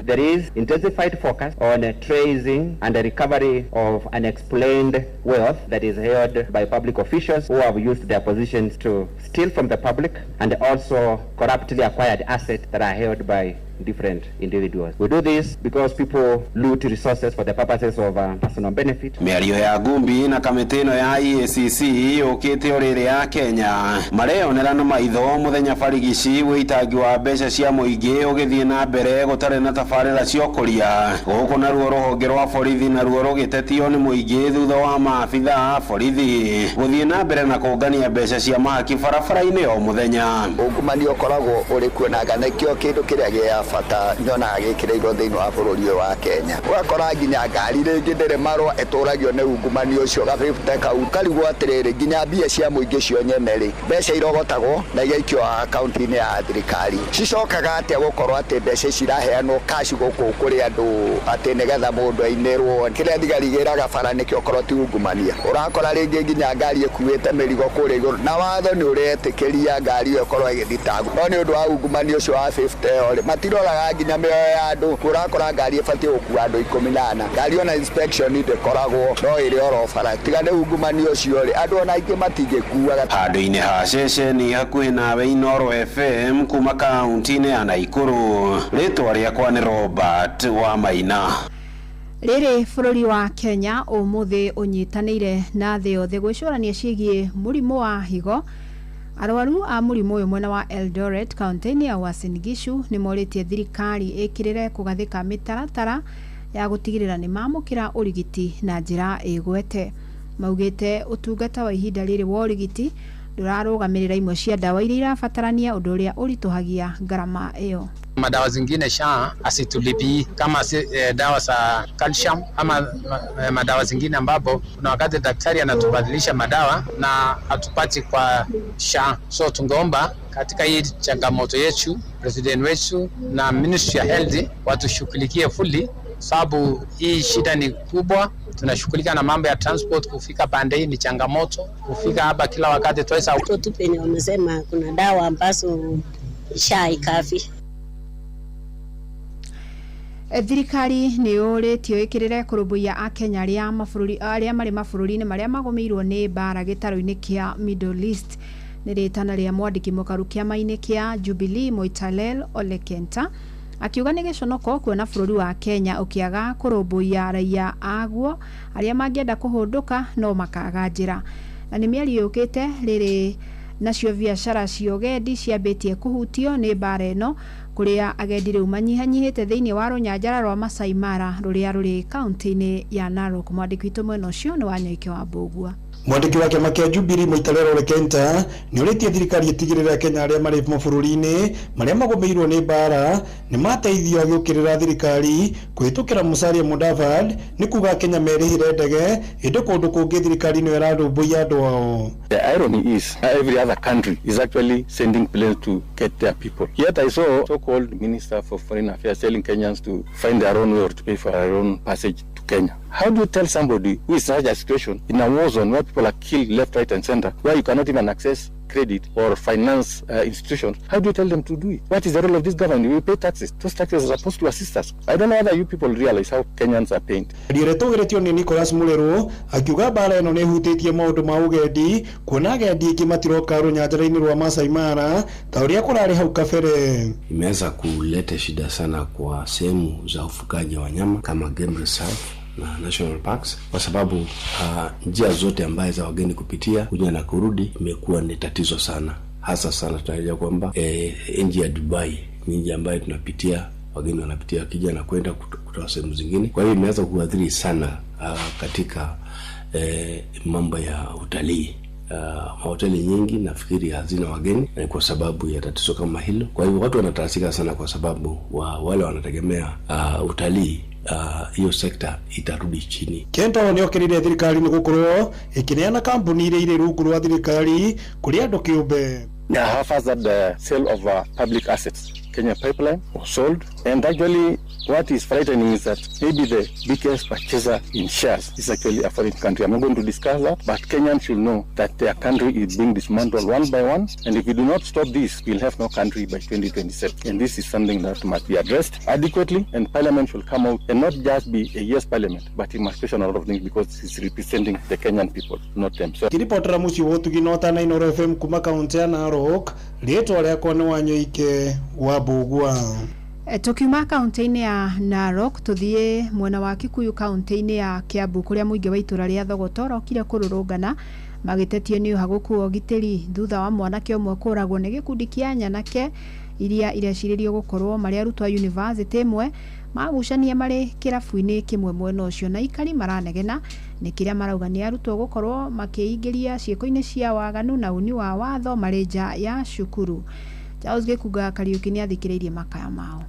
There is intensified focus on tracing and the recovery of unexplained unearned wealth that is held by public officials who have used their positions to steal from the public and also corruptly acquired assets that are held by different individuals. We do this because people loot resources for the purposes of personal benefit. Mĩario ya Ngumbi na kamĩtĩ ĩno ya EACC yũkĩte o rĩrĩ ya Kenya mareyonera na maitho mũthenya barigici wĩitangi wa mbeca cia mũingĩ ũgĩthiĩ na mbere gũtarĩ na tabarĩra cia ũkũria. Gũkũ naruo rũhonge rwa borithi naruo rũgĩtetio nĩ mũingĩ thutha wa maabitha a borithi gũthiĩ na mbere na kũngania mbeca cia mahaki barabara-inĩ o mũthenya. Ungumania ũkoragwo ũrĩ kuo na nĩkĩo kĩndũ kĩrĩa gĩa bata nyonaga gĩkĩrĩirwo thĩinĩ wa bũrũri ũyũ wa Kenya. Ũgakora nginya ngari rĩngĩ ndĩrĩ marũa ĩtũragio nĩ ungumania ũcio gabĩbute kau karigwo atĩrĩrĩ nginya mbia cia mũingĩ cio nyene rĩ mbeca irogotagwo na igaikio akaunti-inĩ ya thirikari cicokaga atĩa gũkorwo atĩ mbeca ici iraheanwo cash gũkũ kũrĩ andũ atĩ nĩgetha mũndũ ainĩrwo kĩrĩa thigari igĩraga bara nĩkĩo korwo ti ungumania. Ũrakora rĩngĩ nginya ngari ĩkuĩte mĩrigo kũrĩa igũrũ na watho nĩ ũretĩkĩria ngari ĩyo ĩkorwo ĩgĩthitangwo no nĩ ũndũ wa ungumania ũcio wa 50 ĩyo rĩ matiroraga nginya mĩoyo ya andũ. Ũrakora ngari ĩbatiĩ gũkua andũ 14 ngari ona inspection ndĩkoragwo no ĩrĩ oro bara tiga nĩ ungumania ũcio rĩ andũ ona aingĩ matingĩkuaga. Handũ-inĩ ha ceceni hakuhĩ nawe Inooro FM kuma kaunti-inĩ ya Naikuru, rĩtwa rĩakwa nĩ Robert wa Maina. Rĩrĩ bũrũri wa Kenya ũmũthĩ ũnyitanĩire na thĩ yothe gwĩcũrania ciĩgiĩ mũrimũ wa higo. Arwaru a mũrimũ ũyũ mwena wa Eldoret kaunti-inĩ ya Uasin Gishu nĩ morĩtie thirikari ĩkĩrĩre kũgathĩka mĩtaratara ya gũtigĩrĩra nĩ mamũkĩra ũrigiti na njĩra ĩgwete. Maugĩte ũtungata wa ihinda rĩrĩ wa ũrigiti ndũrarũgamĩrĩra imwe cia ndawa iria irabatarania ũndũ ũrĩa ũritũhagia ngarama ĩyo. Madawa zingine SHA asitulipii kama dawa za calcium ama madawa zingine ambapo kuna wakati daktari anatubadilisha madawa na hatupati kwa SHA. So tungeomba katika hii changamoto yetu president wetu na Ministry ya Health watushughulikie fully, sababu hii shida ni kubwa. Tunashughulika na mambo ya transport, kufika pande hii ni changamoto, kufika hapa kila wakati tuweza tu penye wamesema kuna dawa ambazo SHA ikafi. Thirikari nĩ yũrĩtio ĩkĩrĩre kũrũmbũiya akenya arĩa mabũrũri arĩa marĩ mabũrũri-inĩ marĩa magũmĩirwo nĩ mbara gĩtarũ-inĩ kĩa Middle East. Nĩ rĩtana rĩa mwandĩki mũkaru kĩama-inĩ kĩa Jubilee Moitalel Ole Kenta akiuga nĩ gĩconoko kuona bũrũri wa Kenya ũkĩaga kũrũmbũiya raia aguo arĩa mangĩenda kũhũndũka no makaga njĩra. Na nĩ mĩario yũkĩte rĩrĩ nacio biacara cia ũgendi ciambĩtie kũhutio nĩ mbara ĩno kũrĩa agendi rĩu manyihanyihĩte thĩinĩ wa rũnyanjara rwa Masai Mara rũrĩa rũrĩ kaunti-inĩ ya Narok. Mwandĩki witũ mwena ũcio nĩ Wanyoike wa Mbũgua. Mwandĩki wa kĩama kĩa Jubilee Moitalel Ole Kenta nĩ ũrĩtie thirikari ĩtigĩrĩre Kenya arĩa marĩ mabũrũri-inĩ marĩa magũmĩirwo nĩ mbara nĩ mateithio agĩũkĩrĩra thirikari kũhĩtũkĩra Musalia Mudavadi nĩ kuga Kenya merĩhĩre ndege ĩndĩ kũndũ kũngĩ thirikari nĩyo ĩrarũmbũiya andũ ao. The irony is every other country is actually sending planes to get their people. Yet I saw so-called Minister for Foreign Affairs telling Kenyans to find their own way or to pay for their own passage to Kenya. How do you tell somebody who is in such a situation in a war zone where people are killed left, right and center, where you cannot even access credit or finance institutions, how do you tell them to do it? What is the role of this government? We pay taxes. Those taxes are supposed to assist us. I don't know whether you people realize how Kenyans are paying. Rĩrĩa nĩ Nicholas Murero akiuga mbara ĩno nĩ ĩhutĩtie maũndũ ma ũgendi kuona agendi aingĩ matiroka rũnyanjara-inĩ rwa Masai Mara ta ũrĩa kũrarĩ hau kabere. Imeweza kuleta shida sana kwa sehemu za ufugaji wa wanyama kama game reserve na national parks, kwa sababu njia zote ambaye za wageni kupitia kuja na kurudi imekuwa ni tatizo sana. Hasa sana tunaelewa kwamba nchi ya Dubai ni nchi ambayo tunapitia, wageni wanapitia wakija na kwenda kutoka sehemu zingine. Kwa hiyo imeweza kuathiri sana katika mambo ya utalii. Mahoteli nyingi nafikiri hazina wageni kwa sababu ya tatizo kama hilo. Kwa hivyo watu wanatasika sana kwa sababu wale wanategemea utalii, hiyo sekta itarudi chini. Kento nĩ okĩrĩire thirikari nĩ gũkorwo ĩkĩneana kambuni iria irĩ rungu rwa thirikari kũrĩ andũ kĩũmbe. Now, half the sale of public assets. Kenya Pipeline was sold, and actually What is frightening is that maybe the biggest purchaser in shares is actually a foreign country. I'm not going to discuss that, but Kenyans should know that their country is being dismantled one by one, and if we do not stop this, we'll have no country by 2027. And this is something that must be addressed adequately, and Parliament should come out and not just be a yes Parliament, but it must question a lot of things because it's representing the Kenyan people, not them. So Ngĩribotera mũciĩ wa ũtugi na ũtana Inooro FM kuma kaũntĩ ya Narok, rĩtwa rĩakwa nĩ Wanyoike wa Mbũgua. Tukiuma kaunti-inĩ ya Narok tuthiĩ mwena wa Kikuyu kaunti-inĩ ya Kiambu kũrĩa mũingĩ wa itũra rĩa Thogoto ũrokire kũrũrũngana magĩtetio nĩ ũhagũku wa ũgitĩri thutha wa mwanake ũmwe kũragwo nĩ gĩkundi kĩa nyanake iria irecirĩrio gũkorwo marĩ arutwo a yunivasĩtĩ ĩmwe magucania marĩ kĩrabu-inĩ kĩmwe mwena ũcio na aikari maranegena nĩ kĩrĩa marauga nĩ arutwo gũkorwo makĩingĩria ciĩko-inĩ cia waganu na uni wa watho marĩ nja ya cukuru. Charles Gĩkunga Kariũki nĩ athikĩrĩirie makaya mao.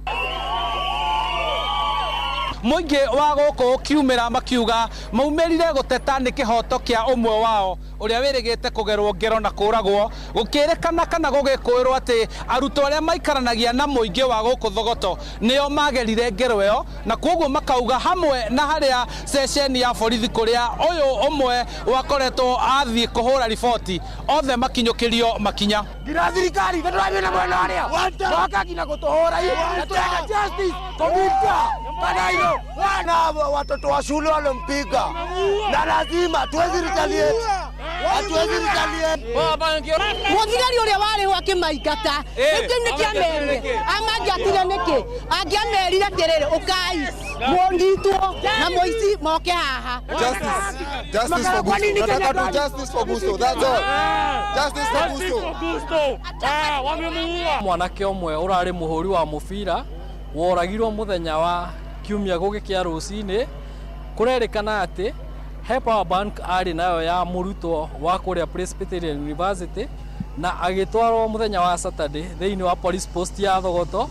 Mũingĩ wa gũkũ ũkiumĩra makiuga maumĩrire gũteta nĩ kĩhoto kĩa ũmwe wao ũrĩa wĩrĩgĩte kũgerwo ngero na kũragwo, gũkĩrĩkana kana gũgĩkũĩrwo atĩ arutwo arĩa maikaranagia na mũingĩ wa gũkũ Thogoto nĩo magerire ngero ĩyo, na koguo makauga hamwe na harĩa ceceni ya borithi kũrĩa ũyũ ũmwe wakoretwo athiĩ kũhũra riboti othe makinyũkĩrio makinya. Nginya thirikari nĩ tũrathiĩ na mwena ũrĩa moka nginya gũtũhũra na tũrenda justice Comita Kanairo na watoto wa shule walimpiga na lazima tuwezi retaliate, hatuwezi retaliate. Mũthigari ũrĩa warĩ ho akĩmaingata rĩu nĩ kĩamerire amangĩatire nĩkĩ angĩamerire atĩrĩrĩ ũkai mũnyitwo na mũici moke haha. Justice for Gusto. Nataka tu justice for Gusto. That's all. Justice for Gusto. Mwanake ũmwe ũrarĩ mũhũri wa mũbira woragirwo mũthenya wa kiumia gũgĩkĩa rũcinĩ, kũrerĩkana atĩ he power bank arĩ nayo ya mũrutwo wa kũrĩa Presbyterian University na agĩtwarwo mũthenya wa Saturday thĩinĩ wa police post ya Thogoto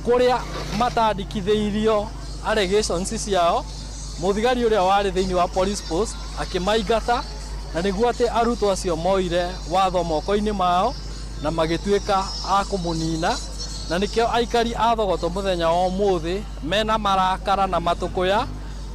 kũrĩa matandĩkithĩirio allegations ciao. Mũthigari ũrĩa warĩ thĩinĩ wa police post akĩmaingata na nĩguo atĩ arutwo acio moire watho moko-inĩ mao na magĩtuĩka a kũmũnina, na nĩkĩo aikari a Thogoto mũthenya wa ũmũthĩ mena marakara na matũkũya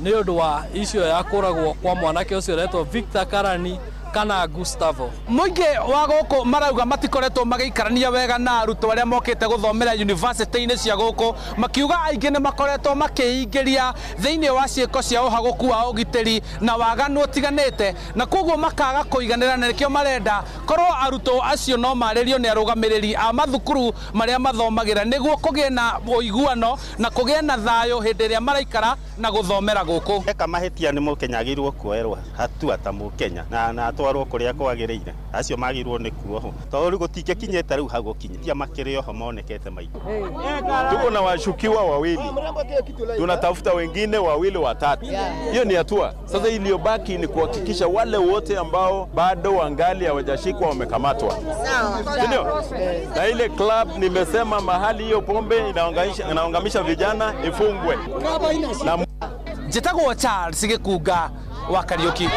nĩ ũndũ wa icio ya kũragwo kwa mwanake ũcio ũretwo Victor Karani kana Gustavo. Mũingĩ wa gũkũ marauga matikoretwo magĩikarania wega na arutwo arĩa mokĩte gũthomera university-inĩ cia gũkũ, makiuga aingĩ nĩ makoretwo makĩingĩria thĩinĩ wa ciĩko cia ũhagũku wa ũgitĩri na waganu ũtiganĩte, na koguo makaga kũiganĩra, na nĩkĩo marenda korwo arutwo acio no marĩrio nĩ arũgamĩrĩri a mathukuru marĩa mathomagĩra nĩguo kũgĩe na ũiguano na kũgĩe na thayũ hĩndĩ ĩrĩa maraikara na gũthomera gũkũ. Eka mahĩtia nĩ Mũkenya agĩrĩirwo kuoerwo hatua ta Mũkenya na atwarwo kũrĩa kwagĩrĩire, acio magĩrĩirwo nĩ kuohwo tondũ gũtingĩkinyĩte rĩu hau gũkinya makĩrĩ oho monekete maingĩ. Tuko na washukiwa wawili, tunatafuta wengine wawili watatu. Hiyo ni hatua. Sasa iliyobaki ni kuhakikisha wale wote ambao bado wangali hawajashikwa wamekamatwa, ndio? Na ile club nimesema mahali hiyo pombe inaangamisha vijana ifungwe. Na njĩtagwo Charles Gĩkunga wa Kariũki.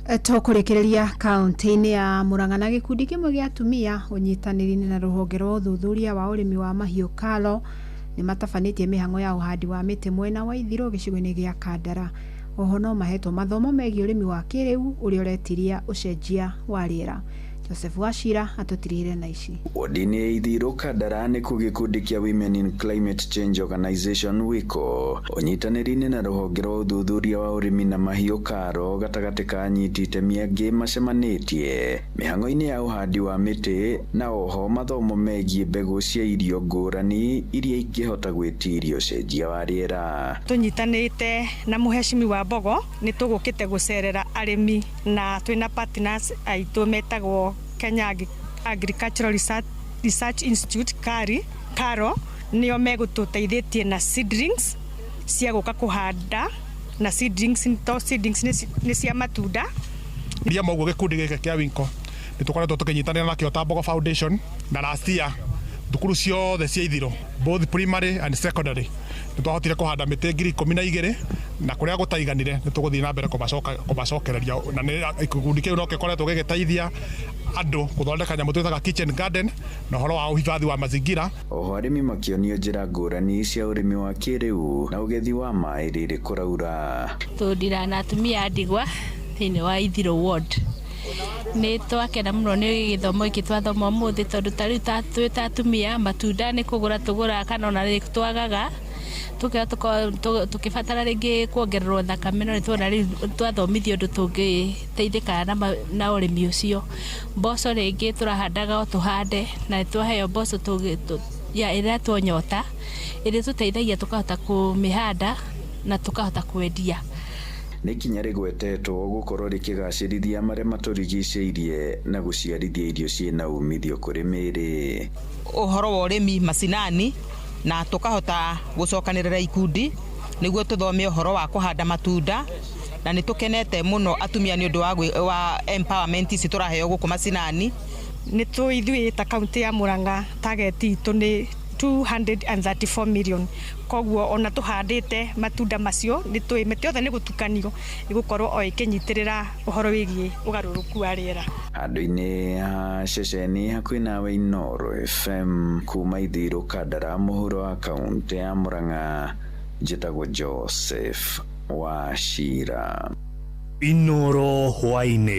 Tũkũrĩkĩrĩria kaunti-inĩ ya Murang'a na gĩkundi kĩmwe gĩa atumia ũnyitanĩri-inĩ na rũhonge rwa ũthuthuria wa ũrĩmi wa mahiũ KALRO nĩ matabanĩtie mĩhang'o ya ũhandi wa mĩtĩ mwena wa ithirũ gĩcigo-inĩ gĩa Kandara. Oho no mahetwo mathomo megiĩ ũrĩmi wa kĩrĩu ũrĩa ũretiria ũcenjia wa rĩera. Joseph Wachira atũtirihire na ici. Wodi-inĩ ya Ithirũ Kandara nĩkuo gĩkundi kĩa Women in Climate Change Organization WICO ũnyitanĩri-inĩ na rũhonge rwa ũthuthuria wa ũrĩmi na mahiũ KALRO gatagatĩ ka anyiti itemi angĩ macemanĩtie mĩhang'o-inĩ ya ũhandi wa mĩtĩ na oho mathomo megiĩ mbegũ cia irio ngũrani iria ingĩhota gwĩtiria ũcenjia wa rĩera. Tũnyitanĩte na mũhecimi wa Mbogo nĩ tũgũkĩte gũcerera arĩmi na twĩna partners aitũ metagwo Kenya Agricultural Research Institute KARI KALRO nĩo megũtũteithĩtie na seedlings cia gũka kũhanda na seedlings to seedlings nĩ cia matunda. Ria moguo gĩkundi gĩkĩ kĩa Winco nĩ tũkoretwo tũkĩnyitanĩra nakĩo ta Mbogo Foundation na last year thukuru ciothe cia Ithirũ both primary and secondary nĩ twahotire kũhanda mĩtĩ 12,000 Na kũrĩa gũtaiganire nĩ tũgũthiĩ na mbere kũmacokereria, na nĩ gĩkundi kĩu no gĩkoretwo gĩgĩteithia andũ gũthondeka nyamũ twĩtaga kitchen garden na ũhoro wa uhifadhi wa mazingira. Oho arĩmi makĩonio njĩra ngũrani cia ũrĩmi wa kĩrĩu na ũgethi wa maĩ rĩrĩ kũraura. Tũndira na atumia a ndigwa thĩinĩ wa Ithirũ ward. Nĩ twakena mũno nĩ gĩthomo gĩkĩ twathoma ũmũthĩ, tondũ ta rĩu twĩ ta atumia, matunda nĩ kũgũra tũgũraga kana ona nĩ twagaga, tũkera tũkĩbatara rĩngĩ kuongererwo thakame, no nĩ tuona rĩu twathomithio ũndũ tũngĩteithĩka na ũrĩmi ũcio. Mboco rĩngĩ tũrahandaga o tũhande, na nĩ twaheo mboco ya ĩretwo nyota, ĩrĩa tũteithagia tũkahota kũmĩhanda na tũkahota kwendia. Nĩ ikinya rĩgwetetwo gũkorwo rĩkĩgacĩrithia marĩa matũrigicĩirie na gũciarithia irio ciĩna umithio kũrĩ mĩĩrĩ. Ũhoro wa ũrĩmi macinani, na tũkahota gũcokanĩrĩra ikundi nĩguo tũthome ũhoro wa kũhanda matunda, na nĩ tũkenete mũno atumia nĩ ũndũ wa empowerment ici tũraheo gũkũ macinani. Nĩ tũ ithuĩ ta kaunti ya Murang'a, target itũ nĩ 234 million, koguo ona tũhandĩte matunda macio nĩ tũĩ mĩtĩ yothe nĩ gũtukanio ĩgũkorwo o ĩkĩnyitĩrĩra ũhoro wĩgiĩ ũgarũrũku wa rĩera. Handũ-inĩ ha ceceni hakuhĩ nawe, Inooro FM kuma Ithirũ, Kandara, mũhuro wa kaũntĩ ya Murang'a, njĩtagwo Joseph Wachira. Inooro hwaĩ-inĩ.